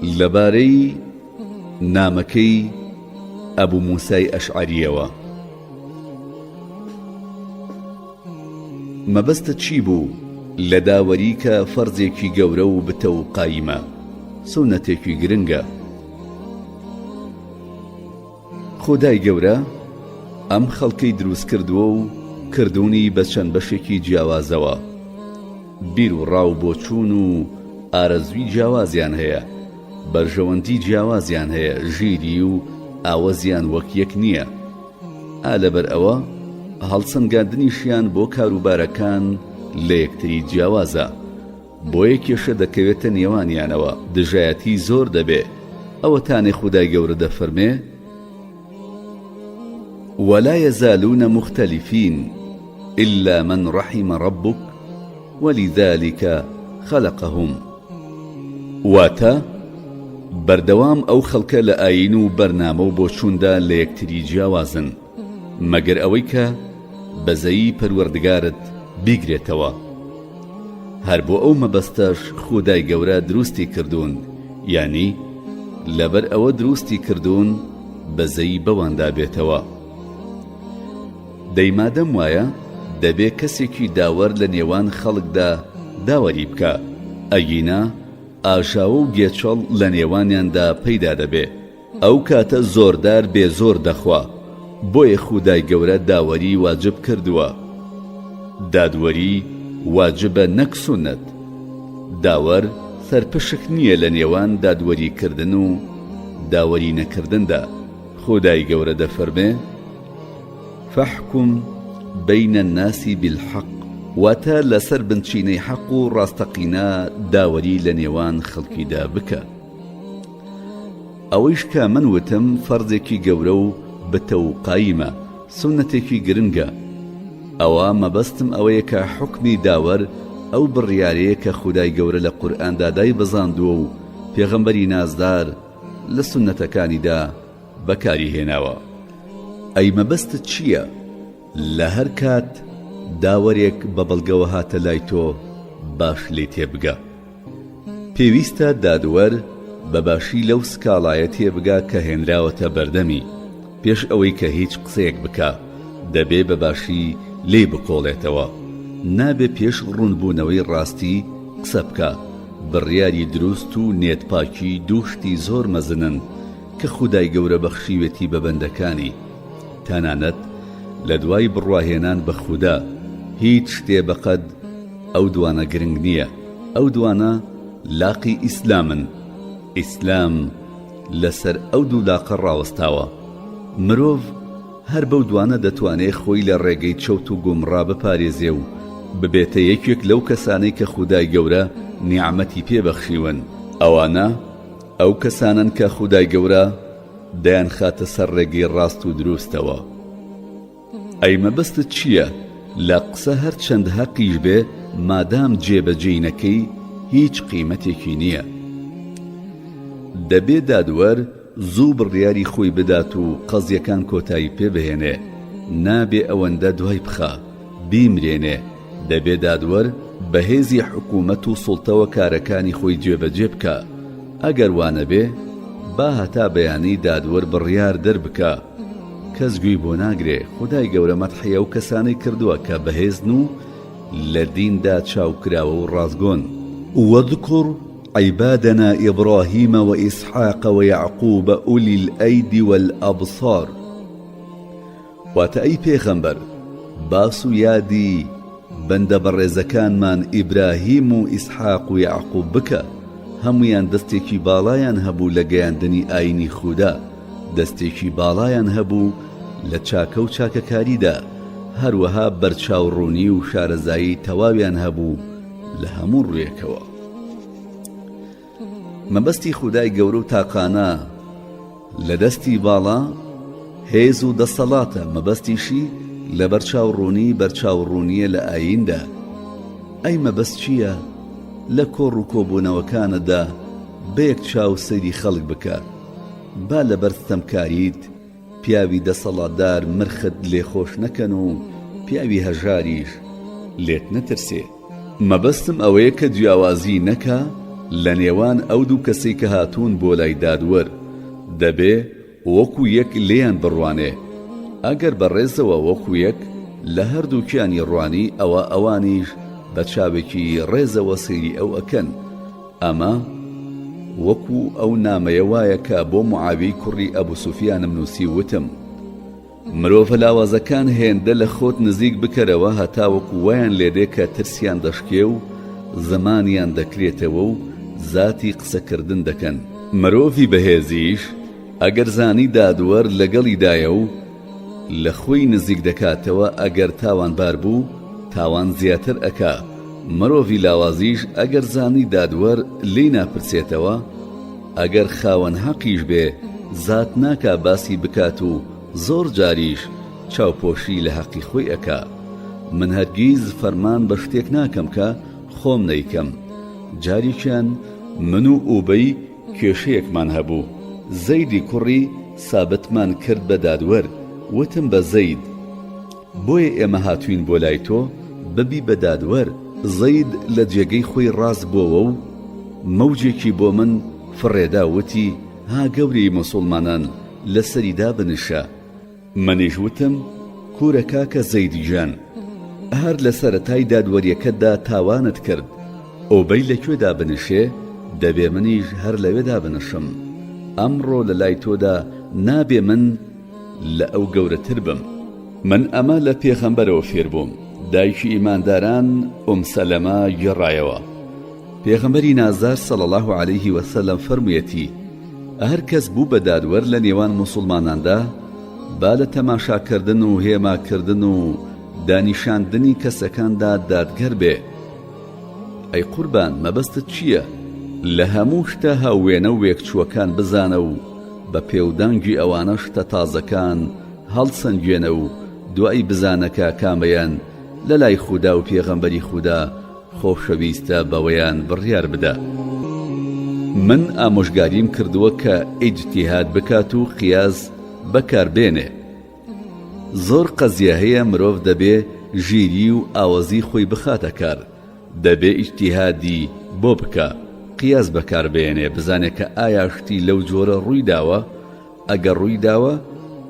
لەبارەی نامەکەی ئەبو موسای ئەشعەریەوە. مەبەستت چی بوو لە داوەری کە فەرزێکی گەورە و بتەو و قایمە، سوننەتێکی گرنگە؟ خودای گەورە ئەم خەڵکەی دروست کردووە و کردوونی بە چەند بەشێکی جیاوازەوە، بیر و ڕا و بۆچوون و ئارەزووی جیاوازیان هەیە، بەرژەوەندی جیاوازیان هەیە، ژیری و ئاوەزیان وەک یەک نییە. ئا لەبەر ئەوە هەڵسەنگاندنیشیان بۆ کاروبارەکان لە یەکتری جیاوازە، بۆیە کێشە دەکەوێتە نێوانیانەوە، دژایەتی زۆر دەبێ، ئەوەتانێ خودای گەورە دەفەرمێ، ولا یزالون مختلفین الا من رحم ربک ولذلک خلقهم. واتە، بەردەوام ئەو خەڵکە لە ئایین و بەرنامە و بۆچووندا لە یەکتری جیاوازن، مەگەر ئەوەی کە بەزەیی پەروەردگارت بیگرێتەوە. هەر بۆ ئەو مەبەستەش خودای گەورە دروستی کردوون، یانی لەبەر ئەوە دروستی کردوون بەزەیی بەواندا بێتەوە. دەی مادەم وایە دەبێ کەسێکی داوەر لە نێوان خەڵکدا داوەری بکا، ئەگینا ئاژاوە و گێچەڵ لە نێوانیاندا پەیدا دەبێ، ئەو کاتە زۆردار بێ زۆر دەخوا، بۆیە خودای گەورە داوەری واجب کردووە. دادوەری واجبە نەک سوننەت. داوەر سەرپشک نییە لە نێوان دادوەری کردن و داوەری نەکردندا، خودای گەورە دەفەرمێ، فاحکم بین الناس بالحق، واتە لەسەر بنچینەی حەق و ڕاستەقینە داوەری لە نێوان خەڵکیدا بکە. ئەوەیش کە من وتم فەرزێکی گەورە و بتەو و قایمە، سوننەتێکی گرنگە. ئەوە مەبەستم ئەوەیە کە حوکمی داوەر ئەو بڕیارەیە کە خودای گەورە لە قورئاندا دایبەزاندووە و پێغەمبەری نازدار لە سوننەتەکانیدا بەکاری هێناوە. ئەی مەبەستت چییە لە هەر کات داوەرێک بە بەڵگەوە هاتە لای تۆ باش لێی تێبگە. پێویستە دادوەر بە باشی لەو سکاڵایە تێبگا کە هێنراوەتە بەردەمی، پێش ئەوەی کە هیچ قسەیەک بکا دەبێ بە باشی لێی بکۆڵێتەوە، نابێ پێش ڕوونبوونەوەی ڕاستی قسە بکا، بڕیاری دروست و نێتپاکی دوو شتی زۆر مەزنن کە خودای گەورە بەخشیوێتی بە بەندەکانی، تەنانەت لە دوای بڕواهێنان بە خودا هیچ شتێ بەقەد ئەو دوانە گرنگ نییە، ئەو دوانە لاقی ئیسلامن، ئیسلام لەسەر ئەو دوو لاقە ڕاوەستاوە، مرۆڤ هەر بەو دوانە دەتوانێ خۆی لە ڕێگەی چەوت و گومڕا بپارێزێ و ببێتە یەکێک لەو کەسانەی کە خودای گەورە نیعمەتی پێ بەخشیون، ئەوانە ئەو کەسانەن کە خودای گەورە دەیانخاتە سەر ڕێگەی ڕاست و دروستەوە. ئەی مەبەستت چییە لە قسە هەر چەند هەقیش بێ مادام جێ بە جێی نەکەی هیچ قیمەتێکی نییە. دەبێ دادوەر زوو بڕیاری خۆی بدات و قەزیەکان کۆتایی پێ بهێنێ نابێ ئەوەندە دوای بخا بیمرێنێ دەبێ دادوەر بە هێزی حکوومەت و سوڵتەوە کارەکانی خۆی جێبەجێ بکا، ئەگەر وا نەبێ با هەتا بەیانی دادوەر بڕیار دەربکا کەس گوێی بۆ ناگرێ، خودای گەورە مەدحی ئەو کەسانەی کردووە کە بەهێزن و لە دیندا چاوکراوە و ڕاستگۆن. واذکر عبادنا ابراهیم واسحاق ویعقوب اولی الایدی والابصار. واتە، ئەی پێغەمبەر باس و یادی بەندە بەڕێزەکانمان ئیبراهیم و ئیسحاق و یەعقوب بکە، هەموویان دەستێکی باڵایان هەبوو لە گەیاندنی ئاینی خودا، دەستێکی باڵایان هەبوو لە چاکە و چاکەکاریدا، هەروەها بەرچاوڕوونی و شارەزایی تەواویان هەبوو لە هەموو ڕوویەکەوە. مەبەستی خودای گەورە و تاقانە لە دەستی باڵا هێز و دەسەڵاتە، مەبەستیشی لەبەرچاو ڕوونی بەرچاو ڕوونییە لە ئاییندا. ئەی مەبەست چییە؟ لە کۆڕ و کۆبوونەوەکانتدا بەیەک چاو سەیری خەڵک بکە، با لەبەر ستەمکاریت پیاوی دەسەڵاتدار مرخت لێ خۆش نەکەن و پیاوی هەژاریش لێت نەترسێ. مەبەستم ئەوەیە کە جیاوازی نەکا. لە نێوان ئەو دوو کەسەی کە هاتوون بۆ لای دادوەر، دەبێ وەکو یەک لێیان بڕوانێ، ئەگەر بە ڕێزەوە وەکو یەک لە هەردووکیانی ڕوانی ئەوا ئەوانیش بە چاوێکی ڕێزەوە سەیری ئەو ئەکەن، ئەمە وەکو ئەو نامەیە وایە کە بۆ معاویەی کوڕی ئەبو سوفیانم نووسی و وتم، مرۆڤە لاوازەکان هێندە لە خۆت نزیک بکەرەوە هەتاوەکو وایان لێدێ کە ترسیان دەشکێ و زمانیان دەکرێتەوە و زاتی قسەکردن دەکەن. مرۆڤی بەهێزیش ئەگەر زانی دادوەر لەگەڵیدایە و لە خۆی نزیک دەکاتەوە ئەگەر تاوانبار بوو تاوان زیاتر ئەکا، مرۆڤی لاوازیش ئەگەر زانی دادوەر لێی ناپرسێتەوە ئەگەر خاوەن هەقیش بێ زات ناکا باسی بکات و زۆر جاریش چاوپۆشی لە هەقی خۆی ئەکا. من هەرگیز فەرمان بە شتێک ناکەم کە خۆم نەیکەم. جارێکیان من و ئوبەی کێشەیەکمان هەبوو، زەیدی کوڕی سابتمان کرد بە دادوەر، وتم بە زەید، بۆیە ئێمە هاتووین بۆ لای تۆ ببی بە دادوەر. زەید لە جێگەی خۆی ڕاست بۆوە و مەوجێکی بۆ من فڕێدا وتی، ها گەورەی موسوڵمانان لەسەری دابنیشە. منیش وتم، کورە کاکە زەید گیان، هەر لە سەرەتای دادوەریەکەتدا تاوانت کرد، ئوبەی لە کوێ دابنیشێ دەبێ منیش هەر لەوێ دابنشم، ئەمڕۆ لە لای تۆدا نابێ من لە ئەو گەورەتر بم. من ئەمە لە پێغەمبەرەوە فێر بووم، دایکی ئیمانداران ئوم سەلەمە گێڕایەوە، پێغەمبەری نازدار صلی اللە علیه وسلم فەرموویەتی، هەر کەس بوو بە دادوەر لە نێوان موسوڵماناندا با لە تەماشاکردن و هێماکردن و دانیشاندنی کەسەکاندا دادگەر بێ. ئەی قوربان مەبەستت چییە؟ لە هەموو شتە هاووێنە و وێکچووەکان بزانە و بە پێودانگی ئەوانە شتە تازەکان هەڵسەنگێنە و دوایی بزانە کە کامەیان لە لای خودا و پێغەمبەری خودا خۆشەویستە بەوەیان بڕیار بدە. من ئامۆژگاریم کردووە کە ئیجتیهاد بکات و قیاس بەکار بێنێ. زۆر قەزیە هەیە مرۆڤ دەبێ ژیری و ئاوەزی خۆی بخاتە کار، دەبێ ئیجتیهادی بۆ بکا، قیاس بەکار بێنێ بزانێ کە ئایا شتی لەو جۆرە ڕووی داوە، ئەگەر ڕووی داوە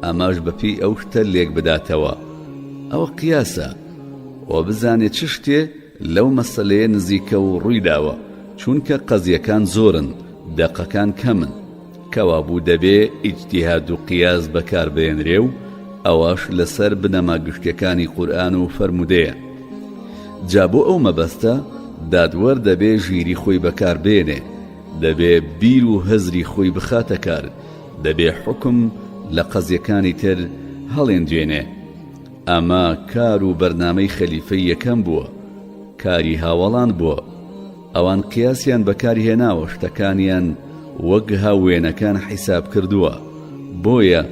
ئەمەش بە پێی ئەو شتە لێک بداتەوە ئەوە قیاسە وە بزانێ چ شتێ لەو مەسەلەیە نزیکە و ڕووی داوە چونکە قەزیەکان زۆرن دەقەکان کەمن کەوابوو دەبێ ئیجتیهاد و قیاس بەکار بێنرێ و ئەوەش لەسەر بنەما گشتیەکانی قورئان و فەرموودەیە جا بۆ ئەو مەبەستە دادوەر دەبێ ژیری خۆی بەکار بێنێ دەبێ بیر و هزری خۆی بخاتە کار، دەبێ حوکم لە قەزیەکانی تر هەڵێنجێنێ. ئەمە کار و بەرنامەی خەلیفەی یەکەم بووە، کاری هاوەڵان بووە. ئەوان قیاسیان بەکار هێناوە، شتەکانیان وەک هاووێنەکان حیساب کردووە، بۆیە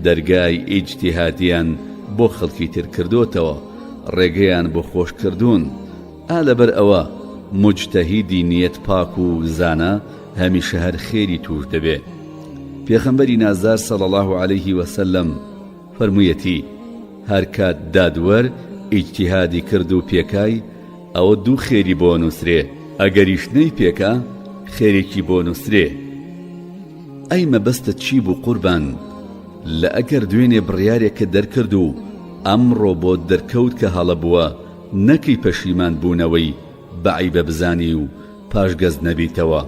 دەرگای ئیجتیهادیان بۆ خەڵکی تر کردۆتەوە، ڕێگەیان بۆ خۆش کردوون. ئا لەبەر ئەوە موجتەهیدی نیەت پاک و زانا هەمیشە هەر خێری تووش دەبێ. پێخەمبەری نازدار صلی اللە علیه وسلم فەرموویەتی، هەرکات دادوەر ئیجتیهادی کرد و پێکای ئەوە دوو خێری بۆ نووسرێ، ئەگەریش نەیپێکا خێرێکی بۆ نووسرێ. ئەی مەبەستت چی بوو قوربان؟ لە ئەگەر دوێنێ بڕیارێکت دەرکرد و ئەمڕۆ بۆت دەرکەوت کە هەڵە بووە نەکەی پەشیمان بوونەوەی بە عەیبە بزانی و پاشگەز نەبیتەوە.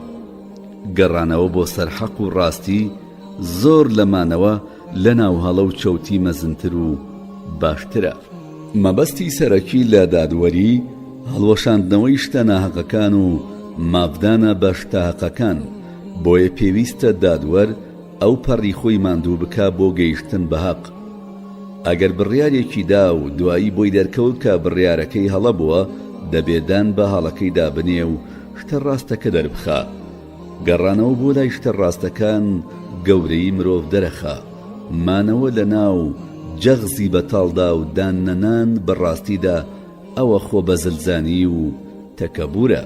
گەڕانەوە بۆ سەر حەق و ڕاستی زۆر لە مانەوە لە ناو هەڵە و چەوتی مەزنتر و باشترە. مەبەستی سەرەکی لە دادوەری، هەڵوەشاندنەوەی شتە ناهەقەکان و مافدانە بە شتە هەقەکان، بۆیە پێویستە دادوەر ئەو پەڕی خۆی ماندوو بکا بۆ گەیشتن بە هەق. ئەگەر بڕیارێکی دا و دوایی بۆی دەرکەوت کە بڕیارەکەی هەڵە بووە، دەبێ دان بە هەڵەکەیدا بنێ و شتە ڕاستەکە دەربخا. گەڕانەوە بۆ لای شتە ڕاستەکان گەورەیی مرۆڤ دەرەخا. مانەوە لە ناو جەغزی بەتاڵدا و دان نەنان بە ڕاستیدا ئەوە خۆبەزلزانی و تەکەبورە.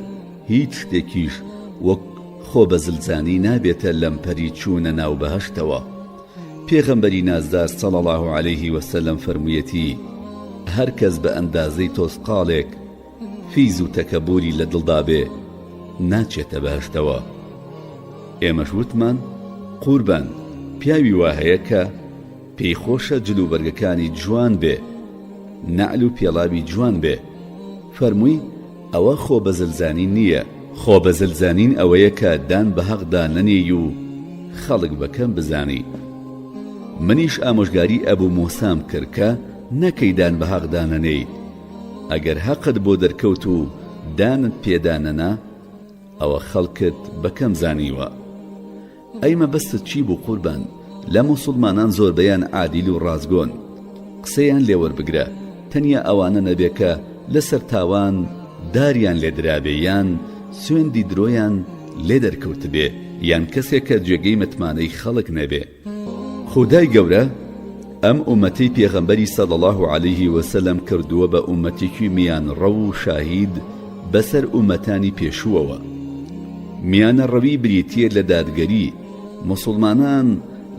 هیچ شتێکیش وەک خۆبەزلزانی نابێتە لەمپەری چوونە ناو بەهەشتەوە. پێغەمبەری نازدار صلی اللە علیه وسلم فەرموویەتی، هەر کەس بە ئەندازەی تۆزقاڵێک فیز و تەکەبوری لە دڵدا بێ. ناچێتە بەهەشتەوە. ئێمەش وتمان، قوربان پیاوی وا هەیە کە پێی خۆشە جلوبەرگەکانی جوان بێ، نەعل و پێڵاوی جوان بێ. فەرمووی، ئەوە خۆبەزلزانین نییە، خۆبەزلزانین ئەوەیە کە دان بە هەقدا نەنێی و خەڵک بە کەم بزانی. منیش ئامۆژگاری ئەبو موسام کرد کە نەکەی دان بە هەقدا نەنێیت، ئەگەر هەقت بۆ دەرکەوت و دانت پێدا نەنا، ئەوە خەڵکت بە کەم زانیوە. ئەی مەبەستت چی بوو قوربان؟ لە موسوڵمانان زۆربەیان عادیل و ڕاستگۆن. قسەیان لێ وەربگرە، تەنیا ئەوانە نەبێ کە لەسەر تاوان داریان لێ درابێ یان سوێندی درۆیان لێ دەرکەوتبێ یان کەسێک کە جێگەی متمانەی خەڵک نەبێ. خودای گەورە ئەم ئومەتەی پێغەمبەری صلی اللە علیه وسلم کردووە بە ئومەتێکی میانڕەو و شاهید بەسەر ئومەتانی پێشووەوە. میانەڕەوی بریتییە لە دادگەری، موسوڵمانان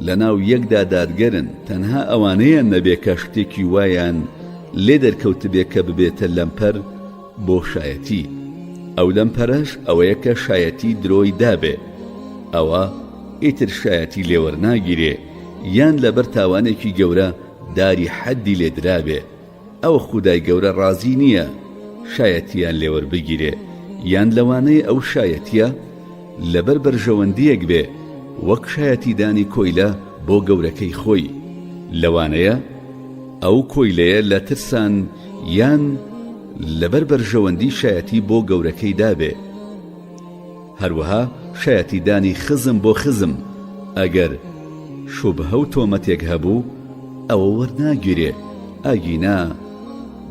لەناو یەکدا دادگەرن تەنها ئەوانەیان نەبێ کە شتێکی وایان لێ دەرکەوتبێ کە ببێتە لەمپەر بۆ شایەتی، ئەو لەمپەرەش ئەوەیە کە شایەتی درۆی دابێ ئەوە ئیتر شایەتی لێ وەرناگیرێ یان لەبەر تاوانێکی گەورە داری حەدی لێ درابێ ئەوە خودای گەورە ڕازی نییە شایەتیان لێ وەربگیرێ یان لەوانەیە ئەو شایەتیە لەبەر بەرژەوەندیەک بێ وەک شایەتیدانی کۆیلە بۆ گەورەکەی خۆی لەوانەیە ئەو کۆیلەیە لە ترسان یان لەبەر بەرژەوەندی شایەتی بۆ گەورەکەی دابێ. هەروەها شایەتیدانی خزم بۆ خزم ئەگەر شوبهە و تۆمەتێک هەبوو ئەوە وەرناگیرێ ئەگینا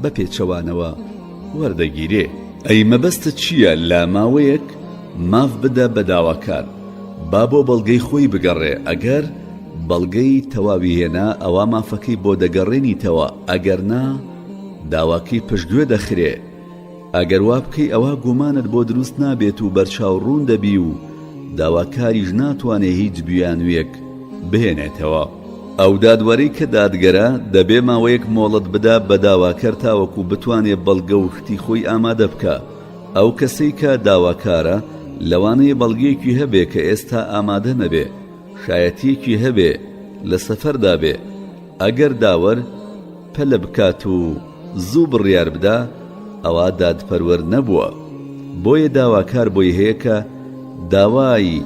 بە پێچەوانەوە وەردەگیرێ. ئەی مەبەستت چییە لە ماوەیەک ماف بدە بە داواکار با بۆ بەڵگەی خۆی بگەڕێ ئەگەر بەڵگەی تەواوی هێنا ئەوا مافەکەی بۆ دەگەڕێنیتەوە ئەگەر نا داواکەی پشتگوێ دەخرێ. ئەگەر وا بکەی ئەوا گومانت بۆ دروست نابێت و بەرچاو ڕوون دەبی و داواکاریش ناتوانێ هیچ بیانوویەک بهێنێتەوە. ئەو دادوەرەی کە دادگەرە دەبێ ماوەیەک مۆڵەت بدا بە داواکەر تاوەکو بتوانێ بەڵگە و شتی خۆی ئامادە بکا. ئەو کەسەی کە داواکارە لەوانەیە بەڵگەیەکی هەبێ کە ئێستا ئامادە نەبێ، شایەتییەکی هەبێ، لە سەفەردا بێ. ئەگەر داوەر پەلە بکات و زوو بڕیار بدا ئەوا دادپەروەر نەبووە، بۆیە داواکار بۆی هەیە کە داوای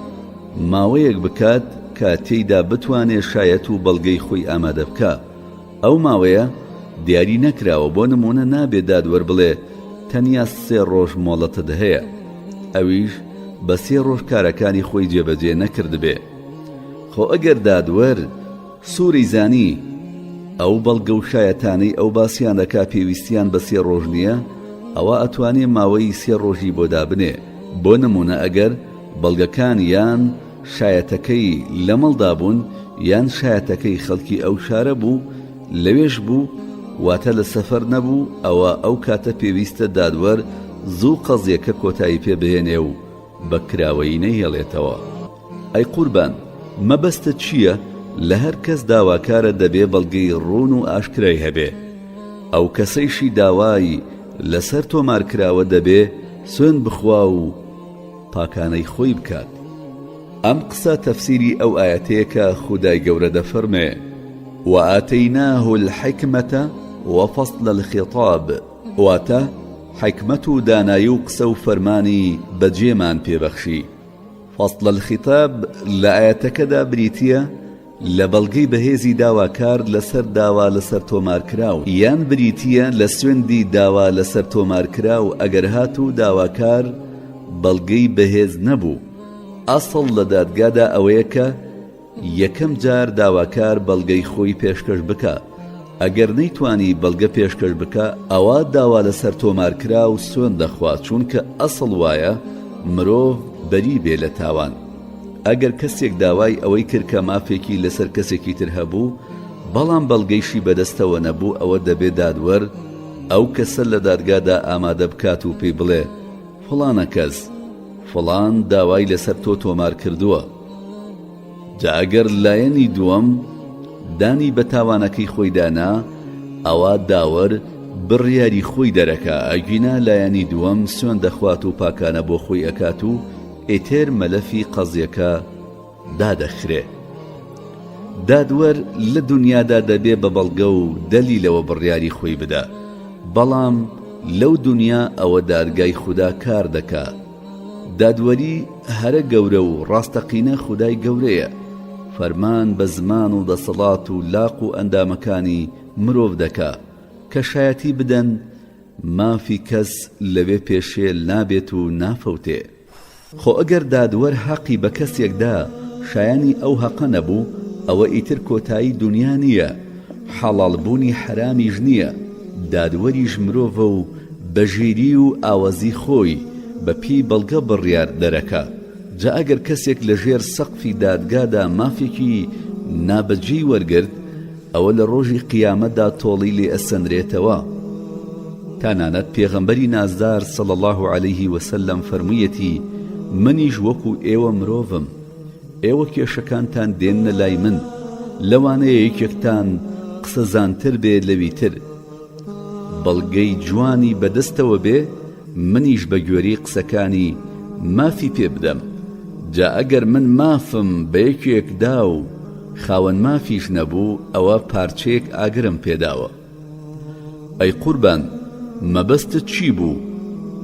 ماوەیەک بکات کە تێیدا بتوانێ شایەت و بەڵگەی خۆی ئامادە بکا، ئەو ماوەیە دیاری نەکراوە، بۆ نموونە نابێ دادوەر بڵێ تەنیا سێ ڕۆژ مۆڵەتت هەیە، ئەویش بە سێ ڕۆژ کارەکانی خۆی جێبەجێ نەکردبێ، خۆ ئەگەر دادوەر. سوری زانی ئەو بەڵگە و شایەتانەی ئەو باسیان دەکا پێویستیان بە سێ ڕۆژ نییە، ئەوا ئەتوانێ ماوەی سێ ڕۆژی بۆ دابنێ، بۆ نموونە ئەگەر بەڵگەکان یان شایەتەکەی لە مەڵدا بوون یان شایەتەکەی خەڵکی ئەو شارە بوو لەوێش بوو واتە لە سەفەر نەبوو ئەوا ئەو کاتە پێویستە دادوەر زوو قەزیەکە کۆتایی پێ بهێنێ و بە کراوەیی نەیهێڵێتەوە. ئەی قوربان مەبەستت چییە لە هەر کەس داواکارە دەبێ بەڵگەی ڕوون و ئاشکرای هەبێ ئەو کەسەیشی داوای لەسەر تۆمار کراوە دەبێ سوێند بخوا و پاکانەی خۆی بکات ئەم قسە تەفسیری ئەو ئایەتەیە کە خودای گەورە دەفەرمێ وآتیناه الحکمة وفصل الخطاب واتە حیکمەت و دانایی و قسە و فەرمانی بەجێمان پێ بەخشی. فصل الخطاب لە ئایەتەکەدا بریتییە لە بەڵگەی بەهێزی داواکار لەسەر داوا لەسەر تۆمارکراو، یان بریتییە لە سوێندی داوا لەسەر تۆمارکراو ئەگەر هاتوو داواکار بەڵگەی بەهێز نەبوو. ئەسڵ لە دادگادا ئەوەیە کە یەکەم جار داواکار بەڵگەی خۆی پێشکەش بکا، ئەگەر نەیتوانی بەڵگە پێشکەش بکا ئەوا داوا لەسەر تۆمارکراو سوێند دەخوا چونکە ئەسڵ وایە مرۆڤ بەری بێ لە تاوان. ئەگەر کەسێک داوای ئەوەی کرد کە مافێکی لەسەر کەسێکی تر هەبوو بەڵام بەڵگەیشی بەدەستەوە نەبوو ئەوە دەبێ دادوەر ئەو کەسە لە دادگادا ئامادە بکات و پێی بڵێ فڵانە کەس فڵان داوای لەسەر تۆ تۆمار کردووە. جا ئەگەر لایەنی دووەم دانی بە تاوانەکەی خۆیدا نا، ئەوا داوەر بڕیاری خۆی دەرەکا، ئەگینا لایەنی دووەم سوێند دەخوات و پاکانە بۆ خۆی ئەکات و ئیتر مەلەفی قەزیەکە دادەخرێ. دادوەر لە دونیادا دەبێ بە بەڵگە و دەلیلەوە بڕیاری خۆی بدا، بەڵام لەو دونیا ئەوە دادگای خودا کار دەکا. دادوەری هەرە گەورە و ڕاستەقینە خودای گەورەیە، فەرمان بە زمان و دەسەڵات و لاق و ئەندامەکانی مرۆڤ دەکا کە شایەتی بدەن مافی کەس لەوێ پێشێل نابێت و نافەوتێ. خۆ ئەگەر دادوەر هەقی بە کەسێک دا شایانی ئەو هەقە نەبوو ئەوە ئیتر کۆتایی دونیا نییە، حەڵاڵ بوونی حەرامیش نییە، دادوەریش مرۆڤە و بە ژیری و ئاوەزی خۆی بە پێی بەڵگە بڕیار دەرەکا، جا ئەگەر کەسێک لە ژێر سەقفی دادگادا مافێکی نابەجێی وەرگرت ئەوە لە ڕۆژی قیامەتدا تۆڵەی لێ ئەسەنرێتەوە. تەنانەت پێغەمبەری نازدار صلی اللە علیه وسلم فەرموویەتی، منیش وەکو ئێوە مرۆڤم، ئێوە کێشەکانتان دێننە لای من، لەوانەیە یەکێکتان قسەزانتر بێ لەوی تر، بەڵگەی جوانی بەدەستەوە بێ، منیش بە گوێرەی قسەکانی مافی پێ بدەم، جا ئەگەر من مافم بە یەکێک دا و خاوەن مافیش نەبوو ئەوە پارچەیەک ئاگرم پێ داوە. ئەی قوربان مەبەستت چی بوو؟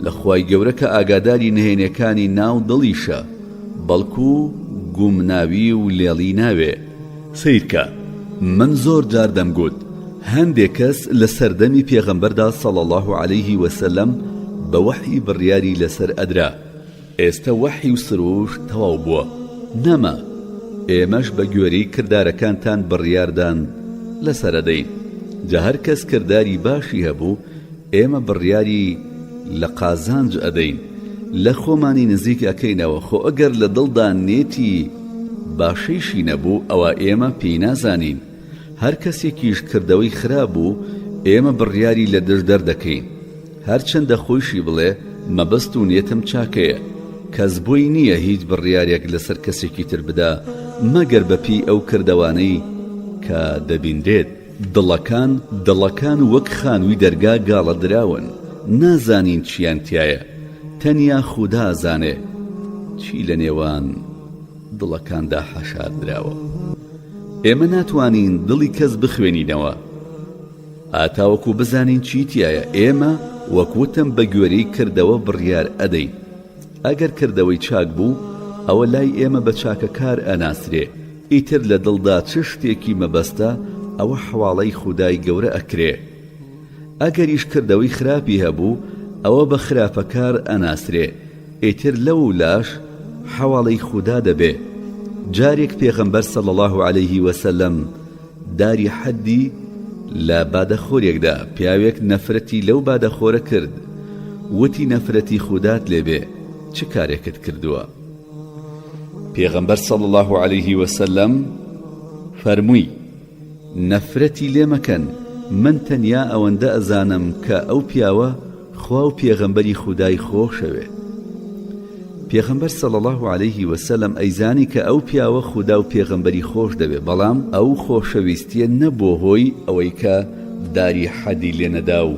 لە خوای گەورە کە ئاگاداری نهێنێکانی ناو دڵیشە بەڵکو گومناوی و لێڵی ناوێ. سەیرکە من زۆر جار دەمگوت هەندێ کەس لە سەردەمی پێغەمبەردا صلی اللە علیه وسلم بە وەحی بڕیاری لەسەر ئەدرا ئێستە وەحی و سروشت تەواو بووە نەما ئێمەش بە گوێرەی کردارەکانتان بڕیاردان لەسەر ئەدەین جا هەر کەس کرداری باشی هەبوو ئێمە بڕیاری لە قازانج ئەدەین لە خۆمانی نزیک ئەکەینەوە خۆ ئەگەر لە دڵدا نێتی باشەیشی نەبوو ئەوا ئێمە پێی نازانین هەر کەسێکیش کردەوەی خراپ بوو ئێمە بڕیاری لە دژ دەردەکەین هەرچەندە خۆیشی بڵێ مەبەست و نێتم چاکەیە کەس بۆی نییە هیچ بڕیارێک لەسەر کەسێکی تر بدا مەگەر بە پێی ئەو کردەوانەی کە دەبینرێت. دڵەکان دڵەکان وەک خانووی دەرگا گاڵە دراون نازانین چیان تیایە تەنیا خودا ئەزانێ چی لە نێوان دڵەکاندا حەشار دراوە ئێمە ناتوانین دڵی کەس بخوێنینەوە ئا تاوەکو بزانین چی تیایە ئێمە وەک وتم بە گوێرەی کردەوە بڕیار ئەدەین ئەگەر کردەوەی چاک بوو ئەوە لای ئێمە بە چاکەکار ئەناسرێ ئیتر لە دڵدا چ شتێکی مەبەستە ئەوە حەواڵەی خودای گەورە ئەکرێ ئەگەریش کردەوەی خراپی هەبوو ئەوە بە خراپەکار ئەناسرێ ئیتر لەو لاش حەواڵەی خودا دەبێ جارێک پێغەمبەر صلی اللە علیه وسلم داری حەدی لە بادەخۆرێکدا پیاوێک نەفرەتی لەو بادەخۆرە کرد وتی نەفرەتی خودات لێبێ چ کارێکت کردووە؟ پێغەمبەر صلی اللە علیه وسلم فەرمووی، نەفرەتی لێ مەکەن، من تەنیا ئەوەندە ئەزانم کە ئەو پیاوە خوا و پێغەمبەری خودای خۆشەوێ. پێغەمبەر صلی اللە علیه وسلم ئەیزانی کە ئەو پیاوە خودا و پێغەمبەری خۆش دەوێ بەڵام ئەو خۆشەویستیە نەبووە هۆی ئەوەی کە داری حەدی لێ نەدا و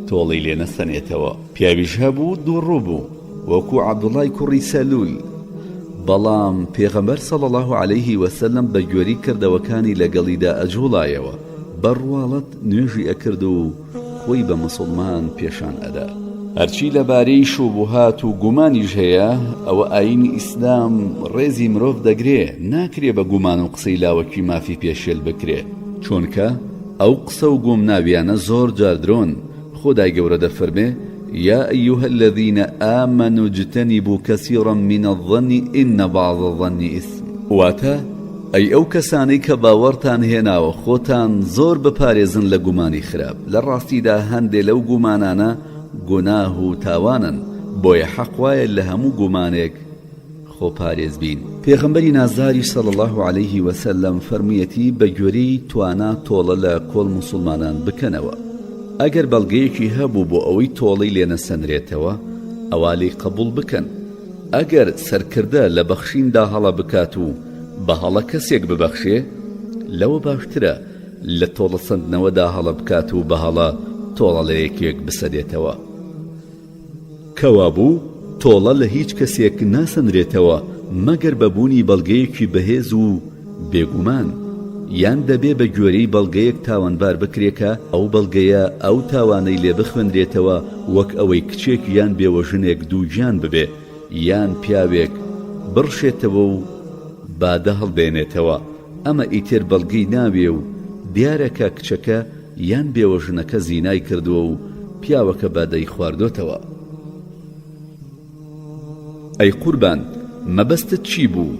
تۆڵەی لێ نەسەنێتەوە. پیاویش هەبوو دووڕوو بوو وەکو عەبدوڵای کوڕی سەلول، بەڵام پێغەمبەر صلی اللە علیه وسلم بە گوێرەی کردەوەکانی لەگەڵیدا ئەجوڵایەوە، بە ڕواڵەت نوێژی ئەکرد و خۆی بە موسڵمان پێشان ئەدا. هەرچی لەبارەی شوبوهات و گومانیش هەیە، ئەوە ئایینی ئیسلام ڕێزی مرۆڤ دەگرێ، ناکرێ بە گومان و قسەی لاوەکی مافی پێشێل بکرێ، چونکە ئەو قسە و گومناویانە زۆر جار درۆن، خودای گەورە دەفەرمێ، یا ایها الذین آمنوا اجتنبوا کثیرا من الظن ان بعض الظن اثم. واتە، ئەی ئەو کەسانەی کە باوەڕتان هێناوە خۆتان زۆر بپارێزن لە گومانی خراپ، لە ڕاستیدا هەندێ لەو گومانانە گوناه و تاوانن، بۆیە حەق وایە لە هەموو گومانێک خۆپارێز بین. پێغەمبەری نازداریش صلی اللە علیه وسلم فەرموویەتی بە گوێرەی توانا تۆڵە لە کۆڵ موسوڵمانان بکەنەوە، ئەگەر بەڵگەیەکی هەبوو بۆ ئەوەی تۆڵەی لێ نەسەنرێتەوە ئەوا لێی قەبوڵ بکەن، ئەگەر سەرکردە لە بەخشیندا هەڵە بکات و بە هەڵە کەسێک ببەخشێ لەوە باشترە لە تۆڵەسەندنەوەدا هەڵە بکات و بە هەڵە. تۆڵە لە یەکێک بسەنێتەوە. کەوابوو تۆڵە لە هیچ کەسێک ناسەنرێتەوە مەگەر بە بوونی بەڵگەیەکی بەهێز و بێگومان، یان دەبێ بە گوێرەی بەڵگەیەک تاوانبار بکرێ کە ئەو بەڵگەیە ئەو تاوانەی لێ بخوێنرێتەوە وەک ئەوەی کچێک یان بێوەژنێک دووگیان ببێ یان پیاوێک بڕشێتەوە و بادە هەڵبێنێتەوە ئەمە ئیتر بەڵگەی ناوێ و دیارە کە کچەکە یان بێوەژنەکە زینای کردووە و پیاوەکە بادەی خواردۆتەوە. ئەی قوربان مەبەستت چی بوو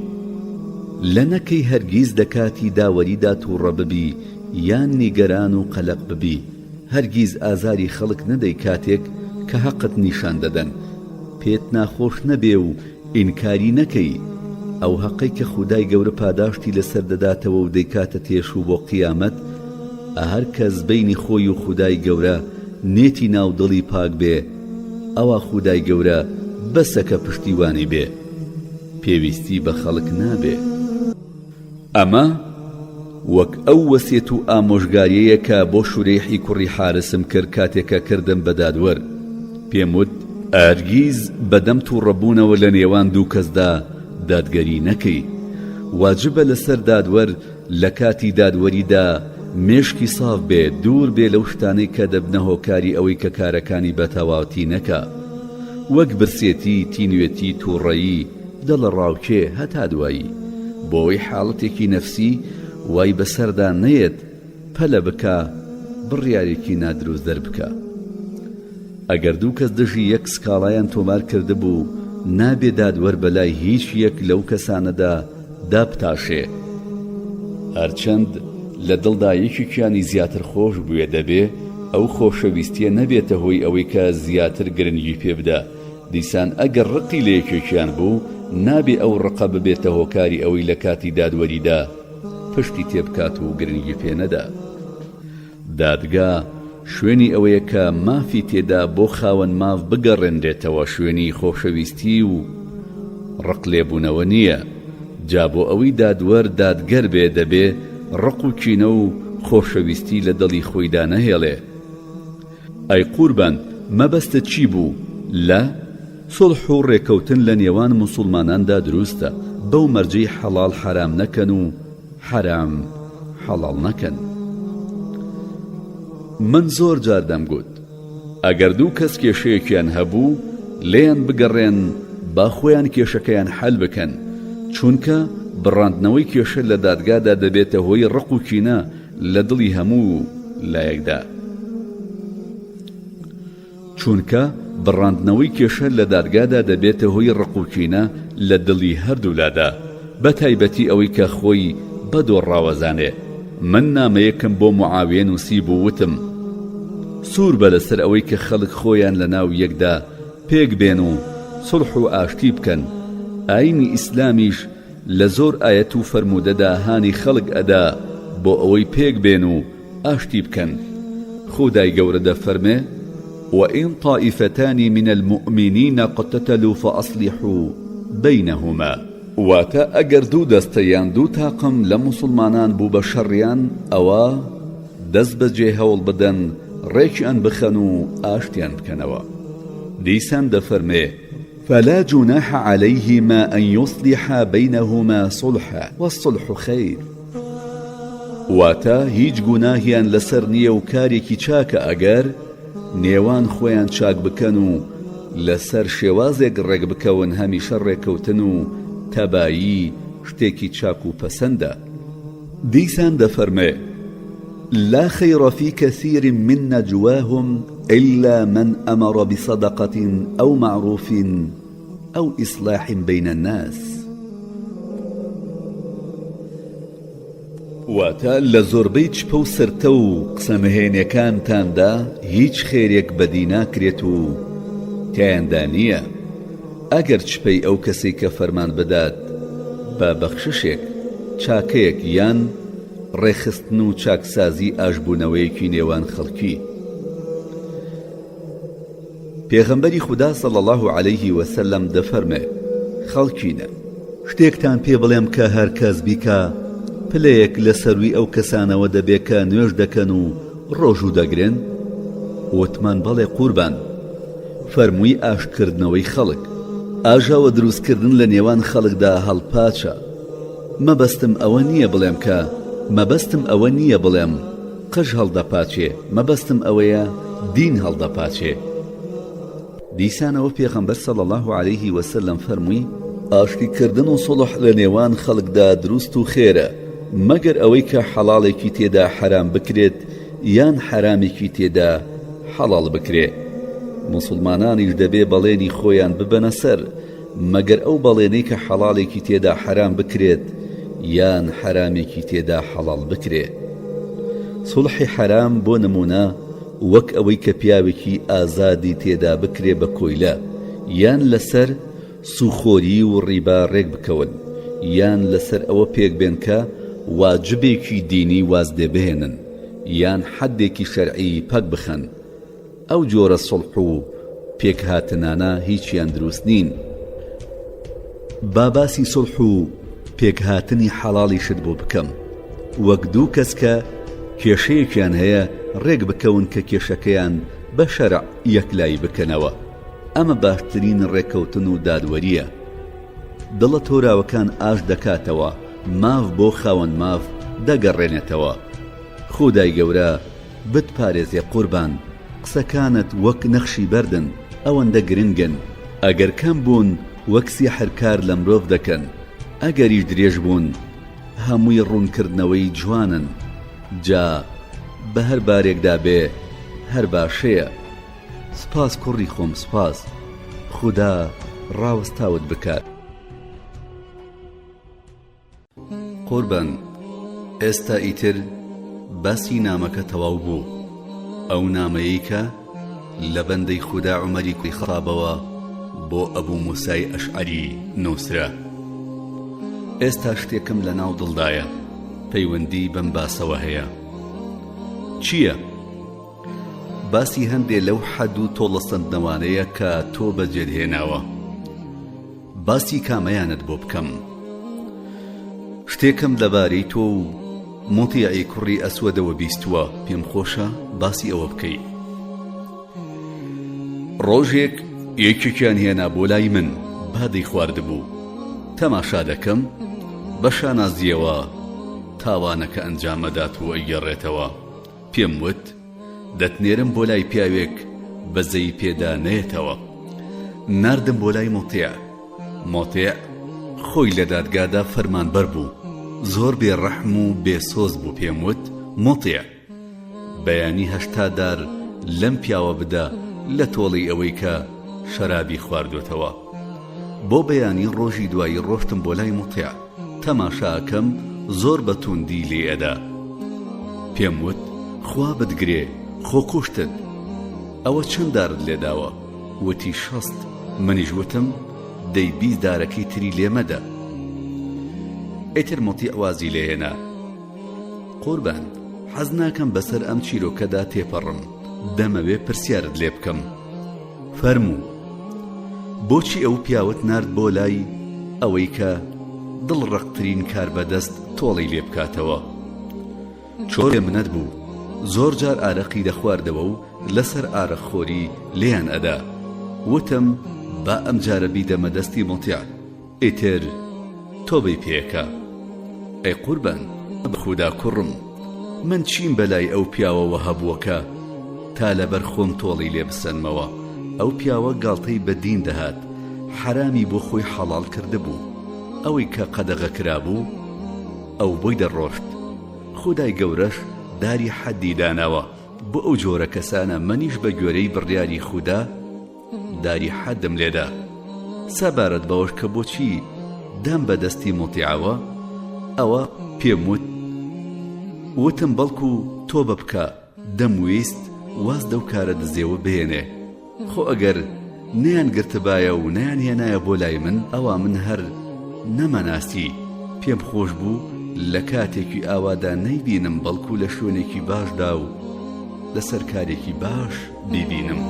لە نەکەی هەرگیز لە کاتی داوەریدا توڕە ببی یان نیگەران و قەلەق ببی هەرگیز ئازاری خەڵک نەدەی کاتێک کە هەقت نیشان دەدەن پێت ناخۆش نەبێ و ئینکاری نەکەی ئەو هەقەی کە خودای گەورە پاداشتی لەسەر دەداتەوە و دەیکاتە تێشوو بۆ قیامەت هەر کەس بەینی خۆی و خودای گەورە نێتی ناو دڵی پاک بێ ئەوا خودای گەورە بەسە کە پشتیوانی بێ پێویستی بە خەڵک نابێ. ئەمە وەک ئەو وەسیەت و ئامۆژگاریەیە کە بۆ شورەیحی کوڕی حارسم کرد کاتێ کە کردم بە دادوەر پێم وت، هەرگیز بەدەم توڕەبوونەوە لە نێوان دوو کەسدا دادگەری نەکەی، واجبە لەسەر دادوەر لە کاتی دادوەریدا مێشکی ساف بێ، دوور بێ لەو شتانەی کە دەبنە هۆکاری ئەوەی کە کارەکانی بە تەواوتی نەکا وەک برسێتی، تینوێتی، توڕەیی، دڵەڕاوکێ، هەتا دوایی، بۆ ئەوەی حاڵەتێکی نەفسی وای بەسەردا نەیەت پەلە بکا بڕیارێکی نادروست دەربکا. ئەگەر دوو کەس دژی یەک سکاڵایان تۆمار کردبوو، نابێ دادوەر بەلای هیچ یەک لەو کەسانەدا دابتاشێ. هەرچەند لە دڵدا یەکێکیانی زیاتر خۆش بوێ دەبێ ئەو خۆشەویستیە نەبێتە هۆی ئەوەی کە زیاتر گرنگی پێ بدا، دیسان ئەگەر ڕقی لە یەکێکیان بوو نابێ ئەو ڕقە ببێتە هۆکاری ئەوەی لە کاتی دادوەریدا پشتی تێ بکات و گرنگی پێ نەدا. دادگا شوێنی ئەوەیە کە مافی تێدا بۆ خاوەن ماف بگەڕێنرێتەوە شوێنی خۆشەویستی و ڕق لێبوونەوە نییە، جا بۆ ئەوەی دادوەر دادگەر بێ دەبێ ڕق و کینە و خۆشەویستی لە دڵی خۆیدا نەهێڵێ. ئەی قوربان مەبەستت چی بوو لە، سوڵح و ڕێکەوتن لە نێوان موسوڵماناندا دروستە بەو مەرجەی حەڵاڵ حەرام نەکەن و حەرام حەڵاڵ نەکەن. من زۆر جار دەمگوت ئەگەر دوو کەس کێشەیەکیان هەبوو لێیان بگەڕێن با خۆیان کێشەکەیان حەل بکەن چونکە بڕاندنەوەی کێشە لە دادگادا دەبێتە هۆی ڕق و کینە لە دڵی هەموو لایەکدا. چونکە بڕاندنەوەی کێشە لە دادگادا دەبێتە هۆی ڕق و کینە لە دڵی هەردوولادا، بە تایبەتی ئەوەی کە خۆی بە دۆڕاوەزانێ. من نامەیەکم بۆ معاویە نووسیبوو وتم، سوور بە لەسەر ئەوەی کە خەڵک خۆیان لە ناو یەکدا پێک بێن و سوڵح و ئاشتی بکەن، ئایینی ئیسلامیش لە زۆر ئایەت و فەرموودەدا هانی خەڵک ئەدا بۆ ئەوەی پێک بێن و ئاشتی بکەن، خودای گەورە دەفەرمێ، وَإِن طَائِفَتَانِ مِنَ الْمُؤْمِنِینَ اقْتَتَلُوا فَأَصْلِحُوا بَیْنَهُمَا، واتە، ئەگەر دوو دەستە یان دوو تاقم لە موسوڵمانان بوو بە شەڕیان ئەوا دەست بەجێ هەوڵ بدەن ڕێکیان بخەن و ئاشتیان بکەنەوە. دیسان دەفەرمێ، فلا جناح علیهما ان یصلحا بینهما صلحا والصلح خیر. واتە، هیچ گوناهیان لەسەر نییە و کارێکی چاکە ئەگەر نێوان خۆیان چاک بکەن و لەسەر شێوازێک ڕێک بکەون هەمیشە ڕێکەوتن و تەبایی شتێکی چاک و پەسەندە. دیسان دەفەرمێ، لا خیر فی کثیر من نجواهم الا من امر بصدقە او معروف او اصلاح بین الناس. واتە، لە زۆربەی چپە و سرتە و قسە نهێنیەکانتاندا هیچ خێرێک بەدی ناکرێت و تیایاندا نییە، ئەگەر چپەی ئەو کەسەی کە فەرمان بدات بە بەخششێک، چاکەیەک یان ڕێکخستن و چاکسازی ئاشبوونەوەیەکی نێوان خەڵکی. پێغەمبەری خودا صلی اللە علیه وسلم دەفەرمێ، خەڵکینە! شتێکتان پێ بڵێم کە هەر کەس بیکا پلەیەک لە سەرووی ئەو کەسانەوە دەبێ کە نوێژ دەکەن و ڕۆژوو دەگرن؟ وتمان بەڵێ قوربان. فەرمووی ئاشتکردنەوەی خەڵک. ئاژاوە دروستکردن لە نێوان خەڵکدا هەڵپاچە. مەبەستم ئەوە نییە بڵێم کە مەبەستم ئەوە نییە بڵێم قژ هەڵدەپاچێ، مەبەستم ئەوەیە دین هەڵدەپاچێ. دیسانەوە پێغەمبەر صلی اللە علیه وسلم فەرمووی، ئاشتی کردن و سوڵح لە نێوان خەڵکدا دروست و خێرە، مەگەر ئەوەی کە حەڵاڵێکی تێدا حەرام بکرێت یان حەرامێکی تێدا حەڵاڵ بکرێ. موسڵمانانیش دەبێ بەڵێنی خۆیان ببەنە سەر، مەگەر ئەو بەڵێنەی کە حەڵاڵێکی تێدا حەرام بکرێت یان حەرامێکی تێدا حەڵاڵ بکرێ. سوڵحی حەرام بۆ نموونە وەک ئەوەی کە پیاوێکی ئازادی تێدا بکرێ بە کۆیلە، یان لەسەر سووخۆری و ڕیبا ڕێک بکەون، یان لەسەر ئەوە پێک بێن کە واجبێکی دینی واز لێ بهێنن، یان حەدێکی شەرعی پەک بخەن. ئەو جۆرە سوڵح و پێکهاتنانە هیچیان دروست نین. با باسی سوڵح و پێکهاتنی حەڵاڵیشت بۆ بکەم. وەک دوو کەس کە کێشەیەکیان هەیە ڕێک بکەون کە کێشەکەیان بە شەرع یەکلایی بکەنەوە. ئەمە باشترین ڕێککەوتن و دادوەرییە. دڵە تۆراوەکان ئاشت دەکاتەوە، ماف بۆ خاوەن ماف دەگەڕێنێتەوە. خودای گەورە بتپارێزێ قوربان، قسەکانت وەک نەخشی بەردن ئەوەندە گرنگن، ئەگەر کەم بوون وەک سیحر کار لە مرۆڤ دەکەن، ئەگەریش درێژ بوون هەمووی ڕوونکردنەوەی جوانن، جا بە هەر بارێکدا بێ هەر باشەیە. سپاس کوڕی خۆم سپاس، خودا ڕاوەستاوت بکات. قوربان ئێستا ئیتر باسی نامەکە تەواو بوو، ئەو نامەیەی کە لە بەندەی خودا عومەری کوڕی خەتابەوە بۆ ئەبو موسای ئەشعەری نووسرا. ئێستا شتێکم لە ناو دڵدایە پەیوەندی بەم باسەوە هەیە. چییە؟ باسی هەندێ لەو حەد و تۆڵەسەندنەوانەیە کە تۆ بەجێت هێناوە. باسی کامەیانت بۆ بکەم؟ شتێکم لەبارەی تۆ و موتیعی کوڕی ئەسوەدەوە بیستووە، پێم خۆشە باسی ئەوە بکەی. ڕۆژێک یەکێکیان هێنا بۆ لای من، بادەی خواردبوو. تەماشا دەکەم بە شانازییەوە تاوانەکە ئەنجام ئەدات و ئەیگێڕێتەوە. پێم وت، دەتنێرم بۆ لای پیاوێک بەزەیی پێدا نەیەتەوە. ناردم بۆ لای موتیع. موتیع خۆی لە دادگادا فەرمانبەر بوو. زۆر بێ ڕەحم و بێ سۆز بوو پێم وت، موتیع! بەیانی 80 دار لەم پیاوە بدە لە تۆڵەی ئەوەی کە شەرابی خواردۆتەوە. بۆ بەیانی ڕۆژی دوایی ڕۆشتم بۆ لای موتیع. تەماشا ئەکەم زۆر بە توندی لێی ئەدا. پێم وت خوا بتگرێ خۆ کوشتت. ئەوە چەند دارت لێداوە؟ وتی 60. منیش وتم دەی 20 دارەکەی تری لێ مەدە. ئیتر موتیع وازی لێ هێنا. قوربان حەز ناکەم بەسەر ئەم چیرۆکەدا تێپەڕم، دەمەوێ پرسیارت لێ بکەم. فەرموو. بۆچی ئەو پیاوەت نارد بۆ لای ئەوەی کە دڵ ڕەقترین کاربەدەست تۆڵەی لێ بکاتەوە؟ چۆن بێ منەت بوو، زۆر جار ئارەقی دەخواردەوە و لەسەر ئارەقخۆری لێیان ئەدا. وتم با ئەمجارە بیدەمە دەستی موتیع. ئیتر تۆبەی پێکە. ئەی قوربان بەخودا کوڕم من چیم بەلای ئەو پیاوەوە هەبووە کە تا لەبەر خۆم تۆڵەی لێ بسەنمەوە، ئەو پیاوە گاڵتەی بە دین دەهات، حەرامی بۆ خۆی حەڵاڵ کردبوو، ئەوەی کە قەدەغە کرابوو ئەو بۆی دەڕۆشت، خودای گەورەش داری حەدی داناوە بۆ ئەو جۆرە کەسانە، منیش بە گوێرەی بڕیاری خودا داری حەدم لێدا. سەبارەت بەوەش کە بۆچی دام بە دەستی موتیعەوە، ئەوە پێم وت، وتم بەڵکو تۆبە بکا، دەمویست واز لەو کارە دزێوە بهێنێ، خۆ ئەگەر نەیانگرتبایە و نەیانهێنایە بۆ لای من، ئەوا من هەر نەمەناسی، پێم خۆش بوو لە کاتێکی ئاوادا نەیبینم، بەڵکو لە شوێنێکی باشدا و لەسەر کارێکی باش بیبینم.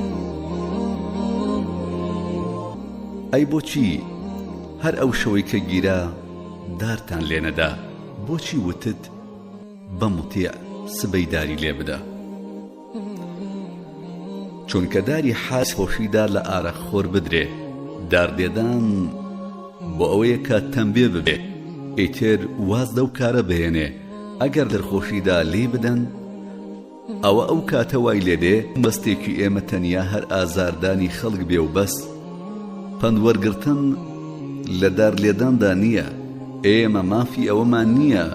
ئەی بۆچی هەر ئەو شەوەی کە گیرا دارتان لێ نەدا؟ بۆچی وتت بە موتیع سبەی داری لێ بدە؟ چونکە داری حاج خۆشیدا لە ئارەق خۆر بدرێ، دار لێدان بۆ ئەوەیە کە تەمبێ ببێ ئیتر واز لەو کارە بهێنێ، ئەگەر لەخۆشیدا لێی بدەن ئەوە ئەو کاتە وای لێدێ مەبەستێکی ئێمە تەنیا هەر ئازاردانی خەڵک بێ و بەس. پەند وەرگرتن لە دار لێداندا نییە، ئێمە مافی ئەوەمان نییە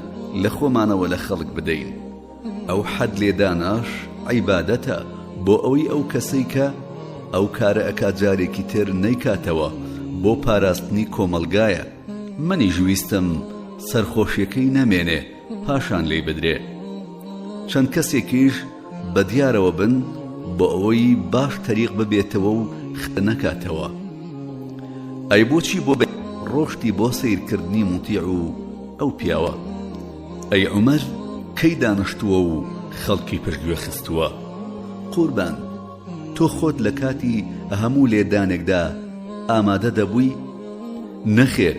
لە خۆمانەوە لە خەڵک بدەین. ئەو حەد لێدانەش عیبادەتە بۆ ئەوەی ئەو کەسەی کە ئەو کارە ئەکا جارێکی تر نەیکاتەوە بۆ پاراستنی کۆمەڵگایە. منیش ویستم سەرخۆشیەکەی نەمێنێ پاشان لێی بدرێ. چەند کەسێکیش بە دیارەوە بن بۆ ئەوەی باش تەریق ببێتەوە و خ نەکاتەوە. ئەی بۆچی بۆ ڕۆشتی بۆ سەیرکردنی موتیع و ئەو پیاوە؟ ئەی عومەر کەی دانشتووە و خەڵکی پشتگوێ خستووە؟ قوربان تۆ خۆت لە کاتی هەموو لێدانێکدا ئامادە دەبووی؟ نەخێر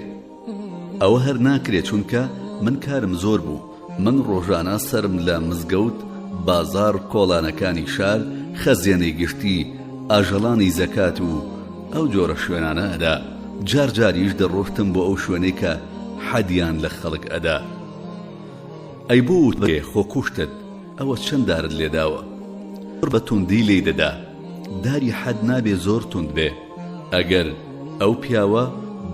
ئەوە هەر ناکرێ چونکە من کارم زۆر بوو من ڕۆژانە سەرم لە مزگەوت، بازاڕ، کۆڵانەکانی شار، خەزێنەی گشتی، ئاژەڵانی زەکات و ئەو جۆرە شوێنانە ئەدا، جار جاریش دەڕۆشتم بۆ ئەو شوێنەی کە حەدیان لە خەڵک ئەدا. ئەی بۆ وتت خۆ کوشتت ئەوە چەند دارت لێداوە؟ زۆر بە توندی لێی دەدا، داری حەد نابێ زۆر توند بێ، ئەگەر ئەو پیاوە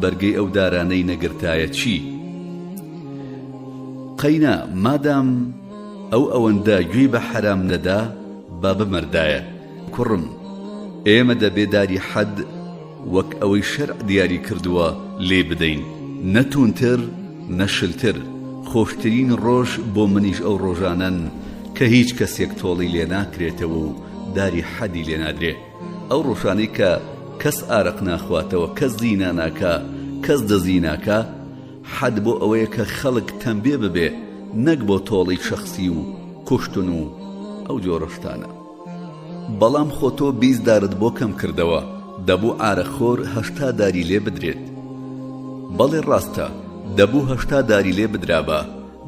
بەرگەی ئەو دارانەی نەگرتایە چی؟ قەینا مادام ئەو ئەوەندە گوێی بە حەرام نەدا با بمردایە. کوڕم ئێمە دەبێ داری حەد وەک ئەوەی شەرع دیاری کردووە لێی بدەین نە توندتر نە شلتر، خۆشترین ڕۆژ بۆ منیش ئەو ڕۆژانەن کە هیچ کەسێک تۆڵەی لێ ناکرێتەوە و داری حەدی لێ نادرێ، ئەو ڕۆژانەی کە کەس ئارەق ناخواتەوە، کەس زینا ناکا، کەس دزی ناکا، حەد بۆ ئەوەیە کە خەڵک تەمبێ ببێ نەک بۆ تۆڵەی شەخسی و کوشتن و ئەو جۆرە شتانە. بەڵام خۆ تۆ 20 دارت بۆ کەم کردەوە دەبوو عارەقخۆر 80 داری لێ بدرێت. بەڵێ ڕاستە دەبوو 80 داری لێ بدرابا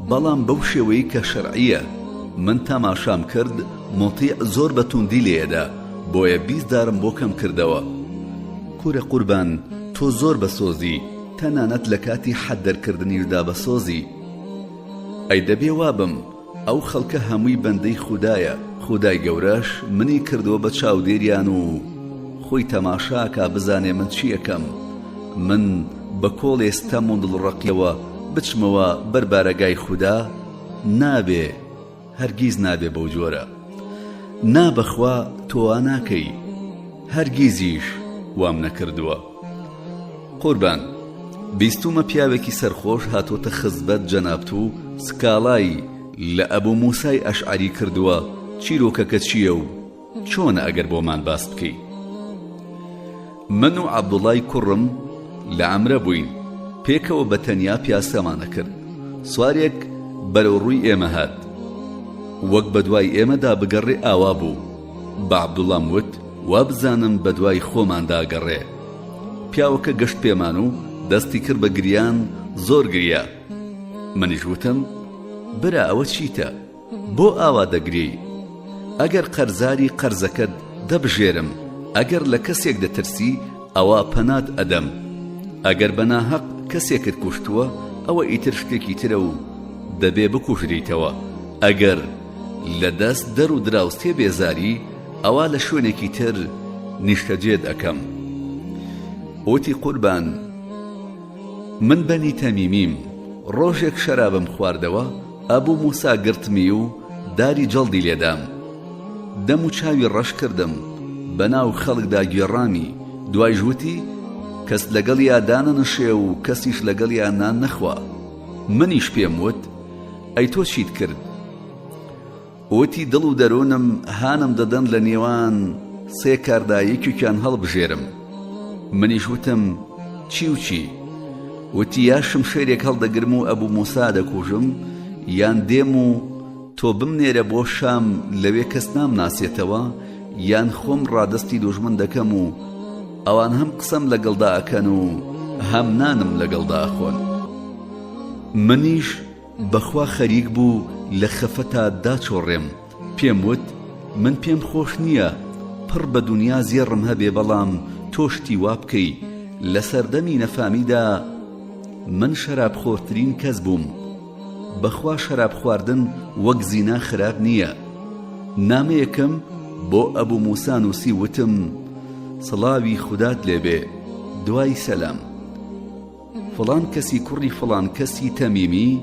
بەڵام بەو شێوەی کە شەرعیە. من تەماشام کرد موتیع زۆر بە توندی لێیەدا بۆیە 20 دارم بۆ کەم کردەوە. کورە قوربان تۆ زۆر بەسۆزی تەنانەت لە کاتی حەد دەرکردنیشدا بەسۆزی. ئەی دەبێ وابم ئەو خەڵکە هەمووی بەندەی خودایە، خودای گەورەش منی کردووە بە چاودێریان و خۆی تەماشاکا بزانێ من چی ئەکەم، من بە کۆڵێ ستەم و دڵڕەقیەوە بچمەوە بەر بارەگای خودا؟ نابێ، هەرگیز نابێ بەو جۆرە. نا بەخوا تۆ وا ناکەی، هەرگیزیش وام نەکردووە. قوربان بیستومە پیاوێکی سەرخۆش هاتۆتە خزبەت جەنابت و سکاڵای لە ئەبو موسای ئەشعەری کردووە چیرۆکەکە چییە و چۆنە ئەگەر بۆمان باس بکەی؟ من و عەبدوڵای کوڕم لە عەمرە بووین پێکەوە بە تەنیا پیاسەمان ئەکرد سوارێک بەرەو ڕووی ئێمە هات وەک بەدوای ئێمەدا بگەڕێ ئاوا بوو بە عەبدوڵام وت وابزانم بەدوای خۆماندا گەڕێ. پیاوەکە گەشت پێمان و دەستی کرد بە گریان زۆر گریا. منیش وتم برا ئەوە چیتە؟ بۆ ئاوا دەگریی؟ ئەگەر قەرزاری قەرزەکەت دەبژێرم، ئەگەر لە کەسێک دەترسی ئەوا پەنات ئەدەم. ئەگەر بە ناهەق کەسێکت کوشتووە ئەوە ئیتر شتێکی ترە و دەبێ بکوژریتەوە. ئەگەر لە دەست دەر و دراوسێ بێزاری ئەوا لە شوێنێکی تر نیشتەجێت ئەکەم. وتی قوربان من بەنی تەمیمیم، ڕۆژێک شەرابم خواردەوە، ئەبوو موسا گرتمی و داری جەڵدی لێدام، دەم و چاوی ڕەش کردم، بەناو خەڵکدا گێڕامی، دوایش وتی کەس لەگەڵیا دانەنشێ و کەسیش لەگەڵیا نان نەخوا. منیش پێم وت ئەی تۆ چیت کرد؟ وتی دڵ و دەروونم هانم دەدەن لە نێوان سێ کاردا یەکێکیان هەڵبژێرم. منیش وتم چی و چی؟ وتی یا شمشێرێک هەڵدەگرم و ئەبوو موسا دەکوژم، یان دێم و تۆ بمنێرە بۆ شام لەوێ کەس نامناسێتەوە، یان خۆم ڕادەستی دوژمن دەکەم و ئەوان هەم قسەم لەگەڵدا ئەکەن و هەم نانم لەگەڵدا ئەخۆن. منیش بەخوا خەریک بوو لە خەفەتا داچۆڕێم، پێم وت، من پێم خۆش نییە. پڕ بە دونیا زێڕم هەبێ بەڵام تۆ شتی وا بکەی لە سەردەمی نەفامیدا من شەرابخۆرترین کەس بووم بەخوا شەراب خواردن وەک زینا خراپ نییە نامەیەکم بۆ ئەبو موسا نووسی وتم سڵاوی خودات لێبێ دوای سەلام فڵان کەسی کوڕی فڵان کەسی تەمیمی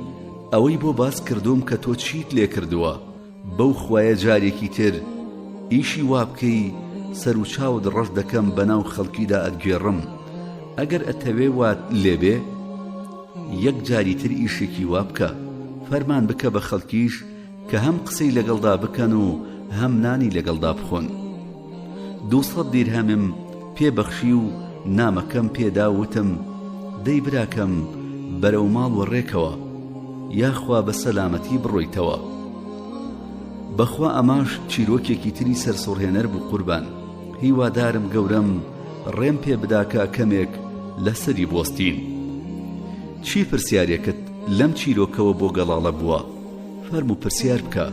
ئەوەی بۆ باس کردووم کە تۆ چیت لێ کردووە بەو خوایە جارێکی تر ئیشی وا بکەی سەر و چاوت ڕەش دەکەم بەناو خەڵکیدا ئەتگێڕم ئەگەر ئەتەوێ وات لێبێ یەک جاری تر ئیشێکی وا بکە فەرمان بکە بە خەڵکیش کە هەم قسەی لەگەڵدا بکەن و هەم نانی لەگەڵدا بخۆن. دووسەد دیرهەمم پێ بەخشی و نامەکەم پێ دا و وتم، دەی براکەم بەرەو ماڵ وەڕێکەوە، یاخوا بە سەلامەتی بڕۆیتەوە. بەخوا ئەماش چیرۆکێکی تری سەرسوڕهێنەر بوو قوربان، هیوادارم گەورەم ڕێم پێ بدا کە کەمێک لەسەری بوەستین. چی پرسیارێکت لەم چیرۆکەوە بۆ گەڵاڵە بووە؟ فەرموو پرسیار بکە.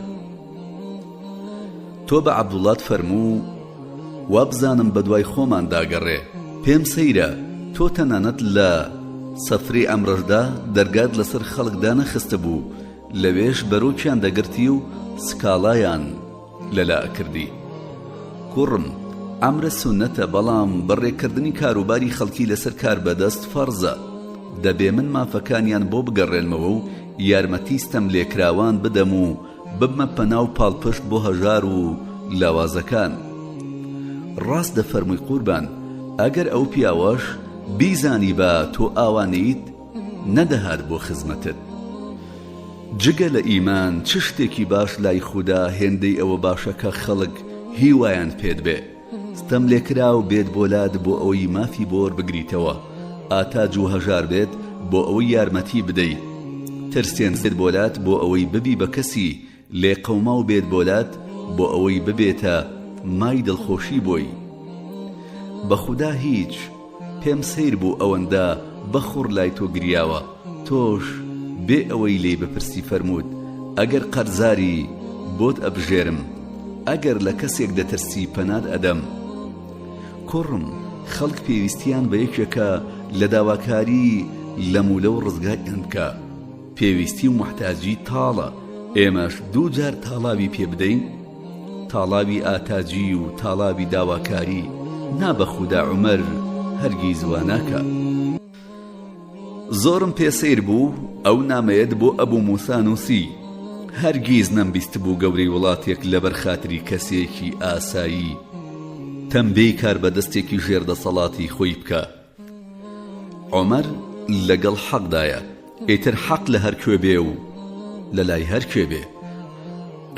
تۆ بە عەبدوڵات فەرموو وابزانم بەدوای خۆماندا گەڕێ. پێم سەیرە تۆ تەنانەت لە سەفرەی عەمرەشدا دەرگات لەسەر خەڵک دانەخستبوو، لەوێش بەرۆکیان دەگرتی و سکاڵایان لەلا ئەکردی. کوڕم، عەمرە سوننەتە بەڵام بەڕێکردنی کاروباری خەڵکی لەسەر کاربەدەست فەرزە. دەبێ من مافەکانیان بۆ بگەڕێنمەوە و یارمەتی ستەملێکراوان بدەم و ببمە پەنا و پاڵپشت بۆ هەژار و لاوازەکان. ڕاست دەفەرمووی قوربان، ئەگەر ئەو پیاوەش بیزانیبا تۆ ئاوا نیت، نەدەهات بۆ خزمەتت. جگە لە ئیمان چ شتێکی باش لای خودا هێندەی ئەوە باشە کە خەڵک هیوایان پێت بێ؟ ستەملێکراو بێت بۆ لات بۆ ئەوەی مافی بۆ وەربگریتەوە، ئاتاج و هەژار بێت بۆ ئەوەی یارمەتی بدەی، ترسێن بێت بۆ لات بۆ ئەوەی ببی بە کەسی لێقەوماو بێت بۆ لات بۆ ئەوەی ببێتە مای دڵخۆشی بۆی. بەخودا هیچ. پێم سەیر بوو ئەوەندە بە خوڕ لای تۆ گریاوە، تۆش بێ ئەوەی لێی بپرسی فەرمووت ئەگەر قەرزاری بۆت ئەبژێرم، ئەگەر لە کەسێک دەترسی پەنات ئەدەم. کوڕم خەڵک پێویستیان بە یەکێکە لە داواکاری لەم و لەو ڕزگاریان بکا. پێویستی و موحتاجی تاڵە، ئێمەش دووجار تاڵاوی پێ بدەین؟ تاڵاوی ئاتاجی و تاڵاوی داواکاری، نا بە خودا عومەر هەرگیز وا ناکا. زۆرم پێ سەیر بوو ئەو نامەیەت بۆ ئەبو موسا نووسی، هەرگیز نەمبیستبوو گەورەی وڵاتێک لەبەر خاتری کەسێکی ئاسایی تەمبێی کاربەدەستێکی ژێر دەسەڵاتی خۆی بکا. عومەر لەگەڵ حەقدایە ئیتر حەق لە هەر کوێ بێ و لە لای هەر کێ بێ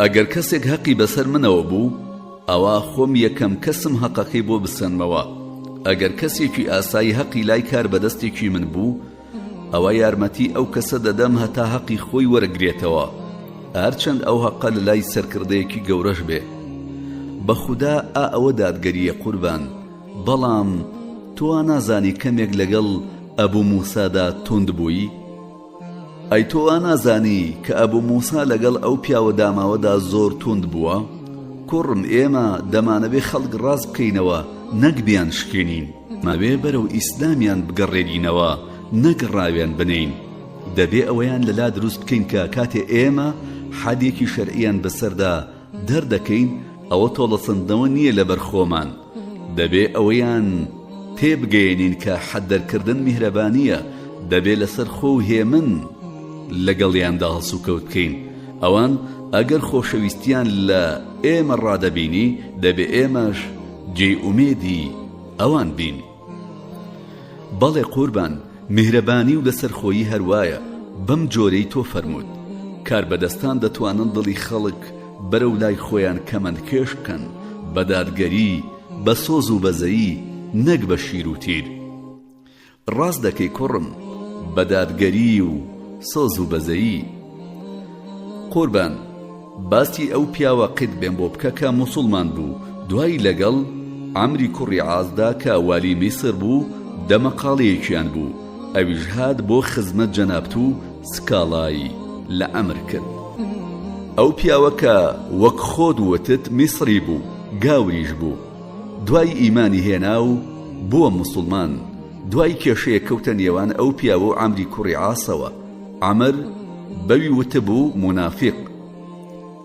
ئەگەر کەسێک هەقی بەسەر منەوە بوو ئەوا خۆم یەکەم کەسم هەقەکەی بۆ بسەنمەوە ئەگەر کەسێکی ئاسایی هەقی لای کار بەدەستێکی من بوو ئەوا یارمەتی ئەو کەسە دەدەم هەتا هەقی خۆی وەرەگرێتەوە هەرچەند ئەو هەقە لە لای سەرکردەیەکی گەورەش بێ بەخودا ئا ئەوە دادگەریە قوربان بەڵام تۆ وا نازانی کەمێک لەگەڵ ئەبو موسادا توند بووی؟ ئەی تۆ وا نازانی کە ئەبو موسا لەگەڵ ئەو پیاوە داماوەدا زۆر توند بووە؟ کوڕم ئێمە دەمانەوێ خەڵک ڕاست بکەینەوە نەک بیان شکێنین، دەمانەوێ بەرەو ئیسلامیان بگەڕێنینەوە نەک ڕاویان بنێین، دەبێ ئەوەیان لەلا دروست بکەین کە کاتێ ئێمە حەدێکی شەرعیان بەسەردا دەردەکەین ئەوە تۆڵەسەندنەوە نییە لەبەر خۆمان، دەبێ ئەوەیان تێ بگەیەنین کە حەد دەرکردن میهرەبانییە، دەبێ لەسەر خۆ و هێمن لەگەڵیاندا هەڵسوکەوت بکەین، ئەوان ئەگەر خۆشەویستییان لە ئێمە ڕادەبینی دەبێ ئێمەش جێی ئومێدی ئەوان بین. بەڵێ قوربان، میهرەبانی و لەسەرخۆیی هەر وایە، بەم جۆرەی تۆ فەرمووت. کاربەدەستان دەتوانن دڵی خەڵک بەرەو لای خۆیان کەمەندکێش بکەن، بە دادگەری، بە سۆز و بەزەیی، نەک بە شیر و تیر. ڕاست دەکەی کوڕم، بە دادگەری و سۆز و بەزەیی. قوربان باسی ئەو پیاوە قیتبێم بۆ بکە کە موسوڵمان بوو دوایی لەگەڵ، عەمری کوڕی عاسدا کە والی میسر بوو دەمەقاڵێیەکیان بوو ئەویش هات بۆ خزمەت جەنابت و سکاڵای لە عەمر کرد. ئەو پیاوە کە وەک خۆت وتت میسری بوو گاوریش بوو. دوای ئیمانی هێنا و بووە موسوڵمان، دوای کێشەیەک کەوتە نێوان ئەو پیاوە و عەمری کوڕی عاسەوە، عەمر بەوی وتبوو مونافیق.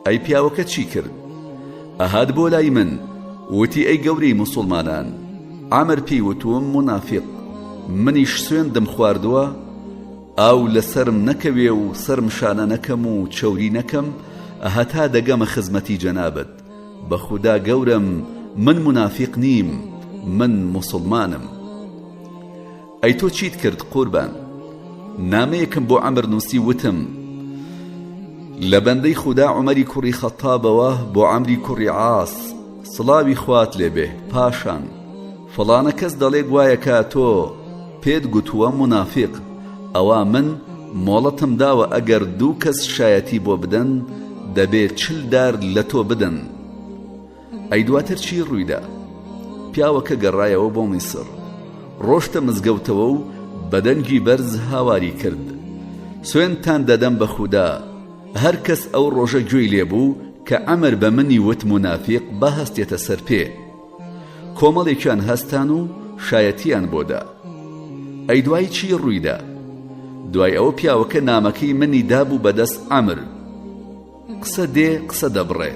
ئەی پیاوەکە چی کرد؟ ئەهات بۆ لای من وتی ئەی گەورەی موسوڵمانان عەمر پێی وتووم مونافیق، منیش سوێندم خواردووە ئاو لە سەرم نەکەوێ و سەرم شانە نەکەم و چەوری نەکەم هەتا دەگەمە خزمەتی جەنابت، بە خودا گەورەم من مونافیق نیم من موسوڵمانم. ئەی تۆ چیت کرد قوربان؟ نامەیەکم بۆ عەمر نووسی وتم، لە بەندەی خودا عومەری کوڕی خەتابەوە بۆ عەمری کوڕی عاس، سڵاوی خوات لێ بێ، پاشان فڵانە کەس دەڵێ گوایە کە تۆ پێت گوتووە مونافیق، ئەوا من مۆڵەتم داوە ئەگەر دوو کەس شایەتی بۆ بدەن دەبێ 40 دار لە تۆ بدەن. ئەی دواتر چی ڕوویدا؟ پیاوەکە گەڕایەوە بۆ میسر. ڕۆشتە مزگەوتەوە و بە دەنگی بەرز هاواری کرد، سوێندتان دەدەم بە خودا، هەر کەس ئەو ڕۆژە گوێی لێ بوو کە عەمر بە منی وت مونافیق با هەستێتە سەر پێ. کۆمەڵێکیان هەستان و شایەتییان بۆ دا. ئەی دوای چی ڕوویدا؟ دوای ئەوە پیاوەکە نامەکەی منی دابوو بە دەست عەمر. قسە دێ قسە دەبڕێ.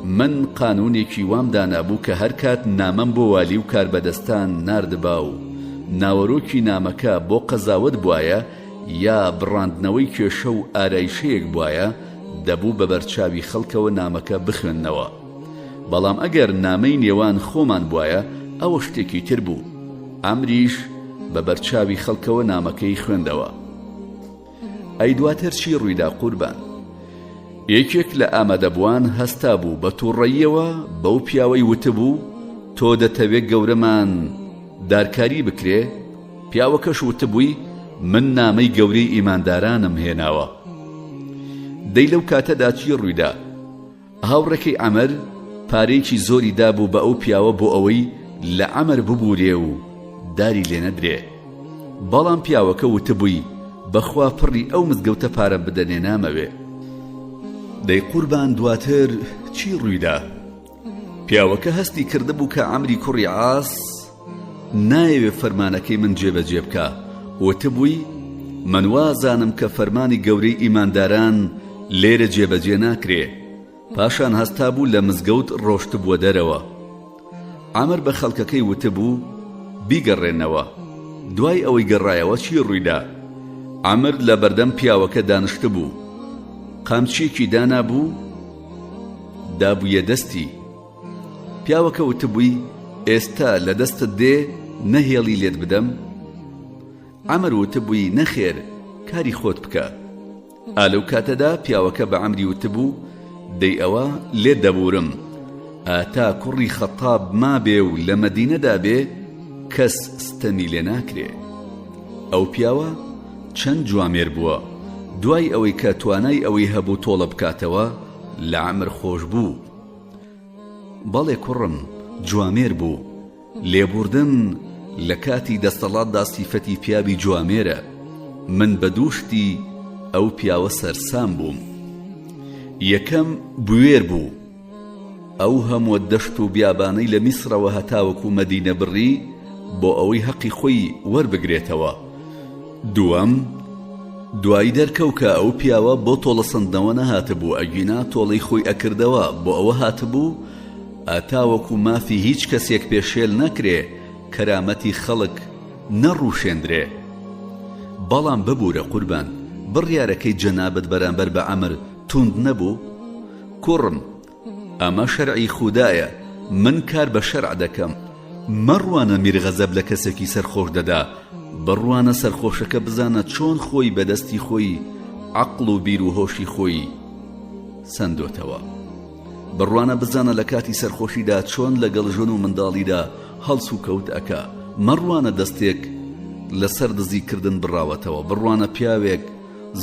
من قانوونێکی وام دانابوو کە هەر کات نامەم بۆ والی و کاربەدەستان ناردبا و ناوەرۆکی نامەکە بۆ قەزاوەت بوایە یا بڕاندنەوەی کێشە و ئارایشەیەک بوایە دەبوو بە بەرچاوی خەڵکەوە نامەکە بخوێننەوە. بەڵام ئەگەر نامەی نێوان خۆمان بوایە ئەوە شتێکی تر بوو. عەمریش بە بەرچاوی خەڵکەوە نامەکەی خوێندەوە. ئەی دواتر چی ڕوویدا قوربان؟ یەکێک لە ئامادەبووان هەستابوو بە تووڕەییەوە بەو پیاوەی وتبوو تۆ دەتەوێ گەورەمان دارکاری بکرێ؟ پیاوەکەش وتبووی من نامەی گەورەی ئیماندارانم هێناوە. دەی لەو کاتەدا چی ڕوویدا؟ هاوڕێکەی عەمەر پارەیەکی زۆری دابوو بە ئەو پیاوە بۆ ئەوەی لە عەمەر ببورێ و داری لێ نەدرێ. بەڵام پیاوەکە وتبووی بەخوا پڕی ئەو مزگەوتە پارەم بدەنێ نامەوێ. دەی قوربان دواتر چی ڕوویدا؟ پیاوەکە هەستی کردبوو کە عەمری کوڕی عاس نایەوێ فەرمانەکەی من جێبەجێ بکا، وتبووی، من وازانم کە فەرمانی گەورەی ئیمانداران لێرە جێبەجێ ناکرێ. پاشان هەستابوو لە مزگەوت ڕۆشتبووە دەرەوە. عەمر بە خەڵکەکەی وتبوو، بیگەڕێنەوە. دوای ئەوەی گەڕایەوە چی ڕوویدا؟ عەمر لە بەردەم پیاوەکە دانشتبوو. قامچییەکی دانابوو، دابوویە دەستی. پیاوەکە وتبووی، ئێستا لە دەستت دێ نەهێڵی لێت بدەم؟ عەمر وتبووی، نەخێر، کاری خۆت بکە. ئا لەو کاتەدا پیاوەکە بە عەمری وتبوو، دەی ئەوە لێت دەبوورم، ئا تا کوڕی خەتاب مابێ و لە مەدینەدا بێ کەس ستەمی لێ ناکرێ. ئەو پیاوە چەند جوامێر بووە، دوای ئەوەی کە توانای ئەوەی هەبوو تۆڵە بکاتەوە لە عەمر خۆش بوو. بەڵێ کوڕم جوامێر بوو. لێبووردن لە کاتی دەستەڵاتدا سیفەتی پیاوی جوامێرە. من بە دوو شتی ئەو پیاوە سەرسام بووم. یەکەم بوێر بوو. ئەو هەمووە دەشت و بیابانەی لە میسرەوە هەتاوەکو مەدینە بڕی بۆ ئەوەی هەقی خۆی وەربگرێتەوە. دووەم، دوایی دەرکەوت کە ئەو پیاوە بۆ تۆڵەسەندنەوە نەهاتبوو ئەگینا تۆڵەی خۆی ئەکردەوە بۆ ئەوە هاتبوو تاوەکو مافی هیچ کەسێک پێشێل نەکرێ کەرامەتی خەڵک نەڕوشێندرێ. بەڵام ببورە قوربان بڕیارەکەی جەنابت بەرامبەر بە عەمر توند نەبوو؟ کوڕم ئەمە شەرعی خودایە من کار بە شەرع دەکەم مەڕوانە میر غەزەب لە کەسێکی سەرخۆش دەدا بڕوانە سەرخۆشەکە بزانە چۆن خۆی بە دەستی خۆی عەقڵ و بیر و هۆشی خۆی سەندۆتەوە بڕوانە بزانە لە کاتی سەرخۆشیدا چۆن لەگەڵ ژن و منداڵیدا هەڵس و کەوت ئەکا مەڕوانە دەستێک لەسەر دزی کردن بڕاوەتەوە بڕوانە پیاوێک